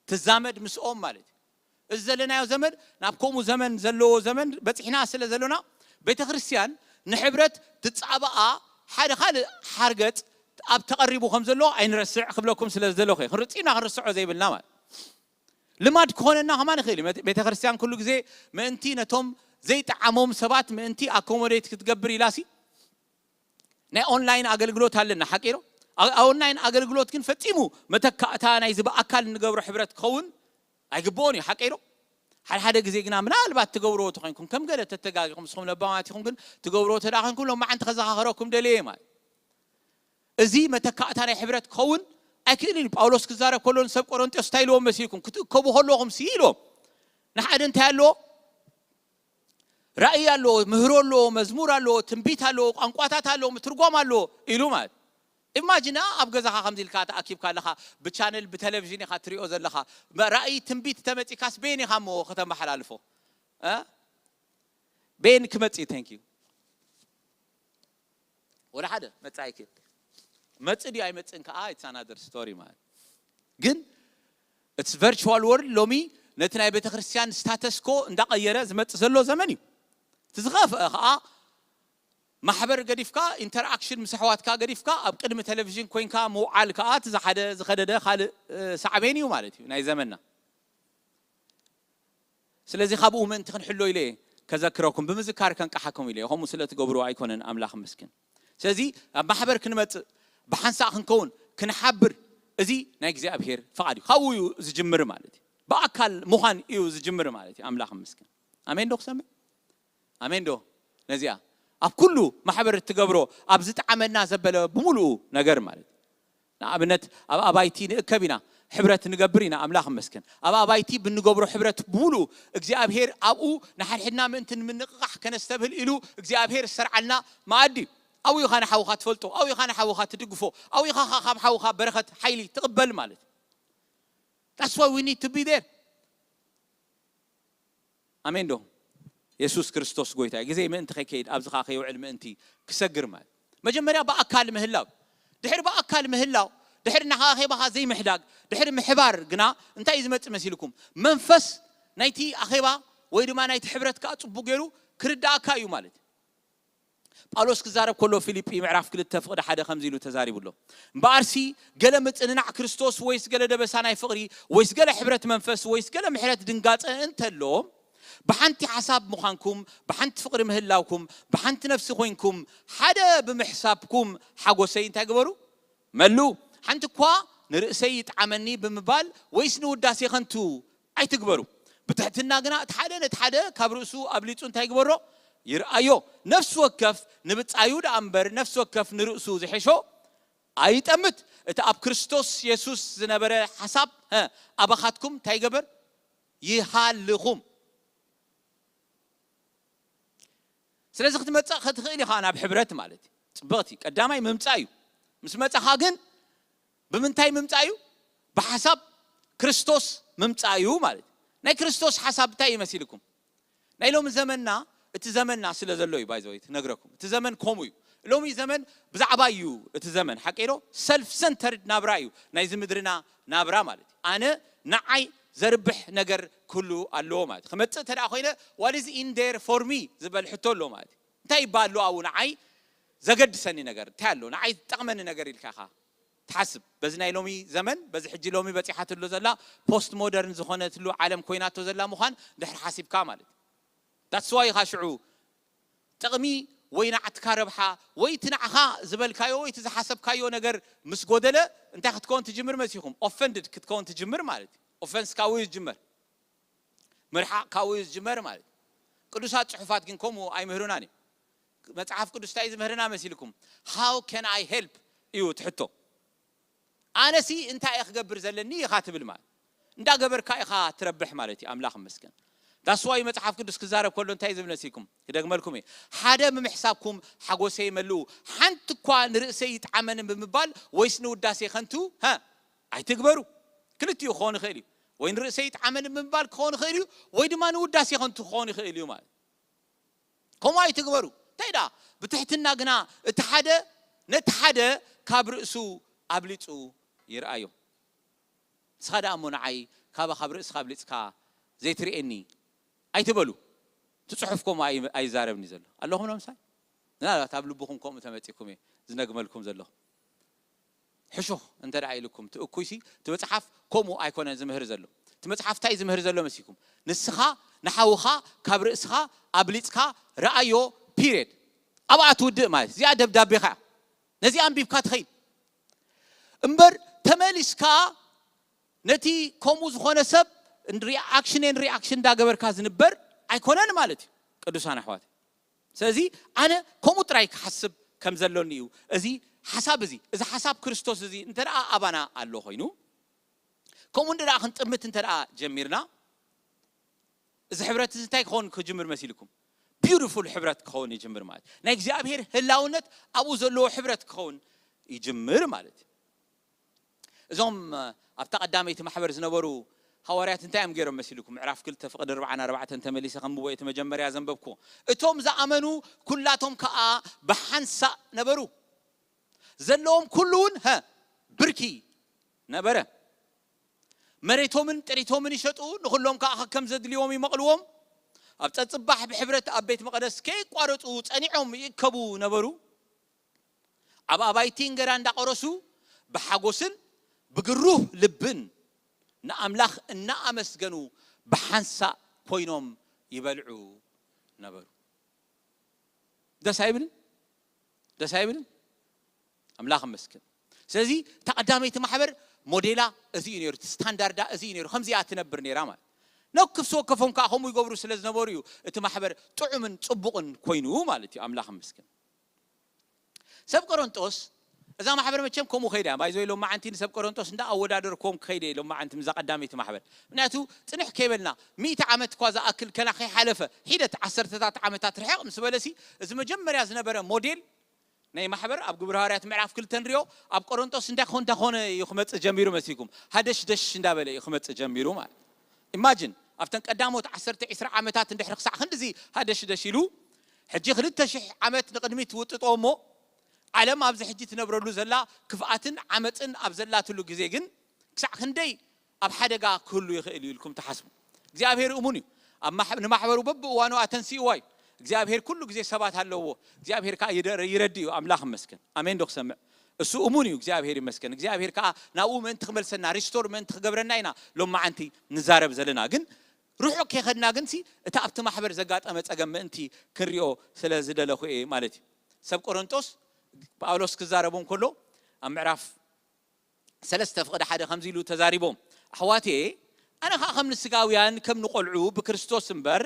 ትዛመድ ምስኦም ማለት እዩ። እዚ ዘለናዮ ዘመን ናብ ከምኡ ዘመን ዘለዎ ዘመን በጺሕና ስለ ዘሎና፣ ቤተ ክርስቲያን ንሕብረት ትጻብኣ ሓደ ካልእ ሓርገጽ ኣብ ተቐሪቡ ከም ዘሎ ኣይንረስዕ ክብለኩም ስለ ዝደለኹ እየ። ክንርጽ ኢና ክንርስዖ ዘይብልና ማለት። ልማድ ክኾነና ከማን ይኽእል እዩ። መት-፣ ቤተ ክርስቲያን ኩሉ ግዜ ምእንቲ ነቶም ዘይጠዓሞም ሰባት ምእንቲ ኣኮሞዴት ክትገብር ኢላሲ ናይ ኦንላይን ኣገልግሎት ኣለና፣ ሓቂ ዶ? ኣብ፣ ኣብ ኦንላይን ኣገልግሎት ግን ፈጺሙ መተካእታ ናይዚ ብኣካል እንገብሮ ሕብረት ክኸውን ኣይግብኦን እዩ፣ ሓቂ ዶ? ሓደ ሓደ ግዜ ግና ምናልባት ትገብርዎ ተኾይንኩም፣ ከም ገለ ተተጋጊኹም፣ ንስኹም ለባማት ኢኹም፣ ግን ትገብርዎ ተደኣ ኮንኩም፣ ሎማዓንቲ ከዘኻኽረኩም ደልየ ማለት። እዚ መተካእታ ናይ ሕብረት ክኸውን ኣይክእልን እዩ። ጳውሎስ ክዛረብ ከሎ ንሰብ ቆሮንጦስ እንታይ ኢልዎም መሲልኩም? ክትእከቡ ከለኹም ሲ ኢልዎም። ንሓደ እንታይ ኣለዎ? ራእይ ኣለዎ፣ ምህሮ ኣለዎ፣ መዝሙር ኣለዎ፣ ትንቢት ኣለዎ፣ ቋንቋታት ኣለዎ፣ ምትርጓም ኣለዎ ኢሉ ማለት። ኢማጂን ኣብ ገዛኻ ከምዚ ኢልካ ተኣኪብካ ኣለኻ፣ ብቻነል ብቴሌቪዥን ኢኻ ትሪኦ ዘለኻ። ራእይ ትንቢት ተመጺካስ ቤን ኢኻ እሞ ከተመሓላልፎ? እ? ቤን ክመጽእ እዩ፣ thank you። ወላ ሓደ መጽእ ኣይክእል። መጽእ ድዩ ኣይመጽእን ከኣ it's another story ማለት። ግን it's virtual world ሎሚ ነቲ ናይ ቤተ ክርስቲያን ስታተስኮ እንዳቐየረ ዝመጽእ ዘሎ ዘመን እዩ። እቲ ዝኸፍአ ከኣ ማሕበር ገዲፍካ፣ ኢንተርኣክሽን ምስ ኣሕዋትካ ገዲፍካ፣ ኣብ ቅድሚ ቴሌቪዥን ኮይንካ ምውዓል ከኣ እቲ ዝሓደ ዝኸደደ ካልእ፣ እ፣ ሳዕቤን እዩ ማለት እዩ ናይ ዘመንና። ስለዚ ካብኡ ምእንቲ ክንሕሎ ኢለ እየ ከዘክረኩም፣ ብምዝካር ከንቅሓኩም ኢለ እየ። ከምኡ ስለ ትገብሩ ኣይኮነን፣ ኣምላኽ ይመስገን። ስለዚ ኣብ ማሕበር ክንመጽእ፣ ብሓንሳእ ክንከውን፣ ክንሓብር፣ እዚ ናይ እግዚኣብሄር ፍቓድ እዩ። ካብኡ እዩ ዝጅምር ማለት እዩ። ብኣካል ምዃን እዩ ዝጅምር ማለት እዩ። ኣምላኽ ይመስገን። ኣሜን ዶ ክሰምዕ? ኣሜን ዶ? ነዚኣ ኣብ ኩሉ ማሕበር እትገብሮ፣ ኣብ ዝጠዓመና ዘበለ ብምሉኡ ነገር ማለት እዩ። ንኣብነት ኣብ ኣባይቲ ንእከብ ኢና፣ ሕብረት ንገብር ኢና፣ ኣምላኽ ይመስገን። ኣብ ኣባይቲ ብንገብሮ ሕብረት ብምሉኡ እግዚኣብሄር ኣብኡ ንሓድሕድና ምእንቲ ንምንቕቓሕ ከነስተብህል ኢሉ እግዚኣብሄር ዝሰርዓልና መኣዲ እዩ። ኣብኡ ኢኻ ንሓውኻ ትፈልጦ፣ ኣብኡ ኢኻ ንሓውኻ ትድግፎ፣ ኣብኡ ኢኻ ኸ-፣ ካብ ሓውኻ በረኸት ሓይሊ ትቕበል ማለት እዩ። That's why we need to be there። ኣሜን ዶ? የሱስ ክርስቶስ ጎይታ እዩ። ግዜ ምእንቲ ከይከይድ፣ ኣብዚ ኸኣ ከይውዕል ምእንቲ ክሰግር ማለት። መጀመርያ ብኣካል ምህላው። ድሕሪ ብኣካል ምህላው፣ ድሕሪ ናኻ ኣኼባኻ ዘይምሕዳግ፣ ድሕሪ ምሕባር ግና እንታይ እዩ ዝመጽእ መሲልኩም? መንፈስ ናይቲ ኣኼባ ወይ ድማ ናይቲ ሕብረት ከኣ ጽቡቕ ገይሩ ክርድኣካ እዩ ማለት እዩ። ጳውሎስ ክዛረብ ከሎ ፊልጲ ምዕራፍ ክልተ ፍቕዲ ሓደ ከምዚ ኢሉ ተዛሪቡ ኣሎ። እምበኣርሲ ገለ ምጽንናዕ ክርስቶስ ወይስ ገለ ደበሳ ናይ ፍቕሪ ወይስ ገለ ሕብረት መንፈስ ወይስ ገለ ምሕረት ድንጋጸ እንተሎ፣ ብሓንቲ ሓሳብ ምዃንኩም፣ ብሓንቲ ፍቕሪ ምህላውኩም፣ ብሓንቲ ነፍሲ ኮይንኩም፣ ሓደ ብምሕሳብኩም ሓጎሰይ እንታይ ግበሩ? መልኡ። ሓንቲ እኳ ንርእሰይ ይጥዓመኒ ብምባል ወይስ ንውዳሴ ከንቱ ኣይትግበሩ። ብትሕትና ግና እቲ ሓደ ነቲ ሓደ ካብ ርእሱ ኣብሊጹ እንታይ ይግበሮ? ይርኣዮ። ነፍሲ ወከፍ ንብጻዩ ደኣ እምበር፣ ነፍሲ ወከፍ ንርእሱ ዝሕሾ ኣይጠምት። እቲ ኣብ ክርስቶስ የሱስ ዝነበረ ሓሳብ፣ ሀ፣ ኣባኻትኩም እንታይ ይገበር? ይሃልኹም። ስለዚ ክትመጽእ ክትኽእል ኢኻ ናብ ሕብረት ማለት እዩ። ጽብቕቲ ቀዳማይ ምምጻእ እዩ። ምስ መጻኻ ግን ብምንታይ ምምጻእ እዩ? ብሓሳብ ክርስቶስ ምምጻእ እዩ ማለት እዩ። ናይ ክርስቶስ ሓሳብ እንታይ ይመስልኩም? ናይ ሎሚ ዘመንና፣ እቲ ዘመንና ስለ ዘሎ እዩ ባይዘወይ ትነግረኩም። እቲ ዘመን ከምኡ እዩ። ሎሚ ዘመን ብዛዕባ እዩ። እቲ ዘመን ሓቂ ዶ ሰልፍ ሰንተርድ ናብራ እዩ ናይዚ ምድርና ናብራ ማለት እዩ። ኣነ ንዓይ ዘርብሕ ነገር ክህሉ ኣለዎ ማለት እዩ። ክመጽእ እንተ ደኣ ኮይነ what is in there for me ዝበል ሕቶ ኣሎ ማለት እዩ። እንታይ ይበሃል ኣሎ ኣብኡ ንዓይ ዘገድሰኒ ነገር እንታይ ኣሎ? ንዓይ ዝጠቕመኒ ነገር ኢልካ ኢኻ ትሓስብ። በዚ ናይ ሎሚ ዘመን፣ በዚ ሕጂ ሎሚ በጺሓትሉ ዘላ ፖስት ሞደርን ዝኾነትሉ ዓለም ኮይናቶ ዘላ ምዃን ድሕሪ ሓሲብካ ማለት እዩ። That's why ኢኻ ሽዑ ጥቕሚ ወይ ንዓትካ ረብሓ ወይ እቲ ንዓኻ ዝበልካዮ ወይ እቲ ዝሓሰብካዮ ነገር ምስ ጎደለ እንታይ ክትከውን ትጅምር መሲኹም? ኦፈንድድ ክትከውን ትጅምር ማለት እዩ። ኦፈንስ ካብኡ እዩ ዝጅመር። ምርሓቕ ካብኡ እዩ ዝጅመር ማለት እዩ። ቅዱሳት ጽሑፋት ግን ከምኡ ኣይምህሩናን እዩ። መጽሓፍ ቅዱስ እንታይ እዩ ዝምህርና መሲልኩም? How can I help እዩ እቲ ሕቶ። ኣነሲ እንታይ እየ ክገብር ዘለኒ ኢኻ ትብል ማለት። እንዳገበርካ ኢኻ ትረብሕ ማለት እዩ። ኣምላኽ ይመስገን። That's why መጽሓፍ ቅዱስ ክዛረብ ከሎ እንታይ ዝብል መሲልኩም? ክደግመልኩም እየ። ሓደ ብምሕሳብኩም ሓጎሰይ መልኡ። ሓንቲ እኳ ንርእሰይ ይጥዓመኒ ብምባል ወይስ ንውዳሴ ከንቱ፣ ሀ፣ ኣይትግበሩ። ክልቲኡ ክኸውን ይኽእል እዩ። ወይ ንርእሰይ ይጥዓመኒ ብምባል ክኸውን ይኽእል እዩ፣ ወይ ድማ ንውዳሴ ከንቱ ክኸውን ይኽእል እዩ ማለት። ከምኡ ኣይትግበሩ። እንታይ ደኣ? ብትሕትና ግና እቲ ሓደ ነቲ ሓደ ካብ ርእሱ ኣብሊጹ ይርኣዮ። ንስኻ ደኣ እሞ ንዓይ ካባኻ ካብ ርእስኻ ኣብሊጽካ ዘይትርእየኒ ኣይትበሉ። እቲ ጽሑፍ ከምኡ ኣይ-፣ ኣይዛረብን እዩ ዘሎ። ኣለኹም ዶ ምሳይ? ምናልባት ኣብ ልብኹም ከምኡ ተመጺእኩም እየ ዝነግመልኩም ዘለኹ። ሕሹኽ እንተ ደኣ ኢልኩም፣ እቲ እኩይሲ፣ እቲ መጽሓፍ ከምኡ ኣይኮነን ዝምህር ዘሎ። እቲ መጽሓፍ እንታይ ዝምህር ዘሎ መሲልኩም? ንስኻ ንሓውኻ ካብ ርእስኻ ኣብሊጽካ ረኣዮ፣ ፒሪየድ። ኣብኣ ትውድእ ማለት እዚኣ ደብዳቤኻ እያ። ነዚኣ ኣንቢብካ ትኸይድ እምበር ተመሊስካ ነቲ ከምኡ ዝኾነ ሰብ ሪኣክሽን ን ሪኣክሽን እንዳገበርካ ዝንበር ኣይኮነን ማለት እዩ። ቅዱሳን ኣሕዋት፣ ስለዚ ኣነ ከምኡ ጥራይ ክሓስብ ከም ዘሎኒ እዩ። እዚ ሓሳብ እዚ፣ እዚ ሓሳብ ክርስቶስ እዚ እንተ ደኣ ኣባና ኣሎ ኮይኑ፣ ከምኡ እንተ ደኣ ክንጥምት እንተ ደኣ ጀሚርና፣ እዚ ሕብረት እዚ እንታይ ክኸውን ክጅምር መሲልኩም? ቢዩቲፉል ሕብረት ክኸውን ይጅምር ማለት እዩ። ናይ እግዚኣብሔር ህላውነት ኣብኡ ዘለዎ ሕብረት ክኸውን ይጅምር ማለት እዩ። እዞም ኣብታ ቀዳመይቲ ማሕበር ዝነበሩ ሃዋርያት እንታይ እዮም ገይሮም መሲልኩም? ምዕራፍ ክልተ ፍቕዲ ኣርባዓን ኣርባዕተን ተመሊሰ ከንብቦ እቲ መጀመርያ ዘንበብኩ። እቶም ዝኣመኑ ኩላቶም ከኣ ብሓንሳእ ነበሩ። ዘለዎም ኩሉ እውን፣ ሀ፣ ብርኪ ነበረ። መሬቶምን ጥሪቶምን ይሸጡ፣ ንኹሎም ከኣ ከም ዘድልዎም ይመቕልዎም። ኣብ ጸጽባሕ ብሕብረት ኣብ ቤት መቕደስ ከየቋረጹ ጸኒዖም ይእከቡ ነበሩ። ኣብ ኣባይቲ እንገራ እንዳቐረሱ ብሓጎስን ብግሩህ ልብን ንኣምላኽ እናኣመስገኑ ብሓንሳእ ኮይኖም ይበልዑ ነበሩ። ደስ ኣይብልን? ደስ ኣይብልን? ኣምላኽ ይመስገን። ስለዚ እታ ቀዳመይቲ ማሕበር ሞዴላ እዚ እዩ ነይሩ፣ እቲ ስታንዳርዳ እዚ እዩ ነይሩ። ከምዚኣ ትነብር ነይራ ማለት። ነክፍሲ ወከፎም ከዓ ከምኡ ይገብሩ ስለ ዝነበሩ እዩ እቲ ማሕበር ጥዑምን ጽቡቕን ኮይኑ ማለት እዩ። ኣምላኽ ይመስገን። ሰብ ቆሮንጦስ እዛ ማሕበር መቸም ከምኡ ከይዳ እያ። ባይዞ ሎም መዓንቲ ንሰብ ቆሮንጦስ እንዳ ኣወዳደርኩም ከይደ ሎም መዓንቲ ምዛ ቀዳመይቲ ማሕበር። ምክንያቱ ጽንሕ ከይበልና ሚእቲ ዓመት እኳ ዝኣክል ከና ከይሓለፈ ሒደት ዓሰርተታት ዓመታት ርሕቕ ምስ በለሲ እዚ መጀመርያ ዝነበረ ሞዴል ናይ ማሕበር ኣብ ግብረ ሃዋርያት ምዕራፍ ክልተ ንሪኦ ኣብ ቆሮንጦስ እንታይ ክኾን እንታይ ክኾነ እዩ ክመጽእ ጀሚሩ መሲልኩም? ሃደሽ ደሽ እንዳበለ እዩ ክመጽእ ጀሚሩ ማለት። ኢማጂን ኣብተን ቀዳሞት ዓሰርተ ዒስራ ዓመታት እንድሕሪ ክሳዕ ክንድዚ ሃደሽ ደሽ ኢሉ ሕጂ ክልተ ሽሕ ዓመት ንቕድሚት ትውጥጦ እሞ ዓለም ኣብዚ ሕጂ ትነብረሉ ዘላ ክፍኣትን ዓመፅን ኣብ ዘላትሉ ግዜ ግን ክሳዕ ክንደይ ኣብ ሓደጋ ክህሉ ይኽእል እዩ ኢልኩም ትሓስቡ? እግዚኣብሔር እሙን እዩ። ኣብ ማሕ-፣ ንማሕበሩ በብእዋኑ ኣተንስእዋ እዩ። እግዚኣብሔር ኩሉ ግዜ ሰባት ኣለዎ። እግዚኣብሔር ከዓ ይደ-፣ ይረዲ እዩ። ኣምላኽ ይመስገን። ኣሜን ዶ ክሰምዕ? እሱ እሙን እዩ። እግዚኣብሔር ይመስገን። እግዚኣብሔር ከዓ ናብኡ ምእንቲ ክመልሰና፣ ሪስቶር ምእንቲ ክገብረና ኢና ሎም መዓንቲ ንዛረብ ዘለና። ግን ርሑቕ ከይኸድና ግን ሲ፣ እቲ ኣብቲ ማሕበር ዘጋጠመ ጸገም ምእንቲ ክንሪኦ ስለ ዝደለኹ እየ ማለት እዩ። ሰብ ቆሮንጦስ ጳውሎስ ክዛረቦም ከሎ ኣብ ምዕራፍ ሰለስተ ፍቕዲ ሓደ ከምዚ ኢሉ ተዛሪቦም፣ ኣሕዋትየ፣ ኣነ ኸዓ ከም ንስጋውያን ከም ንቖልዑ ብክርስቶስ እምበር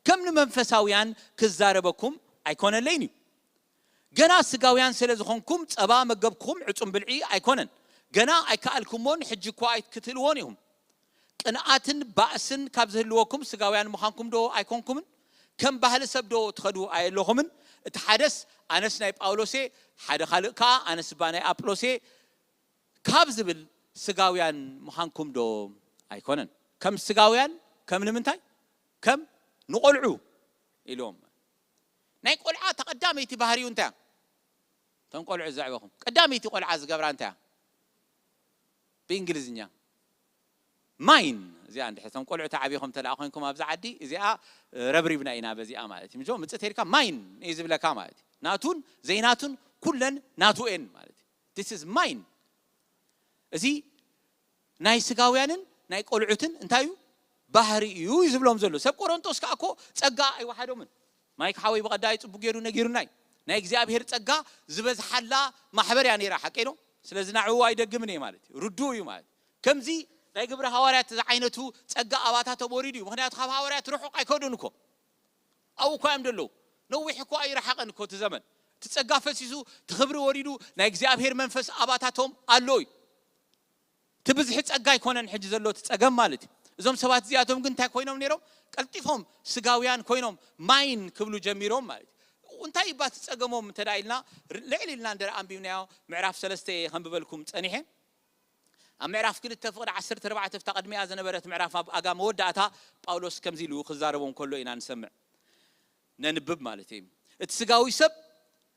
ከም ንመንፈሳውያን ክዛረበኩም ኣይኮነለይን እዩ። ገና ስጋውያን ስለ ዝኾንኩም ጸባ መገብኩም ዕጹም ብልዒ ኣይኮነን። ገና ኣይከኣልኩሞን ሕጂ እኳ ኣይክትልዎን ኢኹም። ቅንኣትን ባእስን ካብ ዝህልወኩም ስጋውያን ምዃንኩም ዶ ኣይኮንኩምን? ከም ባህሊ ሰብ ዶ ትኸዱ ኣየለኹምን? እቲ ሓደስ ኣነስ ናይ ጳውሎሴ፣ ሓደ ካልእ ከኣ ኣነስ እባ ናይ ኣጵሎሴ ካብ ዝብል ስጋውያን ምዃንኩም ዶ ኣይኮነን? ከም ስጋውያን ከም ንምንታይ? ከም ንቖልዑ ኢልዎም። ናይ ቆልዓ ተቐዳመይቲ ባህሪኡ እንታይ እያ? እቶም ቆልዑ ዘዕበኹም ቀዳመይቲ ቆልዓ ዝገብራ እንታይ እያ? ብእንግሊዝኛ ማይን። እዚኣ እንድሕር እቶም ቆልዑ ተዓቢኹም ተደኣ ኮይንኩም ኣብዚ ዓዲ እዚኣ ረብሪብና ኢና በዚኣ ማለት እዩ። ምጆ ምጽእ ተይልካ ማይን እዩ ዝብለካ ማለት እዩ። ናቱን ዘይናቱን ኩለን ናቱ ኤን ማለት እዩ። This is mine። እዚ ናይ ስጋውያንን ናይ ቆልዑትን እንታይ እዩ? ባህሪ እዩ እዩ ዝብሎም ዘሎ። ሰብ ቆሮንጦስ ከኣ እኮ ጸጋ ኣይወሓዶምን። ማይክ ሓወይ ብቐዳይ ጽቡቅ ገይሩ ነጊሩና እዩ። ናይ እግዚኣብሔር ጸጋ ዝበዝሓላ ማሕበር እያ ነይራ፣ ሓቀይ ዶ? ስለዚ ናዕኡ ኣይደግምን እየ ማለት እዩ። ርዱእ እዩ ማለት እዩ። ከምዚ ናይ ግብረ ሃዋርያት ዝዓይነቱ ጸጋ ኣባታቶም ወሪዱ እዩ። ምኽንያቱ ካብ ሃዋርያት ርሑቕ ኣይከዱን እኮ። ኣብኡ እኳ እዮም ዘለዉ። ነዊሕ እኳ ኣይረሓቐን እኮ እቲ ዘመን። እቲ ጸጋ ፈሲሱ፣ እቲ ክብሪ ወሪዱ፣ ናይ እግዚኣብሔር መንፈስ ኣባታቶም ኣሎ እዩ። እቲ ብዝሒ ጸጋ ኣይኮነን ሕጂ ዘሎ እቲ ጸገም ማለት እዩ። እዞም ሰባት እዚኣቶም ግን እንታይ ኮይኖም ነይሮም? ቀልጢፎም ስጋውያን ኮይኖም ማይን ክብሉ ጀሚሮም ማለት እዩ። እንታይ ይባ እቲ ጸገሞም እንተ ደኣ ኢልና፣ ር-፣ ልዕል ኢልና እንደ ኣንቢብናዮ ምዕራፍ ሰለስተ እየ ከንብበልኩም ጸኒሐ። ኣብ ምዕራፍ ክልተ ፍቕዲ ዓሰርተ ኣርባዕተ፣ እታ ቅድሚኣ ዝነበረት ምዕራፍ ኣብ ኣጋ መወዳእታ ጳውሎስ ከምዚ ኢሉ ክዛረቦም ከሎ ኢና ንሰምዕ። ነንብብ ማለት እዩ። እቲ ስጋዊ ሰብ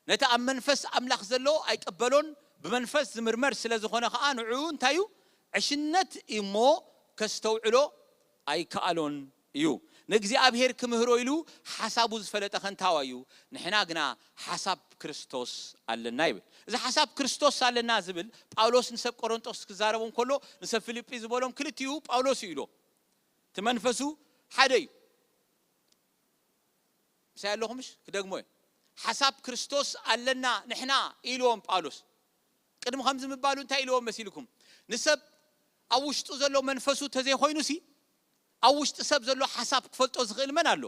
ነቲ ኣብ መንፈስ ኣምላኽ ዘሎ ኣይቀበሎን፣ ብመንፈስ ዝምርመር ስለ ዝኾነ ኸኣ ንዕኡ እንታይ እዩ? ዕሽነት እዩ እሞ ከስተውዕሎ ኣይከኣሎን እዩ። ንእግዚኣብሔር ክምህሮ ኢሉ ሓሳቡ ዝፈለጠ ከንታዋ እዩ። ንሕና ግና ሓሳብ ክርስቶስ ኣለና ይብል። እዚ ሓሳብ ክርስቶስ ኣለና ዝብል ጳውሎስ ንሰብ ቆሮንጦስ ክዛረቦም ከሎ ንሰብ ፊልጲ ዝበሎም ክልቲኡ ጳውሎስ እዩ ኢሎ። እቲ መንፈሱ ሓደ እዩ። ምሳይ ኣለኹምሽ? ክደግሞ እየ። ሓሳብ ክርስቶስ ኣለና ንሕና ኢልዎም ጳውሎስ። ቅድሚ ከምዚ ምባሉ እንታይ ኢልዎም መሲልኩም? ንሰብ ኣብ ውሽጡ ዘሎ መንፈሱ ተዘይኮይኑሲ፣ ኣብ ውሽጢ ሰብ ዘሎ ሓሳብ ክፈልጦ ዝኽእል መን ኣሎ?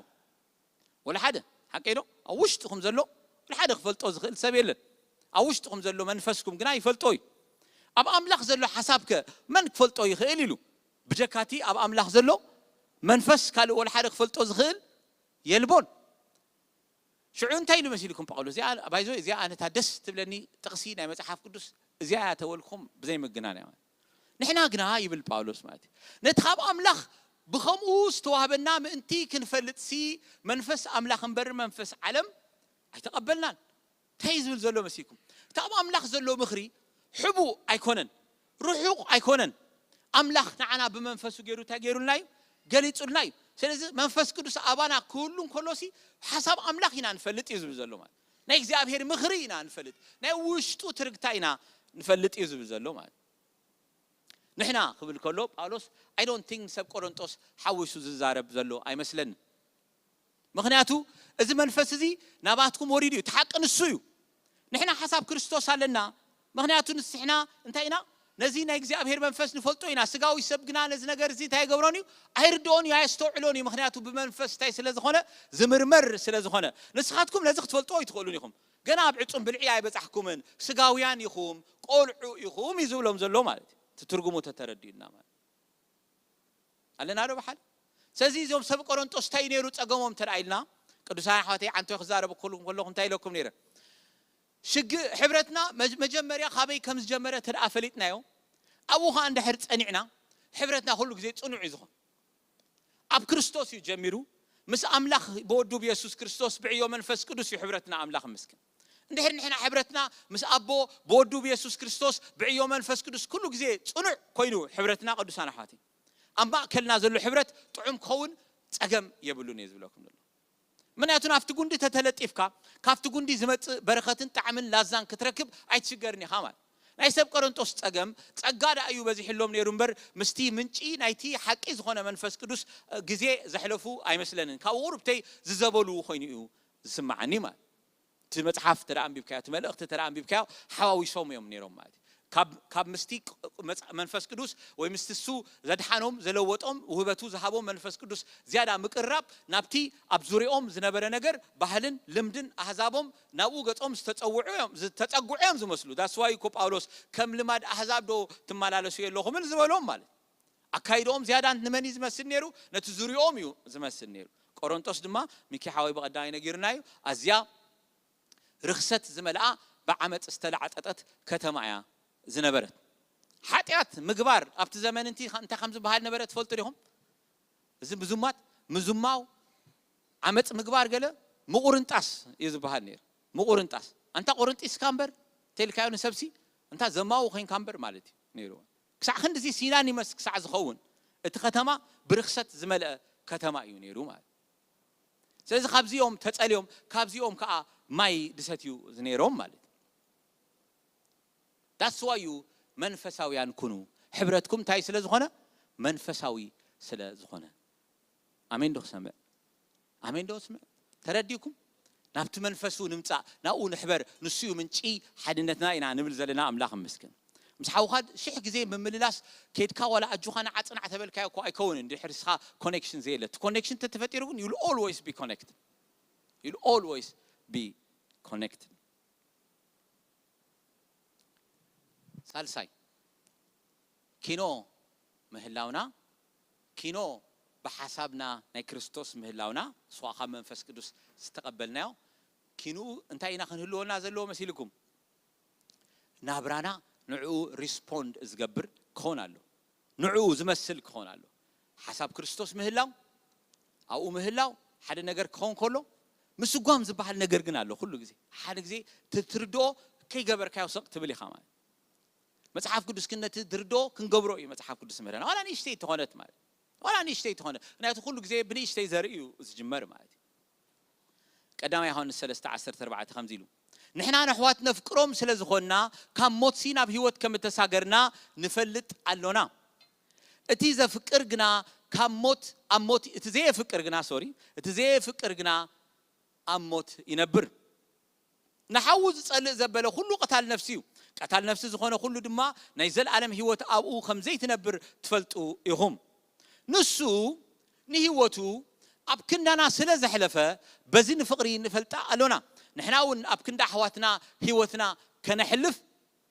ወላ ሓደ። ሓቀይ ዶ? ኣብ ውሽጥኹም ዘሎ ወላ ሓደ ክፈልጦ ዝኽእል ሰብ የለን። ኣብ ውሽጥኹም ዘሎ መንፈስኩም ግና ይፈልጦ እዩ። ኣብ ኣምላኽ ዘሎ ሓሳብ ከ መን ክፈልጦ ይኽእል ኢሉ? ብጀካቲ ኣብ ኣምላኽ ዘሎ መንፈስ ካልእ ወላ ሓደ ክፈልጦ ዝኽእል የልቦን። ሽዑ እንታይ ኢሉ መሲልኩም ጳውሎስ? እዚኣ፣ ባይዞ፣ እዚኣ ኣነታ ደስ ትብለኒ ጥቕሲ ናይ መጽሓፍ ቅዱስ እዚኣ እያ ተበልኩም ብዘይ ምግናን እያ። ንሕና ግና ይብል ጳውሎስ ማለት እዩ። ነቲ ካብ ኣምላኽ ብኸምኡ ዝተዋህበና ምእንቲ ክንፈልጥሲ መንፈስ ኣምላኽ እምበር መንፈስ ዓለም ኣይተቐበልናን። እንታይ እዩ ዝብል ዘሎ መሲልኩም? እቲ ኣብ ኣምላኽ ዘሎ ምኽሪ ሕቡእ ኣይኮነን፣ ርሑቕ ኣይኮነን። ኣምላኽ ንዓና ብመንፈሱ ገይሩ እንታይ ገይሩልና እዩ? ገሊጹልና እዩ። ስለዚ መንፈስ ቅዱስ ኣባና ክህሉ እንከሎሲ ሓሳብ ኣምላኽ ኢና ንፈልጥ እዩ ዝብል ዘሎ ማለት። ናይ እግዚኣብሔር ምኽሪ ኢና ንፈልጥ። ናይ ውሽጡ ትርግታ ኢና ንፈልጥ እዩ ዝብል ዘሎ ማለት። ንሕና ክብል ከሎ ጳውሎስ I don't think ንሰብ ቆሮንጦስ ሓዊሱ ዝዛረብ ዘሎ ኣይመስለንን። ምኽንያቱ እዚ መንፈስ እዚ ናባትኩም ወሪዱ እዩ። እቲ ሓቂ ንሱ እዩ። ንሕና ሓሳብ ክርስቶስ ኣለና። ምኽንያቱ ንስሕና እንታይ ኢና? ነዚ ናይ እግዚኣብሔር መንፈስ ንፈልጦ ኢና። ስጋዊ ሰብ ግና ነዚ ነገር እዚ እንታይ ይገብሮን እዩ? ኣይርድኦን እዩ፣ ኣየስተውዕሎን እዩ። ምኽንያቱ ብመንፈስ እንታይ ስለ ዝኾነ? ዝምርመር ስለ ዝኾነ። ንስኻትኩም ነዚ ክትፈልጥዎ ኣይትኽእሉን ኢኹም። ገና ኣብ ዕጹም ብልዒ ኣይበጻሕኩምን። ስጋውያን ኢኹም፣ ቆልዑ ኢኹም እዩ ዝብሎም ዘሎ ማለት እዩ። እቲ ትርጉሙ ተተረዲኡና ማለት። ኣለና ዶ ብሓደ? ስለዚ እዞም ሰብ ቆሮንጦስ እንታይ ነይሩ ጸገሞም እንተ ደኣ ኢልና፣ ቅዱሳን ኣሕዋተይ ዓንቶ ክዛረብ ከለኹ እንታይ ኢለኩም ነይረ? ሽግ-፣ ሕብረትና መ-፣ መጀመርያ ካበይ ከም ዝጀመረ እንተ ደኣ ፈሊጥናዮ፣ ኣብኡ ኸኣ እንድሕር ጸኒዕና፣ ሕብረትና ኩሉ ግዜ ጽኑዕ እዩ ዝኾን። ኣብ ክርስቶስ እዩ ጀሚሩ። ምስ ኣምላኽ ብወዱ ብየሱስ ክርስቶስ ብዕዮ መንፈስ ቅዱስ እዩ ሕብረትና። ኣምላኽ ይመስገን። እንድሕር ንሕና ሕብረትና ምስ ኣቦ ብወዱ ብየሱስ ክርስቶስ ብዕዮ መንፈስ ቅዱስ ኩሉ ግዜ ጽኑዕ ኮይኑ ሕብረትና፣ ቅዱሳን ኣሕዋተይ፣ ኣብ ማእከልና ዘሎ ሕብረት ጥዑም ክኸውን ጸገም የብሉን እየ ዝብለኩም ዘሎ። ምኽንያቱ ናብቲ ጉንዲ ተተለጢፍካ ካብቲ ጉንዲ ዝመጽእ በረኸትን ጣዕምን ላዛን ክትረክብ ኣይትሽገርን ኢኻ ማለት። ናይ ሰብ ቆሮንጦስ ጸገም ጸጋ ደኣ እዩ በዚሕሎም ነይሩ እምበር ምስቲ ምንጪ ናይቲ ሓቂ ዝኾነ መንፈስ ቅዱስ ግዜ ዘሕለፉ ኣይመስለንን። ካብ ቁሩብተይ ዝዘበሉ ኮይኑ እዩ ዝስምዓኒ ማለት። እቲ መጽሓፍ እንተ ደኣ ኣንቢብካዮ፣ እቲ መልእኽቲ እንተ ደኣ ኣንቢብካዮ፣ ሓዋዊሶም እዮም ነይሮም ማለት እዩ። ካብ ምስቲ መንፈስ ቅዱስ ወይ ምስቲ እሱ ዘድሓኖም፣ ዘለወጦም፣ ውህበቱ ዝሃቦም መንፈስ ቅዱስ ዝያዳ ምቅርራብ፣ ናብቲ ኣብ ዙሪኦም ዝነበረ ነገር፣ ባህልን ልምድን ኣህዛቦም ናብኡ ገጾም ዝተጸውዑ እዮም ዝመስሉ። ዳስዋይ እኮ ጳውሎስ ከም ልማድ ኣህዛብ ዶ ትመላለሱ የለኹምን ዝበሎም ማለት። ኣካይድኦም ዝያዳ ንመን እዩ ዝመስል ነይሩ? ነቲ ዙሪኦም እዩ ዝመስል ነይሩ። ቆሮንጦስ ድማ፣ ሚኪ ሓወይ ብቐዳማይ ነጊርና እዩ፣ ኣዝያ ርኽሰት ዝመልኣ፣ ብዓመፅ ዝተላዕጠጠት ከተማ እያ ዝነበረት። ሓጢኣት ምግባር ኣብቲ ዘመን እንቲ እንታይ ከም ዝበሃል ነበረ ትፈልጡ ዲኹም? እዚ ምዙማት፣ ምዙማው፣ ዓመፅ ምግባር ገለ ምቑርንጣስ እዩ ዝበሃል ነይሩ። ምቑርንጣስ፣ ኣንታ ቁርንጢስካ እምበር፣ ተልካዮ ንሰብሲ፣ እንታ ዘማዊ ኮይንካ እምበር ማለት እዩ ነይሩ። ክሳዕ ክንድዚ ሲናኒመስ ክሳዕ ዝኸውን እቲ ከተማ ብርኽሰት ዝመልአ ከተማ እዩ ነይሩ ማለት። ስለዚ ካብዚኦም ተጸልዮም፣ ካብዚኦም ከዓ ማይ ድሰትዩ ዝነይሮም ማለት። ዳስዋዩ መንፈሳውያን ኩኑ። ሕብረትኩም እንታይ ስለ ዝኾነ? መንፈሳዊ ስለ ዝኾነ። ኣሜን ዶ ክሰምዕ? ኣሜን ዶ ስምዕ? ተረዲእኩም? ናብቲ መንፈሱ ንምጻእ፣ ናብኡ ንሕበር። ንሱ እዩ ምንጪ ሓድነትና ኢና ንብል ዘለና። ኣምላኽ ይመስገን። ምስ ሓውኻ ሽሕ ግዜ ምምልላስ፣ ኬድካ ዋላ ኣጆኻ ንዓጽናዕ ተበልካዮ እኮ ኣይከውንን፣ ድሕሪ ንስኻ ኮኔክሽን ዘየለ። እቲ ኮኔክሽን ተተፈጢሩ ግን፣ you'll always be connected. You'll always be connected. ሳልሳይ፣ ኪኖ ምህላውና፣ ኪኖ ብሓሳብና ናይ ክርስቶስ ምህላውና፣ ንሱ ካብ መንፈስ ቅዱስ ዝተቐበልናዮ፣ ኪንኡ እንታይ ኢና ክንህልወና ዘለዎ መሲልኩም? ናብራና ንዕኡ ሪስፖንድ ዝገብር ክኾን ኣሎ። ንዕኡ ዝመስል ክኾን ኣሎ። ሓሳብ ክርስቶስ ምህላው፣ ኣብኡ ምህላው ሓደ ነገር ክኸውን ከሎ፣ ምስጓም ዝበሃል ነገር ግን ኣሎ። ኩሉ ግዜ፣ ሓደ ግዜ ት-፣ ትርድኦ፣ ከይገበርካዮ ስቕ ትብል ኢኻ ማለት። መጽሓፍ ቅዱስ ግን ነቲ ትርድኦ ክንገብሮ እዩ መጽሓፍ ቅዱስ ዝምህረና። ዋላ ንእሽተይ ተኾነት ማለት። ዋላ ንእሽተይ ተኾነ። ምክንያቱ ኩሉ ግዜ ብንእሽተይ ዘርኢ እዩ ዝጅመር ማለት እዩ። ቀዳማይ ዮሃንስ ሰለስተ ዓሰርተ ኣርባዕተ ከምዚ ኢሉ፣ "ንሕና ነሕዋት ነፍቅሮም ስለ ዝኾንና፣ ካብ ሞትሲ ናብ ህይወት ከም እተሳገርና ንፈልጥ ኣሎና። እቲ ዘፍቅር ግና ካብ ሞት፣ ኣብ ሞት፣ እቲ ዘየፍቅር ግና፣ ሶሪ፣ እቲ ዘየፍቅር ግና ኣብ ሞት ይነብር። ንሓዉ ዝጸልእ ዘበለ ኩሉ ቀታል ነፍሲ እዩ። ቀታል ነፍሲ ዝኾነ ኩሉ ድማ ናይ ዘለኣለም ህይወት ኣብኡ ከም ዘይትነብር ትፈልጡ ኢኹም። ንሱ ንህይወቱ ኣብ ክንዳና ስለ ዘሕለፈ፣ በዚ ንፍቕሪ ንፈልጣ ኣሎና። ንሕና እውን ኣብ ክንዲ ኣሕዋትና ህይወትና ከነሕልፍ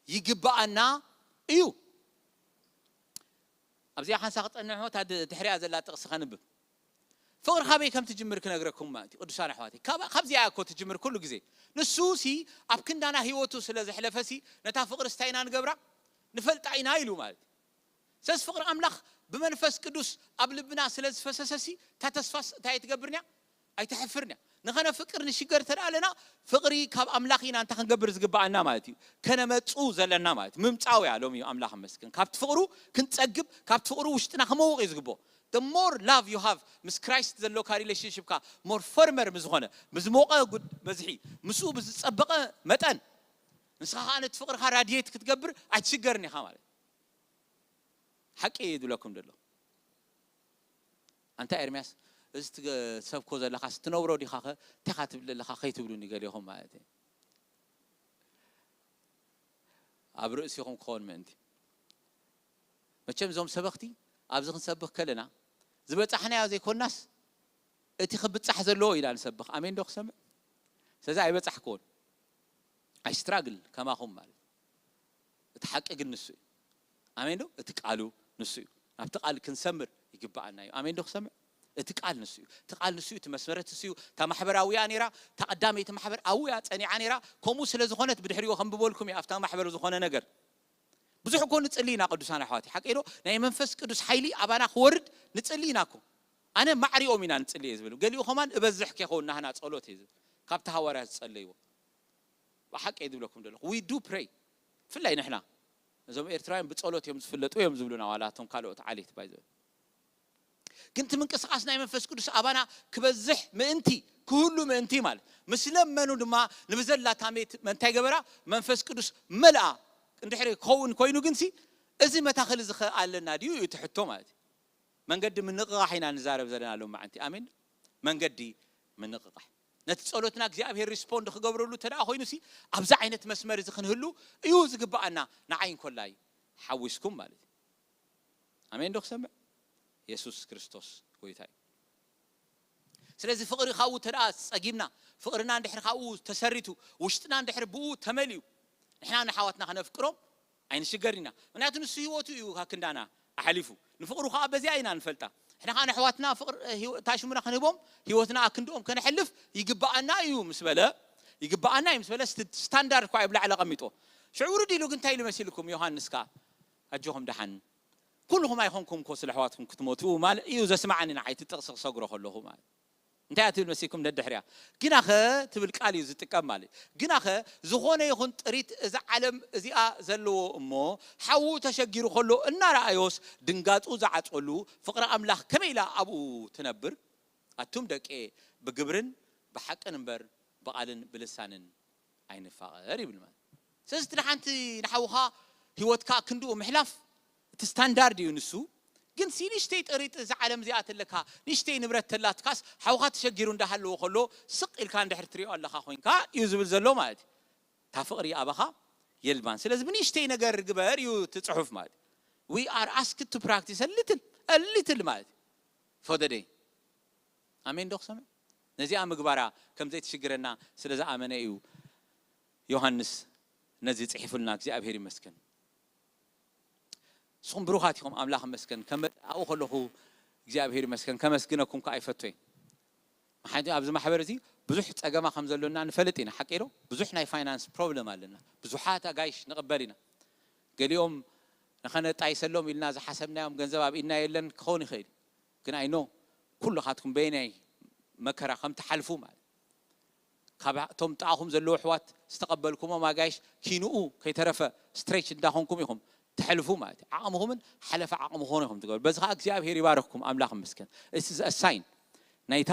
ይግብኣና እዩ።" ኣብዚኣ ሓንሳ ክጸንሖ፣ እታ ድ-፣ ድሕሪኣ ዘላ ጥቕሲ ከንብብ። ፍቕሪ ካበይ ከም ትጅምር ክነግረኩም ማለት እዩ፣ ቅዱሳን ኣሕዋተይ። ካብ-፣ ካብዚኣ እኮ ትጅምር ኩሉ ግዜ። ንሱ ሲ ኣብ ክንዳና ህይወቱ ስለ ዘሕለፈ ሲ፣ ነታ ፍቕሪ ስታይ ኢና ንገብራ? ንፈልጣ ኢና ኢሉ ማለት እዩ። ስለዚ ፍቕሪ ኣምላኽ ብመንፈስ ቅዱስ ኣብ ልብና ስለ ዝፈሰሰ ሲ፣ እታ ተስፋስ እንታይ ኣይትገብርንያ? ኣይተሕፍርንያ። ንኸነፍቅር ንሽገር እንተ ደኣ ኣለና፣ ፍቕሪ ካብ ኣምላኽ ኢና እንታይ ክንገብር ዝግብኣና ማለት እዩ? ከነመጹ ዘለና ማለት እዩ። ምምጻው እያ ሎሚ፣ ኣምላኽ ይመስገን። ካብቲ ፍቕሩ ክንጸግብ፣ ካብቲ ፍቕሩ ውሽጥና ክመውቕ እዩ ዝግብኦ። The more love you have ምስ ክራይስት ዘሎካ ሪሌሽንሽፕካ ሞር ፈርመር ምስ ዝኾነ፣ ብዝሞቐ ጉድ-፣ መዝሒ፣ ምስኡ ብዝጸበቐ መጠን፣ ንስኻ ኸኣ ነቲ ፍቕርኻ ራድየት ክትገብር ኣይትሽገርን ኢኻ ማለት እዩ። ሓቂ እየ ዝብለኩም ዘሎ። ኣንታ ኤርምያስ፣ እዚ ትገ-፣ ትሰብኮ ዘለኻስ ትነብሮ ዲኻኸ? እንታይ ኢኻ ትብል ዘለኻ ከይትብሉኒ ገሊኹም ማለት እዩ። ኣብ ርእሲኹም ክኸውን ምእንቲ። መቸም እዞም ሰበኽቲ ኣብዚ ክንሰብኽ ከለና ዝበጻሕናዮ ዘይኮናስ እቲ ክብጻሕ ዘለዎ ኢና ንሰብኽ። ኣሜን ዶ ክሰምዕ? ስለዚ ኣይበጻሕክዎን። ኣይ ስትራግል ከማኹም ማለት። እቲ ሓቂ ግን ንሱ እዩ። ኣሜን ዶ? እቲ ቃሉ ንሱ እዩ። ናብቲ ቃል ክንሰምር ይግብኣና እዩ። ኣሜን ዶ ክሰምዕ? እቲ ቃል ንሱ እዩ። እቲ ቃል ንሱ እዩ። እቲ መስመረት ንሱ እዩ። እታ ማሕበራዊያ ነይራ፣ እታ ቀዳመይቲ ማሕበር ኣብያ ጸኒዓ ነይራ። ከምኡ ስለ ዝኾነት ብድሕሪኡ ከንብበልኩም እየ ኣብታ ማሕበር ዝኾነ ነገር። ብዙሕ እኮ ንጽሊ ኢና ቅዱሳን ኣሕዋት። ሓቂ ዶ? ናይ መንፈስ ቅዱስ ሓይሊ ኣባና ክወርድ ንጽሊ ኢና እኮ። ኣነ ማዕሪኦም ኢና ንጽሊ እየ ዝብል። ገሊኡ ከማን እበዝሕ ከይኸውን ናህና ጸሎት እየ ዝብል። ካብቲ ሃዋርያ ዝጸለይዎ። ብሓቂ እየ ዝብለኩም ዘለኹ። We do pray። ብፍላይ ንሕና። እዞም ኤርትራውያን ብጸሎት እዮም ዝፍለጡ እዮም ዝብሉና፣ ዋላ እቶም ካልኦት ዓሌት ባይ ዘ-፣ ግን እቲ ምንቅስቓስ ናይ መንፈስ ቅዱስ ኣባና ክበዝሕ ምእንቲ፣ ክህሉ ምእንቲ ማለት፣ ምስ ለመኑ ድማ ንብዘላ ታሜት እንታይ ገበራ? መንፈስ ቅዱስ መልኣ። እንድሕሪ ክኸውን ኮይኑ ግንሲ፣ እዚ መታኸሊ እዚ ኸ ኣለና ድዩ? እዩ እቲ ሕቶ ማለት እዩ። መንገዲ ምንቕቓሕ ኢና ንዛረብ ዘለና ሎም መዓንቲ። ኣሜን። መንገዲ ምንቕቓሕ። ነቲ ጸሎትና እግዚኣብሔር ሪስፖንድ ክገብረሉ እንተ ደኣ ኮይኑሲ፣ ኣብዚ ዓይነት መስመር እዚ ክንህሉ እዩ ዝግብኣና። ንዓይ እንኮላይ ሓዊስኩም ማለት እዩ። ኣሜን ዶ ክሰምዕ? የሱስ ክርስቶስ ጎይታ እዩ። ስለዚ ፍቕሪ ካብኡ እንተ ደኣ ጸጊብና፣ ፍቕርና እንድሕር ካብኡ ተሰሪቱ፣ ውሽጥና እንድሕር ብኡ ተመልዩ፣ ንሕና ንሓዋትና ከነፍቅሮም ኣይንሽገር ኢና። ምክንያቱ ንሱ ህይወቱ እዩ ካብ ክንዳና ኣሕሊፉ። ንፍቕሩ ከኣ በዚኣ ኢና ንፈልጣ። ንሕና ከኣ ንኣሕዋትና ፍቕር፣ እ፣ ህይወ-፣ እታ ሽሙና ክንህቦም፣ ህይወትና ኣክንድኦም ከነሕልፍ ይግብኣና እዩ ምስ በለ፣ ይግብኣና እዩ ምስ በለ፣ ስት-፣ ስታንዳርድ እኳ እዩ ብላዕሊ ኣቐሚጥዎ። ሽዑ ውርድ ኢሉ ግን እንታይ ኢሉ መሲልኩም? ዮሃንስ ከኣ፣ ኣጆኹም ደሓን፣ ኩልኹም ኣይኮንኩም እኮ ስለ ኣሕዋትኩም ክትሞቱ ማለት እዩ ዘስምዓኒ ንዓይ እቲ ጥቕሲ ክሰግሮ ከለኹ ማለት። እንታይ እያ ትብል መሲልኩም ደድሕሪያ? ግናኸ ትብል ቃል እዩ ዝጥቀም ማለት እዩ። ግናኸ ዝኾነ ይኹን ጥሪት እዛ ዓለም እዚኣ ዘለዎ እሞ ሓዉ ተሸጊሩ ከሎ እናረኣዮስ ድንጋጹ ዝዓጸሉ ፍቕሪ ኣምላኽ ከመይ ኢላ ኣብኡ ትነብር? ኣቱም ደቄ ብግብርን ብሓቅን እምበር ብቓልን ብልሳንን ኣይንፋቐር ይብል ማለት። ስለዚ እቲ ንሓንቲ ንሓውኻ ህይወትካ ክንድኡ ምሕላፍ እቲ ስታንዳርድ እዩ ንሱ። ግን ሲ ንእሽተይ ጥሪጥ እዛ ዓለም እዚኣ ተለካ፣ ንእሽተይ ንብረት ተላትካስ ሓውኻ ተሸጊሩ እንዳሃለዎ ከሎ ስቕ ኢልካ እንድሕር ትሪኦ ኣለኻ ኮይንካ እዩ ዝብል ዘሎ ማለት እዩ። እታ ፍቕሪ ኣባኻ የልባን። ስለዚ ብንእሽተይ ነገር ግበር እዩ እቲ ጽሑፍ ማለት እዩ። We are asked to practice a little, a little ማለት እዩ። For the day. ኣሜን ዶ ክሰምዕ? ነዚኣ ምግባራ ከም ዘይትሽግረና ስለ ዝኣመነ እዩ ዮሃንስ ነዚ ጽሒፉልና። እግዚኣብሔር ይመስገን። ንስኹም ብሩኻት ኢኹም፣ ኣምላኽ ይመስገን። ከም ኣብኡ ከለኹ እግዚኣብሔር ይመስገን፣ ከመስግነኩም ከኣ ይፈቱ እየ። ምኽንያቱ ኣብዚ ማሕበር እዚ ብዙሕ ጸገማ ከም ዘሎና ንፈልጥ ኢና፣ ሓቂ ዶ? ብዙሕ ናይ ፋይናንስ ፕሮብለም ኣለና። ብዙሓት ኣጋይሽ ንቕበል ኢና። ገሊኦም ንኸነጣይሰሎም ኢልና ዝሓሰብናዮም ገንዘብ ኣብ ኢድና የለን ክኸውን ይኽእል እዩ። ግን I know ኩልኻትኩም በየናይ መከራ ከም ትሓልፉ ማለት። ካብ እቶም ጥቓኹም ዘለዉ ኣሕዋት ዝተቐበልኩሞም ኣጋይሽ ኪንኡ ከይተረፈ ስትሬች እንዳኾንኩም ኢኹም ተሕልፉ ማለት እዩ። ዓቕምኹምን ሓለፈ ዓቕምኹን ኢኹም ትገብሩ። በዚ ኸዓ እግዚኣብሔር ይባርኽኩም፣ ኣምላኽ ይመስገን። This is a sign ናይታ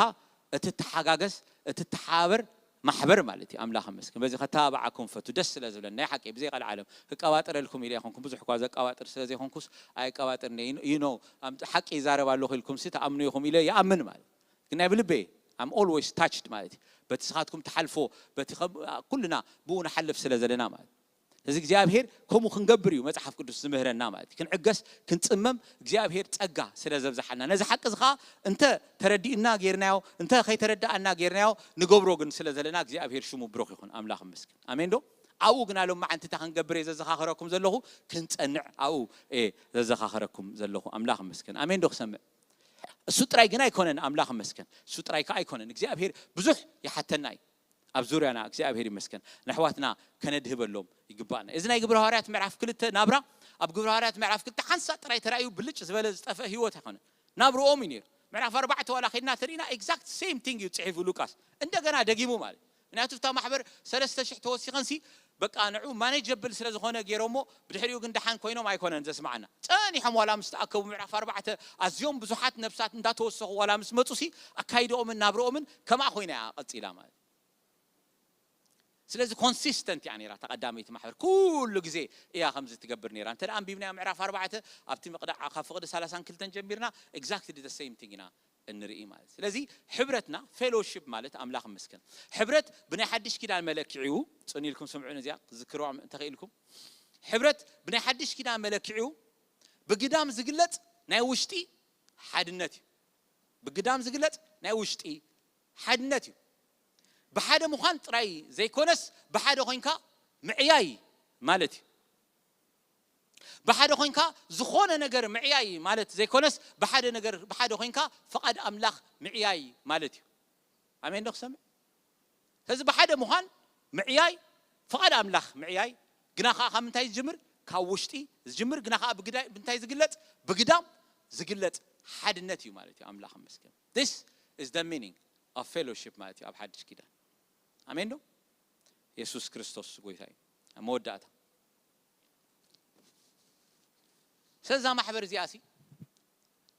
እትተሓጋገዝ፣ እትተሓባበር ማሕበር ማለት እዩ። ኣምላኽ ይመስገን። በዚ ከተባብዓኩም ፈቱ፣ ደስ ስለ ዝብለኒ። ናይ ሓቂ ብዘይ ቃል ዓለም ክቀባጥረልኩም ኢለ ኣይኮንኩን፣ ብዙሕ እኳ ዘቀባጥር ስለ ዘይኮንኩስ ኣይቀባጥርን እየ። You know፣ ኣም-፣ ሓቂ ይዛረብ ኣለኹ ኢልኩም ሲ ትኣምኑ ኢኹም ኢለ ይኣምን ማለት። ግን ናይ ብልበይ I'm always touched ማለት እዩ። በቲ ስኻትኩም ትሓልፎ፣ በቲ ከም-፣ ኩልና ብኡ ንሓልፍ ስለ ዘለና ማለት። እዚ እግዚኣብሔር ከምኡ ክንገብር እዩ መጽሓፍ ቅዱስ ዝምህረና ማለት እዩ። ክንዕገስ፣ ክንጽመም እግዚኣብሔር ጸጋ ስለ ዘብዝሓልና። ነዚ ሓቂ እዚ ኸኣ እንተ ተረዲእና ጌርናዮ፣ እንተ ከይተረዳእና ጌርናዮ፣ ንገብሮ ግን ስለ ዘለና እግዚኣብሔር ሽሙ ብሩኽ ይኹን። ኣምላኽ ይመስገን። ኣሜን ዶ? ኣብኡ ግን ኣሎም መዓንቲ እንታይ ክንገብር እየ ዘዘኻኽረኩም ዘለኹ? ክንጸንዕ ኣብኡ እየ ዘዘኻኽረኩም ዘለኹ። ኣምላኽ ይመስገን። ኣሜን ዶ ክሰምዕ? እሱ ጥራይ ግን ኣይኮነን፣ ኣምላኽ ይመስገን። እሱ ጥራይ ከኣ ኣይኮነን። እግዚኣብሔር ብዙሕ ይሓተና እዩ። ኣብ ዙርያና እግዚኣብሔር ይመስገን። ንኣሕዋትና ከነድህበሎም ይግባእና። እዚ ናይ ግብረ ሃዋርያት ምዕራፍ ክልተ ናብራ፣ ኣብ ግብረ ሃዋርያት ምዕራፍ ክልተ ሓንሳእ ጥራይ ተራእዩ ብልጭ ዝበለ ዝጠፍአ ህይወት ኣይኮነን። ናብርኦም እዩ ነይሩ። ምዕራፍ ኣርባዕተ ዋላ ከድና ተሪእና ኤግዛክት ሴም ቲንግ እዩ ጽሒፉ ሉቃስ። እንደገና ደጊሙ ማለት። ምክንያቱ እታ ማሕበር ሰለስተ ሽሕ ተወሲኸንሲ በቃ ንዑ ማኔጅ የብል ስለ ዝኾነ ገይሮሞ ብድሕሪኡ ግን ደሓን ኮይኖም ኣይኮነን ዘስምዓና። ጸኒሖም ዋላ ምስ ተኣከቡ ምዕራፍ ኣርባዕተ ኣዝዮም ብዙሓት ነብሳት እንዳተወሰኹ ዋላ ምስ መጹሲ ኣካይድኦምን ናብርኦምን ከምኣ ኮይና እያ ቀጺላ ማለት። ስለዚ ኮንሲስተንት እያ ነይራ እታ ቀዳመይቲ ማሕበር። ኩሉ ግዜ እያ ከምዚ ትገብር ነይራ። እንተ ደኣ ኣንቢብናዮ ምዕራፍ ኣርባዕተ ኣብቲ ምቕዳዕ ካብ ፍቕዲ ሰላሳን ክልተን ጀሚርና ኤግዛክትሊ ዘ ሴም ቲንግ ኢና እንርኢ ማለት። ስለዚ ሕብረትና ፌሎሺፕ ማለት ኣምላኽ ይመስገን። ሕብረት ብናይ ሓድሽ ኪዳን መለክዒኡ ጽን ኢልኩም ስምዑ፣ ነዚኣ ክዝክርዋ እንተኽኢልኩም። ሕብረት ብናይ ሓድሽ ኪዳን መለክዒኡ ብግዳም ዝግለጽ ናይ ውሽጢ ሓድነት እዩ። ብግዳም ዝግለጽ ናይ ውሽጢ ሓድነት እዩ። ብሓደ ምዃን ጥራይ ዘይኮነስ ብሓደ ኮይንካ ምዕያይ ማለት እዩ። ብሓደ ኮይንካ ዝኾነ ነገር ምዕያይ ማለት ዘይኮነስ ብሓደ ነገር፣ ብሓደ ኮይንካ ፍቓድ ኣምላኽ ምዕያይ ማለት እዩ። ኣሜን ዶ ክሰምዕ? ስለዚ ብሓደ ምዃን ምዕያይ፣ ፍቓድ ኣምላኽ ምዕያይ፣ ግና ኸዓ ካብ ምንታይ ዝጅምር? ካብ ውሽጢ ዝጅምር፣ ግና ኸዓ ብግዳይ-፣ ብምንታይ ዝግለጽ? ብግዳም ዝግለጽ ሓድነት እዩ ማለት እዩ። ኣምላኽ ይመስገን። This is the meaning of fellowship ማለት እዩ ኣብ ሓድሽ ኪዳን። ኣሜን ዶ? የሱስ ክርስቶስ ጎይታ እዩ። ኣብ መወዳእታ ስለዛ ማሕበር እዚኣ ሲ፣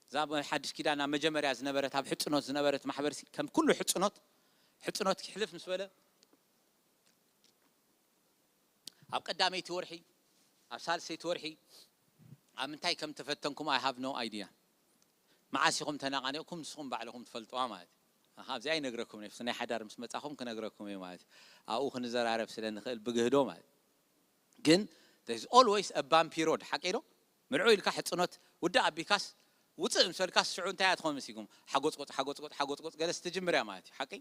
እዛ ሓድሽ ኪዳን ኣብ መጀመርያ ዝነበረት፣ ኣብ ሕጽኖት ዝነበረት ማሕበር ሲ፣ ከም ኩሉ ሕጽኖት፣ ሕጽኖት ክሕልፍ ምስ በለ፣ ኣብ ቀዳመይቲ ወርሒ፣ ኣብ ሳልሰይቲ ወርሒ፣ ኣብ ምንታይ ከም ተፈተንኩም I have no idea። መዓስ ኢኹም ተነቓኒቕኩም ንስኹም ባዕልኹም ትፈልጥዋ ማለት እዩ። ኣብዚ ኣይነግረኩም ነፍሲ ናይ ሓዳር ምስ መጻኹም ክነግረኩም እዩ ማለት እዩ። ኣብኡ ክንዘራረብ ስለ ንኽእል ብግህዶ ማለት እዩ። ግን there is always a bumpy road ሓቂ ዶ? ምርዑ ኢልካ ሕጽኖት ውዳእ ኣቢካስ ውጽእ ምስ በልካስ ሽዑ እንታይ እያ ትኾን መሲልኩም? ሓጎጽጎጽ ሓጎጽጎጽ ሓጎጽጎጽ ገለስ ትጅምር እያ ማለት እዩ። ሓቂ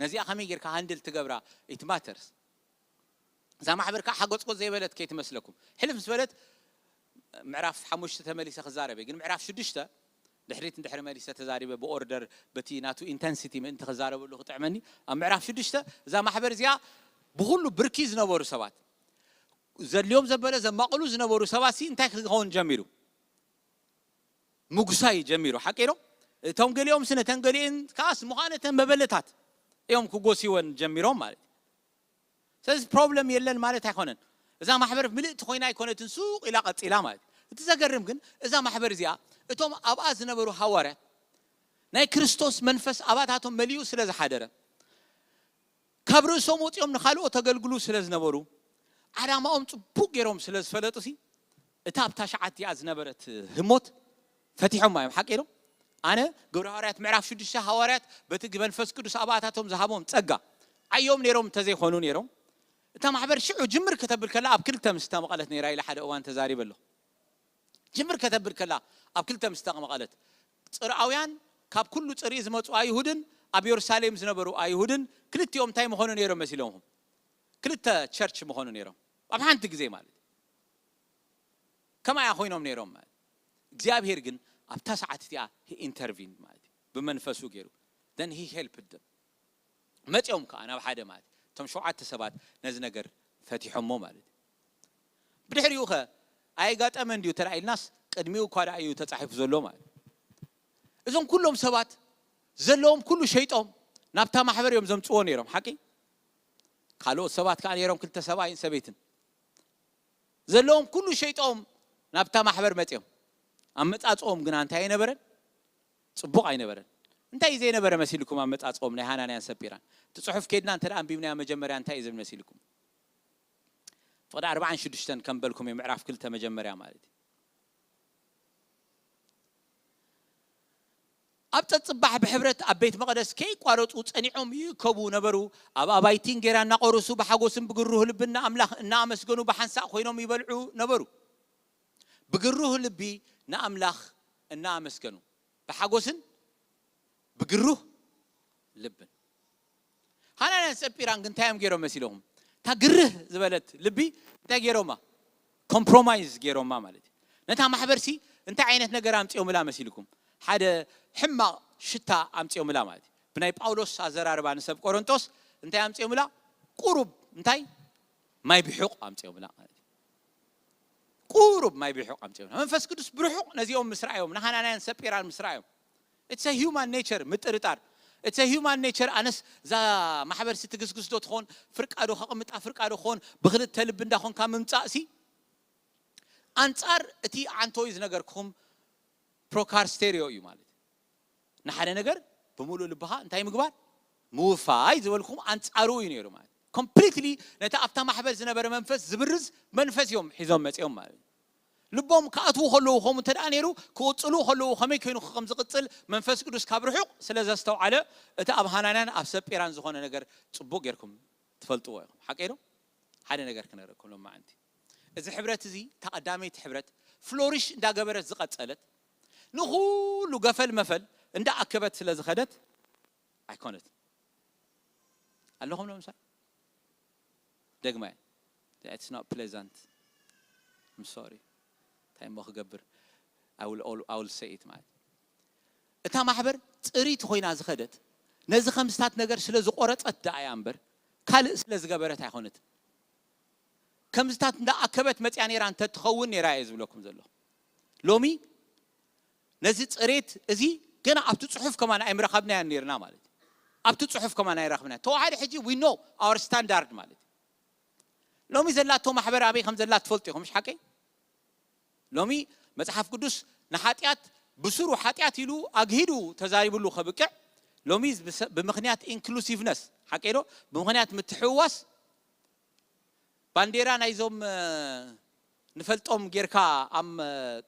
ነዚኣ ከመይ ጌርካ ሃንድል ትገብራ? It matters። እዛ ማሕበር ከዓ ሓጎጽጎጽ ዘይበለት ከይትመስለኩም። ሕልፍ ምስ በለት ምዕራፍ ሓሙሽተ ተመሊሰ ክዛረብ እየ። ግን ምዕራፍ ሽዱሽተ ድሕሪት እንድሕሪ መሊሰ ተዛሪበ ብኦርደር በቲ ናቱ ኢንተንሲቲ ምእንቲ ክዛረበሉ ክጥዕመኒ። ኣብ ምዕራፍ ሽዱሽተ እዛ ማሕበር እዚኣ ብኩሉ ብርኪ ዝነበሩ ሰባት ዘድልዮም ዘበለ ዘማቕሉ ዝነበሩ ሰባት ሲ እንታይ ክኸውን ጀሚሩ? ምጉሳይ ጀሚሩ። ሓቂ ዶ? እቶም ገሊኦም ስነ ተን ገሊአን ከዓስ ምዃነ ተን መበለታት እዮም ክጎስይወን ጀሚሮም ማለት እዩ። ስለዚ ፕሮብለም የለን ማለት ኣይኮነን። እዛ ማሕበር ምልእቲ ኮይና ኣይኮነትን ሱቕ ኢላ ቀጺላ ማለት እዩ። እቲ ዘገርም ግን እዛ ማሕበር እዚኣ እቶም ኣብኣ ዝነበሩ ሃዋርያት ናይ ክርስቶስ መንፈስ ኣባታቶም መሊኡ ስለ ዝሓደረ ካብ ርእሶም ወፂኦም ንካልኦት ተገልግሉ ስለ ዝነበሩ ዓላማኦም ፅቡቅ ገይሮም ስለ ዝፈለጡ ሲ እታ ኣብታ ሸዓት እቲኣ ዝነበረት ህሞት ፈቲሖማ እዮም። ሓቂ ኢሎም ኣነ ግብረ ሃዋርያት ምዕራፍ ሽዱሽተ ሃዋርያት በቲ መንፈስ ቅዱስ ኣባታቶም ዝሃቦም ፀጋ ዓዮም ነይሮም እንተዘይኮኑ ነይሮም እታ ማሕበር ሽዑ ጅምር ከተብል ከላ ኣብ ክልተ ምስ ተመቐለት ነይራ ኢለ ሓደ እዋን ተዛሪበ ኣለኹ። ጅምር ከተብል ከላ ኣብ ክልተ ምስ ተመቐለት ፅርኣውያን ካብ ኩሉ ፅርኢ ዝመፁ ኣይሁድን ኣብ የሩሳሌም ዝነበሩ ኣይሁድን ክልቲኦም እንታይ ምኾኑ ነይሮም መሲሎምኹም? ክልተ ቸርች ምኾኑ ነይሮም ኣብ ሓንቲ ግዜ ማለት እዩ። ከማያ ኮይኖም ነይሮም ማለት እግዚኣብሄር ግን ኣብታ ሰዓት እቲኣ ኢንተርቪን ማለት እዩ ብመንፈሱ ገይሩ then he helped them መፂኦም ከዓ ናብ ሓደ ማለት እዩ። እቶም ሸውዓተ ሰባት ነዚ ነገር ፈቲሖሞ ማለት እዩ። ብድሕሪኡ ኸ ኣየጋጠመ እንዲዩ ተላኢልናስ ቅድሚኡ እኳ ደኣ እዩ ተፃሒፉ ዘሎ ማለት እዩ። እዞም ኩሎም ሰባት ዘለዎም ኩሉ ሸይጦም ናብታ ማሕበር እዮም ዘምፅዎ ነይሮም ሓቂ ካልኦት ሰባት ከዓ ነይሮም ክልተ ሰብኣይን ሰበይትን ዘለዎም ኩሉ ሸይጦም ናብታ ማሕበር መፅኦም ኣመፃፅኦም ግና እንታይ ኣይነበረን ፅቡቕ ኣይነበረን እንታይ እዩ ዘይነበረ መሲልኩም ኣመፃፅኦም ናይ ሃናንያን ሰጲራን እቲ ፅሑፍ ኬድና እንተ ኣንቢብናዮ መጀመርያ እንታይ እዩ ዝብል መሲልኩም ፍቕዲ ኣርባዓን ሽዱሽተን ከም በልኩም እዩ ምዕራፍ ክልተ መጀመርያ ማለት እዩ ኣብ ጸጽባሕ ብሕብረት ኣብ ቤት መቕደስ ከይቋረጹ ጸኒዖም ይእከቡ ነበሩ። ኣብ ኣባይቲ እንጌራ እናቖረሱ ብሓጎስን ብግሩህ ልብን ንኣምላኽ እናኣመስገኑ ብሓንሳእ ኮይኖም ይበልዑ ነበሩ። ብግሩህ ልቢ ንኣምላኽ እናኣመስገኑ ብሓጎስን ብግሩህ ልብን ሃናንያን ሰጲራን ግን እንታይ እዮም ገይሮም መሲልኹም? እታ ግርህ ዝበለት ልቢ እንታይ ገይሮማ? ኮምፕሮማይዝ ገይሮማ ማለት እዩ። ነታ ማሕበርሲ እንታይ ዓይነት ነገር ኣምፂኦምላ መሲልኩም? ሓደ ሕማቕ ሽታ ኣምፂኦምላ ማለት እዩ። ብናይ ጳውሎስ ኣዘራርባ ንሰብ ቆሮንቶስ እንታይ ኣምፂኦምላ? ቁሩብ እንታይ ማይ ብሑቕ ኣምፂኦምላ ማለት እዩ። ቁሩብ ማይ ብርሑቕ ኣምፅኦምላ መንፈስ ቅዱስ ብርሑቕ ነዚኦም ምስ ረኣዮም ንሃናናያን ሰጲራን ምስ ረኣዮም it's human nature ምጥርጣር it's human nature ኣነስ እዛ ማሕበርሲ ትግስግስ ዶ ትኾን ፍርቃ ዶ ከቕምጣ ፍርቃ ዶ ክኾን ብክልተ ልቢ እንዳኾንካ ምምፃእ ሲ ኣንፃር እቲ ዓንቶይ ዝነገርኩም ፕሮካር ስቴሪዮ እዩ ማለት ንሓደ ነገር ብምሉእ ልብኻ እንታይ ምግባር ምውፋይ ዝበልኩም ኣንፃሩ እዩ ነይሩ ማለት ኮምፕሊትሊ ነቲ ኣብታ ማሕበር ዝነበረ መንፈስ ዝብርዝ መንፈስ እዮም ሒዞም መፂኦም ማለት እዩ ልቦም ክኣትዉ ከለዉ ከምኡ እንተ ደኣ ነይሩ ክቕፅሉ ከለዉ ከመይ ኮይኑ ከም ዝቕፅል መንፈስ ቅዱስ ካብ ርሑቕ ስለ ዘስተውዓለ እቲ ኣብ ሃናንያን ኣብ ሰጲራን ዝኾነ ነገር ፅቡቅ ጌርኩም ትፈልጥዎ ኢኹም ሓቀይ ዶ ሓደ ነገር ክነግረኩም ሎማዓንቲ እዚ ሕብረት እዚ ተቐዳመይቲ ሕብረት ፍሎሪሽ እንዳገበረት ዝቐጸለት ንኹሉ ገፈል መፈል እንዳኣከበት ስለ ዝኸደት ኣይኮነትን ኣለኹም ዶ ምሳይ ደግማይ it's not pleasant I'm sorry እንታይ እሞ ክገብር I will, all, I will say it ማለት እታ ማሕበር ፅሪት ኮይና ዝኸደት ነዚ ከምስታት ነገር ስለ ዝቆረፀት ደኣ እያ እምበር ካልእ ስለ ዝገበረት ኣይኮነትን ከምዝታት እንዳኣከበት መፅያ ነይራ እንተትኸውን ነይራ እየ ዝብለኩም ዘለኹ ሎሚ ነዚ ፅሬት እዚ ገና ኣብቲ ፅሑፍ ከማን ኣይምረኸብናያን ነይርና ማለት እዩ ኣብቲ ፅሑፍ ከማን ኣይረኽብና ተዋሓደ ሕጂ we know our standard ማለት እዩ ሎሚ ዘላቶ ማሕበር ኣበይ ከም ዘላ ትፈልጡ ኢኹም ምሽ ሓቀይ ሎሚ መፅሓፍ ቅዱስ ንሓጢኣት ብስሩ ሓጢኣት ኢሉ ኣግሂዱ ተዛሪብሉ ከብቅዕ ሎሚ ብምክንያት ኢንክሉሲቭነስ ሓቀይ ዶ ብምክንያት ምትሕውዋስ ባንዴራ ናይዞም ንፈልጦም ጌርካ ኣብ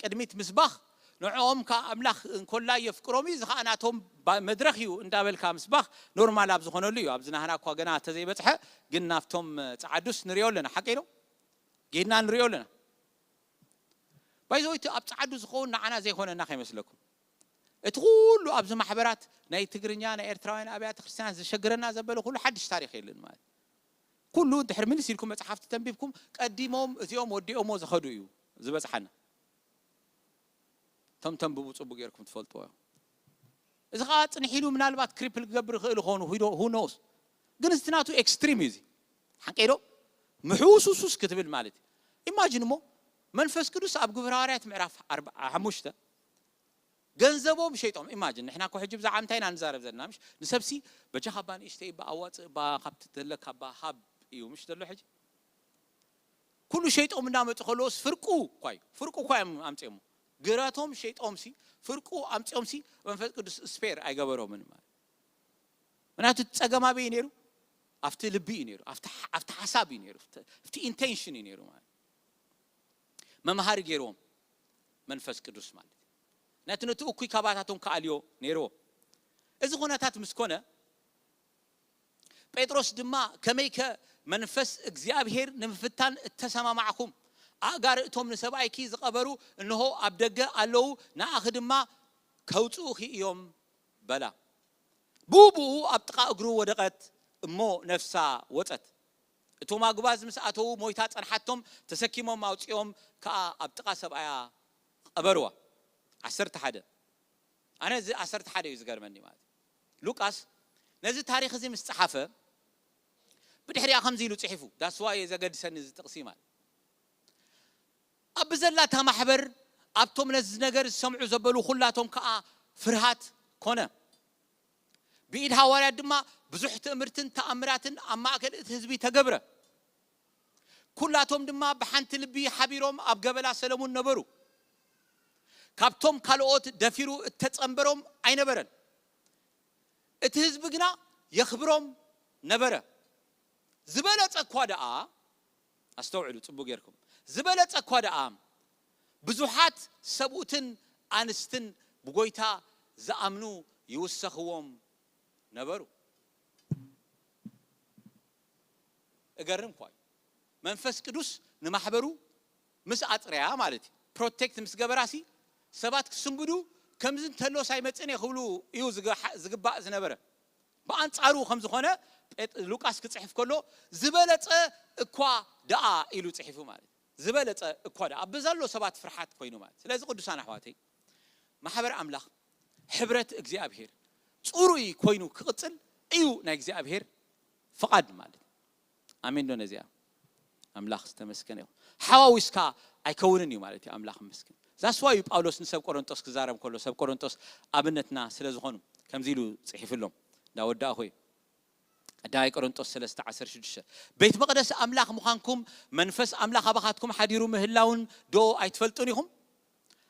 ቅድሚት ምስባኽ ንዕኦም ከኣ ኣምላኽ እንኮላይ የፍቅሮም እዩ፣ እዚ ከኣ ናቶም ባ- መድረኽ እዩ እንዳበልካ ምስባኽ ኖርማል ኣብ ዝኾነሉ እዩ። ኣብዚ ናህና እኳ ገና ተዘይበጽሐ ግን ናብቶም ጸዓዱስ ንሪኦ ኣለና። ሓቀይ ዶ? ጌድና ንሪኦ ኣለና። ባይዘወይቲ ኣብ ጸዓዱ ዝኸውን ንዓና ዘይኮነና ከይመስለኩም። እቲ ኩሉ ኣብዚ ማሕበራት ናይ ትግርኛ ናይ ኤርትራውያን ኣብያተ ክርስቲያን ዝሸግረና ዘበለ ኩሉ ሓድሽ ታሪኽ የለን ማለት። ኩሉ ድሕሪ ምልስ ኢልኩም መጽሓፍቲ ተንቢብኩም ቀዲሞም እዚኦም ወዲኦሞ ዝኸዱ እዩ ዝበጽሓና። እቶም ተንብቡ ጽቡቅ ጌርኩም ትፈልጥዎ እዮም። እዚ ከዓ ጽንሕ ኢሉ ምናልባት ክሪፕል ክገብር ይኽእል ይኾኑ፣ who knows? ግን እዚ ናቱ ኤክስትሪም እዩ። እዚ ሓቀይ ዶ? ምሕውሱሱስ ክትብል ማለት እዩ። ኢማጂን እሞ መንፈስ ቅዱስ ኣብ ግብረ ሃዋርያት ምዕራፍ ኣርባ- ሓሙሽተ ገንዘቦም ሸይጦም። ኢማጂን ንሕና እኮ ሕጂ ብዛዕባ እንታይ ኢና ንዛረብ ዘለና? ምሽ ንሰብሲ በጃኻ እባ ንእሽተይ እባ ኣዋፅእ እባ ካብቲ ዘለካ እባ ሃብ እዩ ምሽ ዘሎ ሕጂ። ኩሉ ሸይጦም እንዳመፁ ከለዎስ ፍርቁ እኳ እዩ። ፍርቁ እኳ እዮም ኣምፅኦሞ። ግራቶም ሸይጦምሲ ፍርቁ ኣምፅኦምሲ መንፈስ ቅዱስ ስፔር ኣይገበሮምን ማለት። ምክንያቱ እቲ ፀገም ኣበይ እዩ ነይሩ? ኣብቲ ልቢ እዩ ነይሩ። ኣብቲ ሓ- ኣብቲ ሓሳብ እዩ ነይሩ። ኣብቲ- ኣብቲ ኢንቴንሽን እዩ ነይሩ ማለት። መምሃሪ ገይርዎም መንፈስ ቅዱስ ማለት እዩ። ነቲ ነቲ እኩይ ካባታቶም ክኣልዮ ነይርዎ። እዚ ኩነታት ምስ ኮነ ጴጥሮስ ድማ ከመይከ መንፈስ እግዚኣብሔር ንምፍታን እተሰማማዕኩም ኣእጋር እቶም ንሰብኣይኪ ዝቐበሩ እንሆ ኣብ ደገ ኣለዉ፣ ንኣኺ ድማ ከውፅኡኺ እዮም በላ። ብኡ ብኡ ኣብ ጥቓ እግሩ ወደቐት እሞ ነፍሳ ወፀት። እቶም ኣጉባዝ ምስ ኣተዉ ሞይታ ጸንሓቶም ተሰኪሞም ኣውጺኦም ከኣ ኣብ ጥቓ ሰብኣያ ቀበርዋ። ዓሰርተ ሓደ ኣነ እዚ ዓሰርተ ሓደ እዩ ዝገርመኒ ማለት እዩ። ሉቃስ ነዚ ታሪኽ እዚ ምስ ጸሓፈ ብድሕሪኣ ከምዚ ኢሉ ጽሒፉ ዳስዋ እየ ዘገድሰኒ እዚ ጥቕሲ ማለት ኣብ ብዘላታ ማሕበር ኣብቶም ነዚ ነገር ዝሰምዑ ዘበሉ ኩላቶም ከኣ ፍርሃት ኮነ። ብኢድ ሃዋርያት ድማ ብዙሕ ትእምርትን ተኣምራትን ኣብ ማእከል እቲ ህዝቢ ተገብረ። ኩላቶም ድማ ብሓንቲ ልቢ ሓቢሮም ኣብ ገበላ ሰለሙን ነበሩ። ካብቶም ካልኦት ደፊሩ እተጸንበሮም ኣይነበረን። እቲ ህዝቢ ግና የኽብሮም ነበረ። ዝበለጸ እኳ ደኣ፣ ኣስተውዕሉ ጽቡቕ ጌርኩም፣ ዝበለጸ እኳ ደኣ ብዙሓት ሰብኡትን ኣንስትን ብጎይታ ዝኣምኑ ይውሰኽዎም ነበሩ። እገርም እኳ እዩ። መንፈስ ቅዱስ ንማሕበሩ ምስ ኣጽረያ ማለት እዩ፣ ፕሮቴክት ምስ ገበራሲ ሰባት ክስንብዱ ከምዚ እንተሎስ ኣይመጽእን እየ ክብሉ እዩ ዝግባእ ዝነበረ። ብኣንጻሩ ከም ዝኾነ ሉቃስ ክጽሕፍ ከሎ ዝበለጸ እኳ ደኣ ኢሉ ጽሒፉ ማለት እዩ። ዝበለጸ እኳ ደኣ ብዘሎ ሰባት ፍርሓት ኮይኑ ማለት። ስለዚ ቅዱሳን ኣሕዋተይ ማሕበር ኣምላኽ ሕብረት እግዚኣብሔር ጽሩይ ኮይኑ ክቕጽል እዩ ናይ እግዚኣብሔር ፍቓድ ማለት። ኣሜን ዶ ነዚኣ? ኣምላኽ ዝተመስገነ ይኹን። ሓዋዊስካ ኣይከውንን እዩ ማለት እዩ። ኣምላኽ ይመስገን። ዛስዋ እዩ ጳውሎስ ንሰብ ቆሮንጦስ ክዛረብ ከሎ ሰብ ቆሮንጦስ ኣብነትና ስለ ዝኾኑ ከምዚ ኢሉ ጽሒፍሎም እንዳወዳእኹ እዩ። ቀዳማይ ቆሮንጦስ ሰለስተ ዓሰርተ ሽዱሽተ ቤት መቕደስ ኣምላኽ ምዃንኩም መንፈስ ኣምላኽ ኣባኻትኩም ሓዲሩ ምህላውን ዶ ኣይትፈልጡን ኢኹም?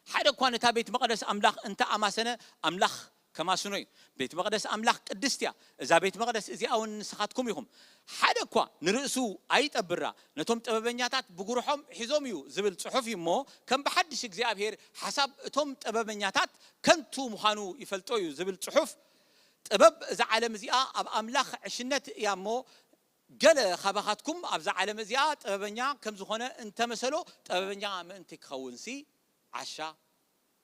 ሓደ እኳ ነታ ቤት መቕደስ ኣምላኽ እንተ ኣማሰነ ኣምላኽ ከማስኖ እዩ። ቤት መቕደስ ኣምላኽ ቅድስት እያ። እዛ ቤት መቕደስ እዚኣ እውን ንስኻትኩም ኢኹም። ሓደ እኳ ንርእሱ ኣይጠብራ። ነቶም ጥበበኛታት ብጉርሖም ሒዞም እዩ ዝብል ጽሑፍ እዩ እሞ ከም ብሓድሽ እግዚኣብሔር ሓሳብ እቶም ጥበበኛታት ከንቱ ምዃኑ ይፈልጦ እዩ ዝብል ጽሑፍ ጥበብ እዛ ዓለም እዚኣ ኣብ ኣምላኽ ዕሽነት እያ እሞ ገለ ካባኻትኩም ኣብዛ ዓለም እዚኣ ጥበበኛ ከም ዝኾነ እንተመሰሎ ጥበበኛ ምእንቲ ክኸውንሲ ዓሻ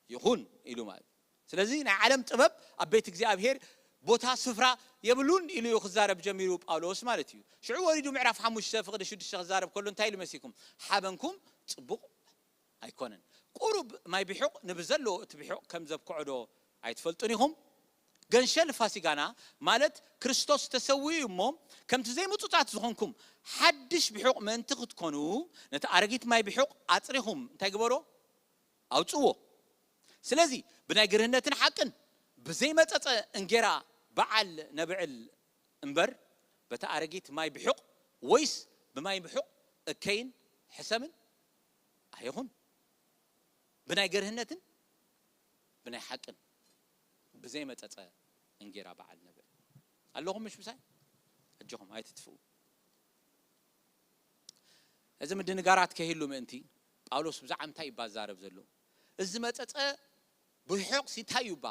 ይኹን ኢሉ ማለት እዩ። ስለዚ ናይ ዓለም ጥበብ ኣብ ቤት እግዚኣብሔር ቦታ ስፍራ የብሉን ኢሉ እዩ ክዛረብ ጀሚሩ ጳውሎስ ማለት እዩ። ሽዑ ወሪዱ ምዕራፍ ሓሙሽተ ፍቕዲ ሽዱሽተ ክዛረብ ከሎ እንታይ ኢሉ መሲኩም? ሓበንኩም ጽቡቕ ኣይኮነን። ቁሩብ ማይ ብሑቕ ንብዘለዎ እቲ ብሑቕ ከም ዘብክዖ ዶ ኣይትፈልጡን ኢኹም? ገንሸል ፋሲጋና ማለት ክርስቶስ ተሰዊኡ እሞ ከምቲ ዘይምጹጻት ዝኾንኩም ሓድሽ ብሑቕ ምእንቲ ክትኮኑ ነቲ ኣረጊት ማይ ብሑቕ ኣጽሪኹም እንታይ ግበሮ? ኣውጽዎ። ስለዚ ብናይ ግርህነትን ሓቅን ብዘይመጸጸ እንጌራ በዓል ነብዕል እምበር በቲ ኣረጊት ማይ ብሑቕ ወይስ ብማይ ብሑቕ እከይን ሕሰምን ኣይኹን። ብናይ ገርህነትን ብናይ ሓቅን ብዘይመጸጸ እንጌራ በዓል ነብዕል። ኣለኹም ምሽ ምሳይ? ኣጆኹም ኣይትጥፍኡ። እዚ ምድንጋራት ከይህሉ ምእንቲ ጳውሎስ ብዛዕባ እንታይ እዩ ባዛረብ ዘሎ? እዚ መጸጸ ብርሑቕ ሲ እንታይ እዩ እባ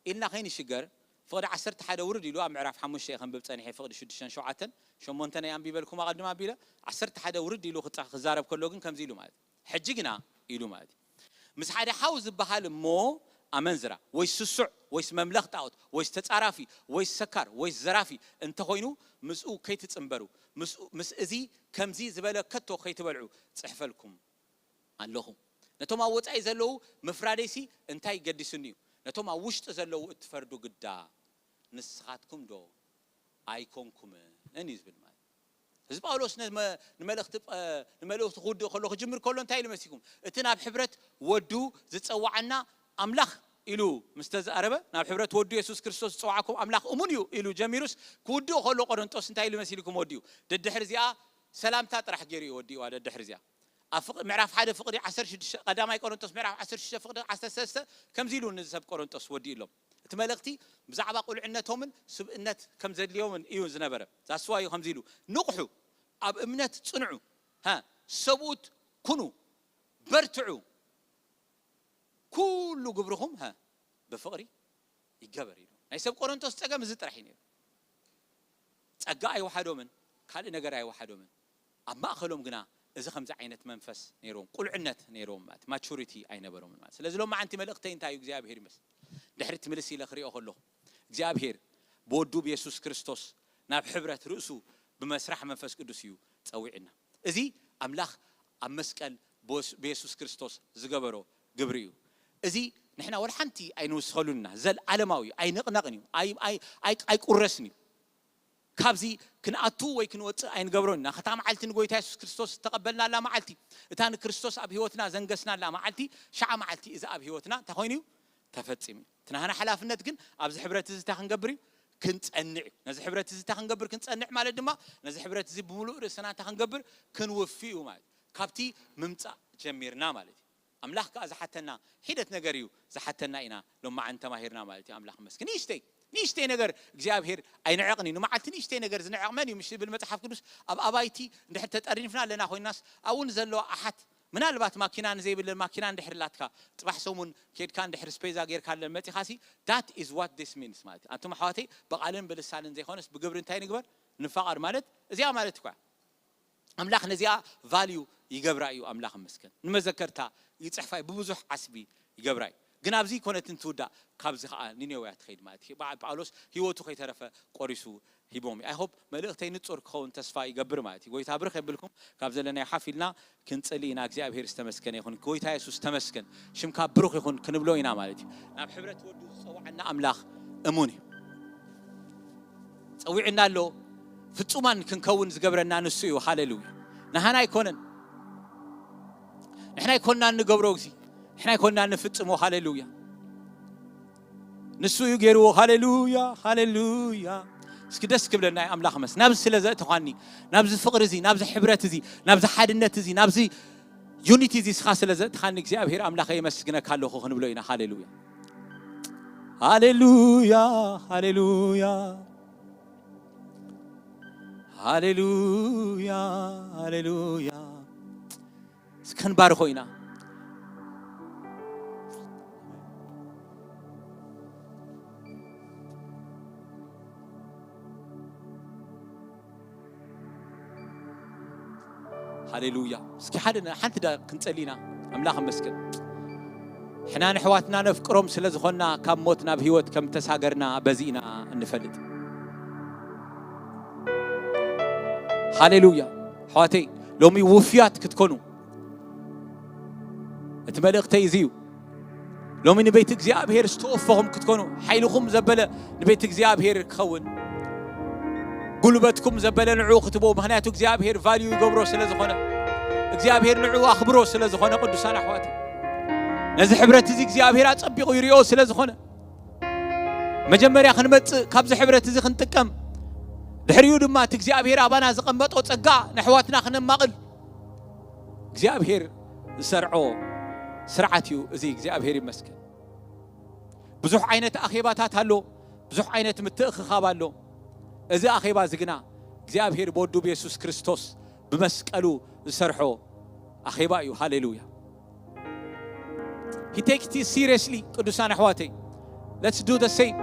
ኢልና ከይንሽገር፣ ፍቕዲ ዓሰርተ ሓደ ውርድ ኢሉ ኣብ ምዕራፍ ሓሙሽተ እየ ከንብብ ጸኒሐ፣ ፍቕዲ ሽዱሽተን ሸውዓተን ሸሞንተን እየ ኣንቢበልኩም ኣቐድም ኣቢለ፣ ዓሰርተ ሓደ ውርድ ኢሉ ክጻ-፣ ክዛረብ ከሎ ግን ከምዚ ኢሉ ማለት እዩ። ሕጂ ግና ኢሉ ማለት እዩ። ምስ ሓደ ሓው ዝበሃል እሞ ኣመንዝራ፣ ወይስ ስሱዕ፣ ወይስ መምለኽ ጣዖት፣ ወይስ ተጻራፊ፣ ወይስ ሰካር፣ ወይስ ዘራፊ እንተኾይኑ፣ ምስኡ ከይትጽንበሩ፣ ምስኡ፣ ምስ እዚ ከምዚ ዝበለ ከቶ ከይትበልዑ ጽሕፈልኩም ኣለኹ። ነቶም ኣብ ወጻኢ ዘለዉ ምፍራደይሲ እንታይ ገዲሱኒ እዩ? ነቶም ኣብ ውሽጢ ዘለዉ እትፈርዱ ግዳ ንስኻትኩም ዶ ኣይኮንኩምን እዩ ዝብል ማለት እዩ። እዚ ጳውሎስ ንመ-፣ ንመልእኽቲ ጳ-፣ ንመልእኽቱ ክውድእ ከሎ ክጅምር ከሎ እንታይ ኢሉ መሲኩም? እቲ ናብ ሕብረት ወዱ ዝጸዋዓና ኣምላኽ ኢሉ ምስ ተዛረበ፣ ናብ ሕብረት ወዱ የሱስ ክርስቶስ ዝጸዋዓኩም ኣምላኽ እሙን እዩ ኢሉ ጀሚሩስ፣ ክውድእ ከሎ ቆሮንጦስ እንታይ ኢሉ መሲልኩም ወዲኡ? ደድሕሪ እዚኣ ሰላምታ ጥራሕ ገይሩ እዩ ወዲእዋ። ደድሕሪ እዚኣ ኣብ ፍቕ-፣ ምዕራፍ ሓደ ፍቕዲ ዓሰርተ ሽዱሽተ፣ ቀዳማይ ቆሮንቶስ ምዕራፍ ዓሰርተ ሽዱሽተ ፍቕዲ ዓሰርተ ሰለስተ ከምዚ ኢሉ ንሰብ ቆሮንቶስ ወዲእሎም። እቲ መልእኽቲ ብዛዕባ ቁልዕነቶምን ስብእነት ከም ዘድልዮምን እዩ ዝነበረ። ዛስዋ እዩ ከምዚ ኢሉ፣ ንቕሑ፣ ኣብ እምነት ጽንዑ፣ ሃ፣ ሰብኡት ኩኑ፣ በርትዑ፣ ኩሉ ግብርኹም፣ ሃ፣ ብፍቕሪ ይገበር ኢሉ። ናይ ሰብ ቆሮንቶስ ጸገም እዚ ጥራሕ እዩ ነይሩ። ጸጋ ኣይወሓዶምን፣ ካልእ ነገር ኣይወሓዶምን። ኣብ ማእከሎም ግና እዚ ከምዚ ዓይነት መንፈስ ነይሮም፣ ቁልዕነት ነይሮም ማለት፣ ማቹሪቲ ኣይነበሮምን ማለት። ስለዚ ሎማዓንቲ መልእኽተይ እንታይ እዩ? እግዚኣብሄር ይመስል። ድሕሪት ምልስ ኢለ ክሪኦ ከለኹ፣ እግዚኣብሄር ብወዱ ብየሱስ ክርስቶስ ናብ ሕብረት ርእሱ ብመስራሕ መንፈስ ቅዱስ እዩ ጸዊዕና። እዚ ኣምላኽ ኣብ መስቀል ብወስ-፣ ብየሱስ ክርስቶስ ዝገበሮ ግብሪ እዩ። እዚ ንሕና ወላ ሓንቲ ኣይንውስኸሉን ኢና። ዘልዓለማዊ እዩ፣ ኣይንቕነቕን እዩ፣ ኣይ-፣ ኣይ-፣ ኣይ-፣ ኣይቁረስን እዩ። ካብዚ ክንኣቱ ወይ ክንወጽእ ኣይንገብሮን ኢና። እታ መዓልቲ ንጎይታ የሱስ ክርስቶስ ዝተቐበልናላ መዓልቲ፣ እታ ንክርስቶስ ኣብ ህይወትና ዘንገስናላ መዓልቲ፣ ሽዓ መዓልቲ እዚ ኣብ ህይወትና እንታይ ኮይኑ እዩ? ተፈጺሙ እዩ። እቲ ናህና ሓላፍነት ግን ኣብዚ ሕብረት እዚ እንታይ ክንገብር እዩ? ክንጸንዕ እዩ። ነዚ ሕብረት እዚ እንታይ ክንገብር? ክንጸንዕ ማለት ድማ ነዚ ሕብረት እዚ ብምሉእ ርእስና እንታይ ክንገብር? ክንውፊ እዩ ማለት እዩ። ካብቲ ምምጻእ ጀሚርና ማለት እዩ። ኣምላኽ ከኣ ዝሓተና ሒደት ነገር እዩ ዝሓተና ኢና ሎማዓን ተማሂርና ማለት እዩ። ኣምላኽ መስገን። ንእሽተይ፣ ንእሽተይ ነገር እግዚኣብሄር ኣይንዕቕን እዩ። ንመዓልቲ ንእሽተይ ነገር ዝንዕቕ መን እዩ? ምሽ ዝብል መጽሓፍ ቅዱስ ኣብ ኣባይቲ እንድሕር ተጠሪንፍና ኣለና ኮይናስ ኣብኡ ንዘለዋ ኣሓት ምናልባት ማኪና ንዘይብለን ማኪና እንድሕር ላትካ ጽባሕ ሰሙን ኬድካ እንድሕር ስፔዛ ጌርካለን መጺኻሲ that is what this means ማለት እዩ። ኣንቱም ኣሕዋተይ ብቓልን ብልሳንን ዘይኮነስ ብግብሪ እንታይ ንግበር? ንፋቐር ማለት እዚኣ ማለት እኳ ኣምላኽ ነዚኣ ቫልዩ ይገብራ እዩ። ኣምላኽ መስገን ንመዘከርታ ይጽሕፋ እዩ። ብብዙሕ ዓስቢ ይገብራ እዩ። ግን ኣብዚ ኮነት እንትውዳእ ካብዚ ከዓ ኒነወ እያ ትኸይድ ማለት እዩ። በዓል ጳውሎስ ህይወቱ ከይተረፈ ቆሪሱ ሂቦም እዩ። I hope መልእኽተይ ንጹር ክኸውን ተስፋ ይገብር ማለት እዩ። ጎይታ ብርኽ የብልኩም። ካብ ዘለናዮ ሓፍ ኢልና ክንጽሊ ኢና። እግዚኣብሔር ዝተመስገነ ይኹን። ጎይታ የሱስ ተመስገን፣ ሽምካ ብሩኽ ይኹን ክንብሎ ኢና ማለት እዩ። ናብ ሕብረት ወዱ ዝጸውዓና ኣምላኽ እሙን እዩ። ጸዊዕና ኣሎ። ፍጹማን ክንከውን ዝገብረና ንሱ እዩ። ሃሌሉያ። ንሃና ኣይኮነን፣ ንሕና ኣይኮንና እንገብሮ፣ እዚ ንሕና ኣይኮንና እንፍጽሞ። ሃሌሉያ። ንሱ እዩ ገይርዎ። ሃሌሉያ፣ ሃሌሉያ። እስኪ ደስ ክብለና እዩ ኣምላኽ መስ ናብዚ ስለ ዘእተኻኒ፣ ናብዚ ፍቕሪ እዚ፣ ናብዚ ሕብረት እዚ፣ ናብዚ ሓድነት እዚ፣ ናብዚ ዩኒቲ እዚ እስኻ ስለ ዘእትኻኒ እግዚኣብሔር ኣምላኸ የመስግነካ ኣለኹ ክንብሎ ኢና። ሃሌሉያ፣ ሃሌሉያ፣ ሃሌሉያ፣ ሃሌሉያ፣ ሃሌሉያ። እስከ ንባርኾ ኢና። ሃሌሉያ። እስኪ ሓደ ነ-፣ ሓንቲ ዳ ክንጸሊ ኢና። ኣምላኽ ይመስገን። ሕና ንሕዋትና ነፍቅሮም ስለ ዝኾንና ካብ ሞት ናብ ህይወት ከም ተሳገርና በዚ ኢና እንፈልጥ። ሃሌሉያ። ኣሕዋተይ፣ ሎሚ ውፍያት ክትኮኑ እቲ መልእኽተይ እዚ እዩ። ሎሚ ንቤት እግዚኣብሔር ዝተወፈኹም ክትኮኑ፣ ሓይልኹም ዘበለ ንቤት እግዚኣብሔር ክኸውን፣ ጉልበትኩም ዘበለ ንዕኡ ክትቦ። ምኽንያቱ እግዚኣብሔር ቫልዩ ይገብሮ ስለ ዝኾነ፣ እግዚኣብሔር ንዕኡ ኣኽብሮ ስለ ዝኾነ፣ ቅዱሳን ኣሕዋት፣ ነዚ ሕብረት እዚ እግዚኣብሔር ኣጸቢቑ ይሪኦ ስለ ዝኾነ፣ መጀመርያ ክንመጽእ፣ ካብዚ ሕብረት እዚ ክንጥቀም፣ ድሕሪኡ ድማ እቲ እግዚኣብሔር ኣባና ዘቐመጦ ጸጋ ንኣሕዋትና ክነማቕል እግዚኣብሔር ዝሰርዖ ስርዓት እዩ። እዚ እግዚኣብሔር ይመስገን። ብዙሕ ዓይነት ኣኼባታት ኣሎ፣ ብዙሕ ዓይነት ምትእኽኻብ ኣሎ። እዚ ኣኼባ እዚ ግና እግዚኣብሔር ብወዱ ብየሱስ ክርስቶስ ብመስቀሉ ዝሰርሖ ኣኼባ እዩ። ሃሌሉያ። He take it seriously. ቅዱሳን ኣሕዋተይ፣ let's do the same።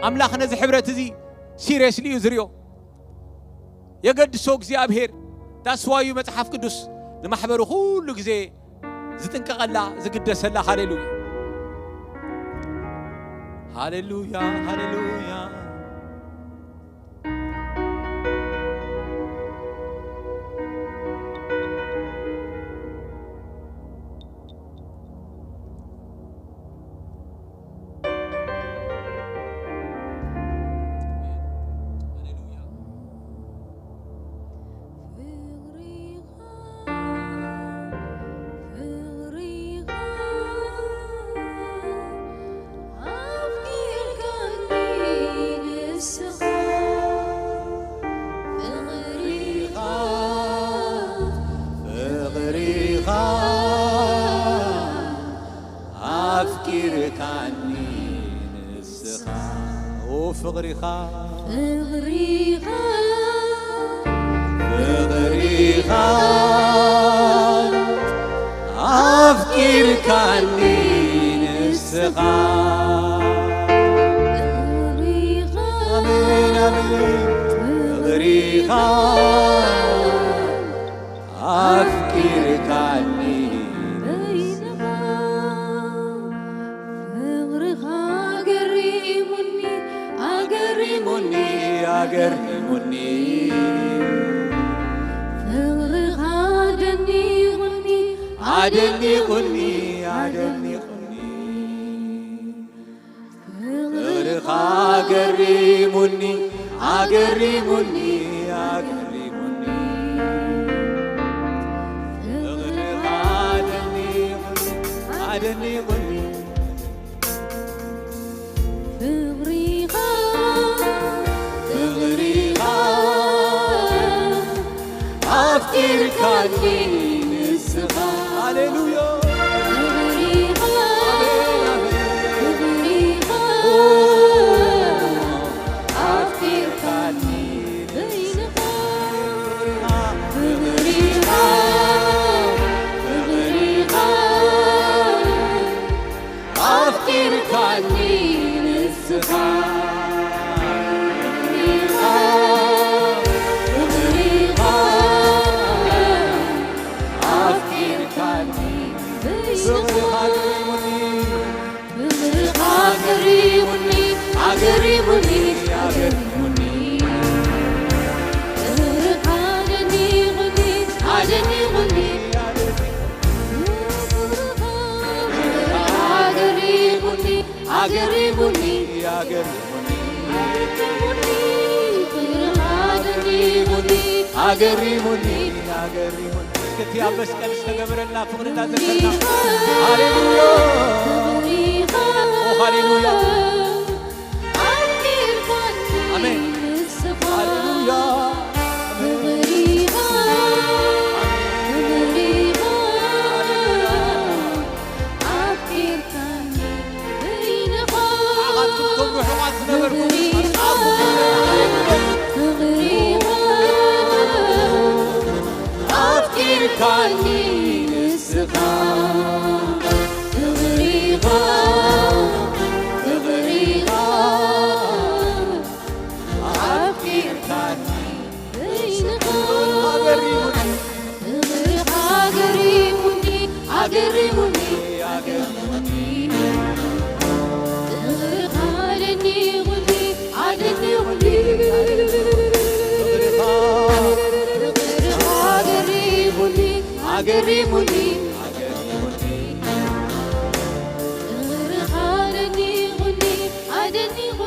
ኣምላኽ ነዚ ሕብረት እዚ ሲሪየስሊ እዩ ዝሪኦ። የገድሶ እግዚኣብሔር። That's why እዩ መጽሓፍ ቅዱስ ንማሕበሩ ኩሉ ግዜ ዝጥንቀቐላ፣ ዝግደሰላ። ሃሌሉያ፣ ሃሌሉያ፣ ሃሌሉያ። ኣፍቂርካኒ ንስኻ። ኦ ፍቕሪኻ፣ ፍቕሪኻ፣ ፍቕሪኻ ኣፍቂርካኒ ንስኻ። ኣሜን፣ ኣሜን። ፍቕሪኻ ኣፍቂርካኒ በይንኻ። ፍቕርኻ ኣገሪሙኒ፣ ኣገሪሙኒ፣ ኣገሪሙኒ። ፍቕርኻ ኣደኒቑኒ፣ ኣደኒቑኒ፣ ኣደኒቑኒ። ፍቕርኻ ኣገሪሙኒ፣ ኣገሪሙኒ፣ ኣገሪሙኒ። ፍቕርኻ ኣደኒቑኒ፣ ኣደኒቑኒ። ፍቕርኻ፣ ፍቕርኻ ኣፍቂርካኒ ንስኻ። ሃሌሉያ። ፍቕሪኻ፣ ኣሜን፣ ኣሜን። ፍቕሪኻ ኦ፣ ኣፍቂርካኒ በይንኻ። ፍቕሪኻ፣ ፍቕሪኻ ኣፍቂርካኒ ንስኻ። ፍቕሪኻ፣ ፍቕሪኻ ኣፍቂርካኒ። ፍቕርኻ ኣገሪሙኒ፣ ፍቕርኻ ኣገሪሙኒ፣ ኣገሪሙኒ፣ ኣገሪሙኒ። ፍቕርኻ ኣደኒቑኒ፣ ኣደኒቑኒ። ኣገሪሙኒ፣ ኣገሪሙኒ፣ ኣገሪሙኒ። ኣገሪሙኒ፣ ኣገሪሙኒ። እስከ እቲ ኣብ መስቀል ዝተገበረልና ፍቕሪ እናዘከርና። ሃሌሉያ። ኦ፣ ሃሌሉያ። ኣሜን። ሃሌሉያ። ንዓኻትኩም እቶም ርሑቓት ዝነበርኩም ኣብ ጻዕቁ ኣፍቂርካኒ ንስኻ። ፍቕሪኻ፣ ፍቕሪኻ ኣፍቂርካኒ ንስኻ። ኣገሪሙኒ፣ ኣገሪሙኒ፣ ኣገሪሙኒ፣ ኣገሪሙኒ። ፍቕርኻ ኣደኒቑኒ፣ ኣደኒቑኒ። ፍቕርኻ ኣገሪሙኒ፣ ኣገሪሙኒ፣ ኣገሪሙኒ። ፍቕርኻ ኣደኒቑኒ፣ ኣደኒቑኒ።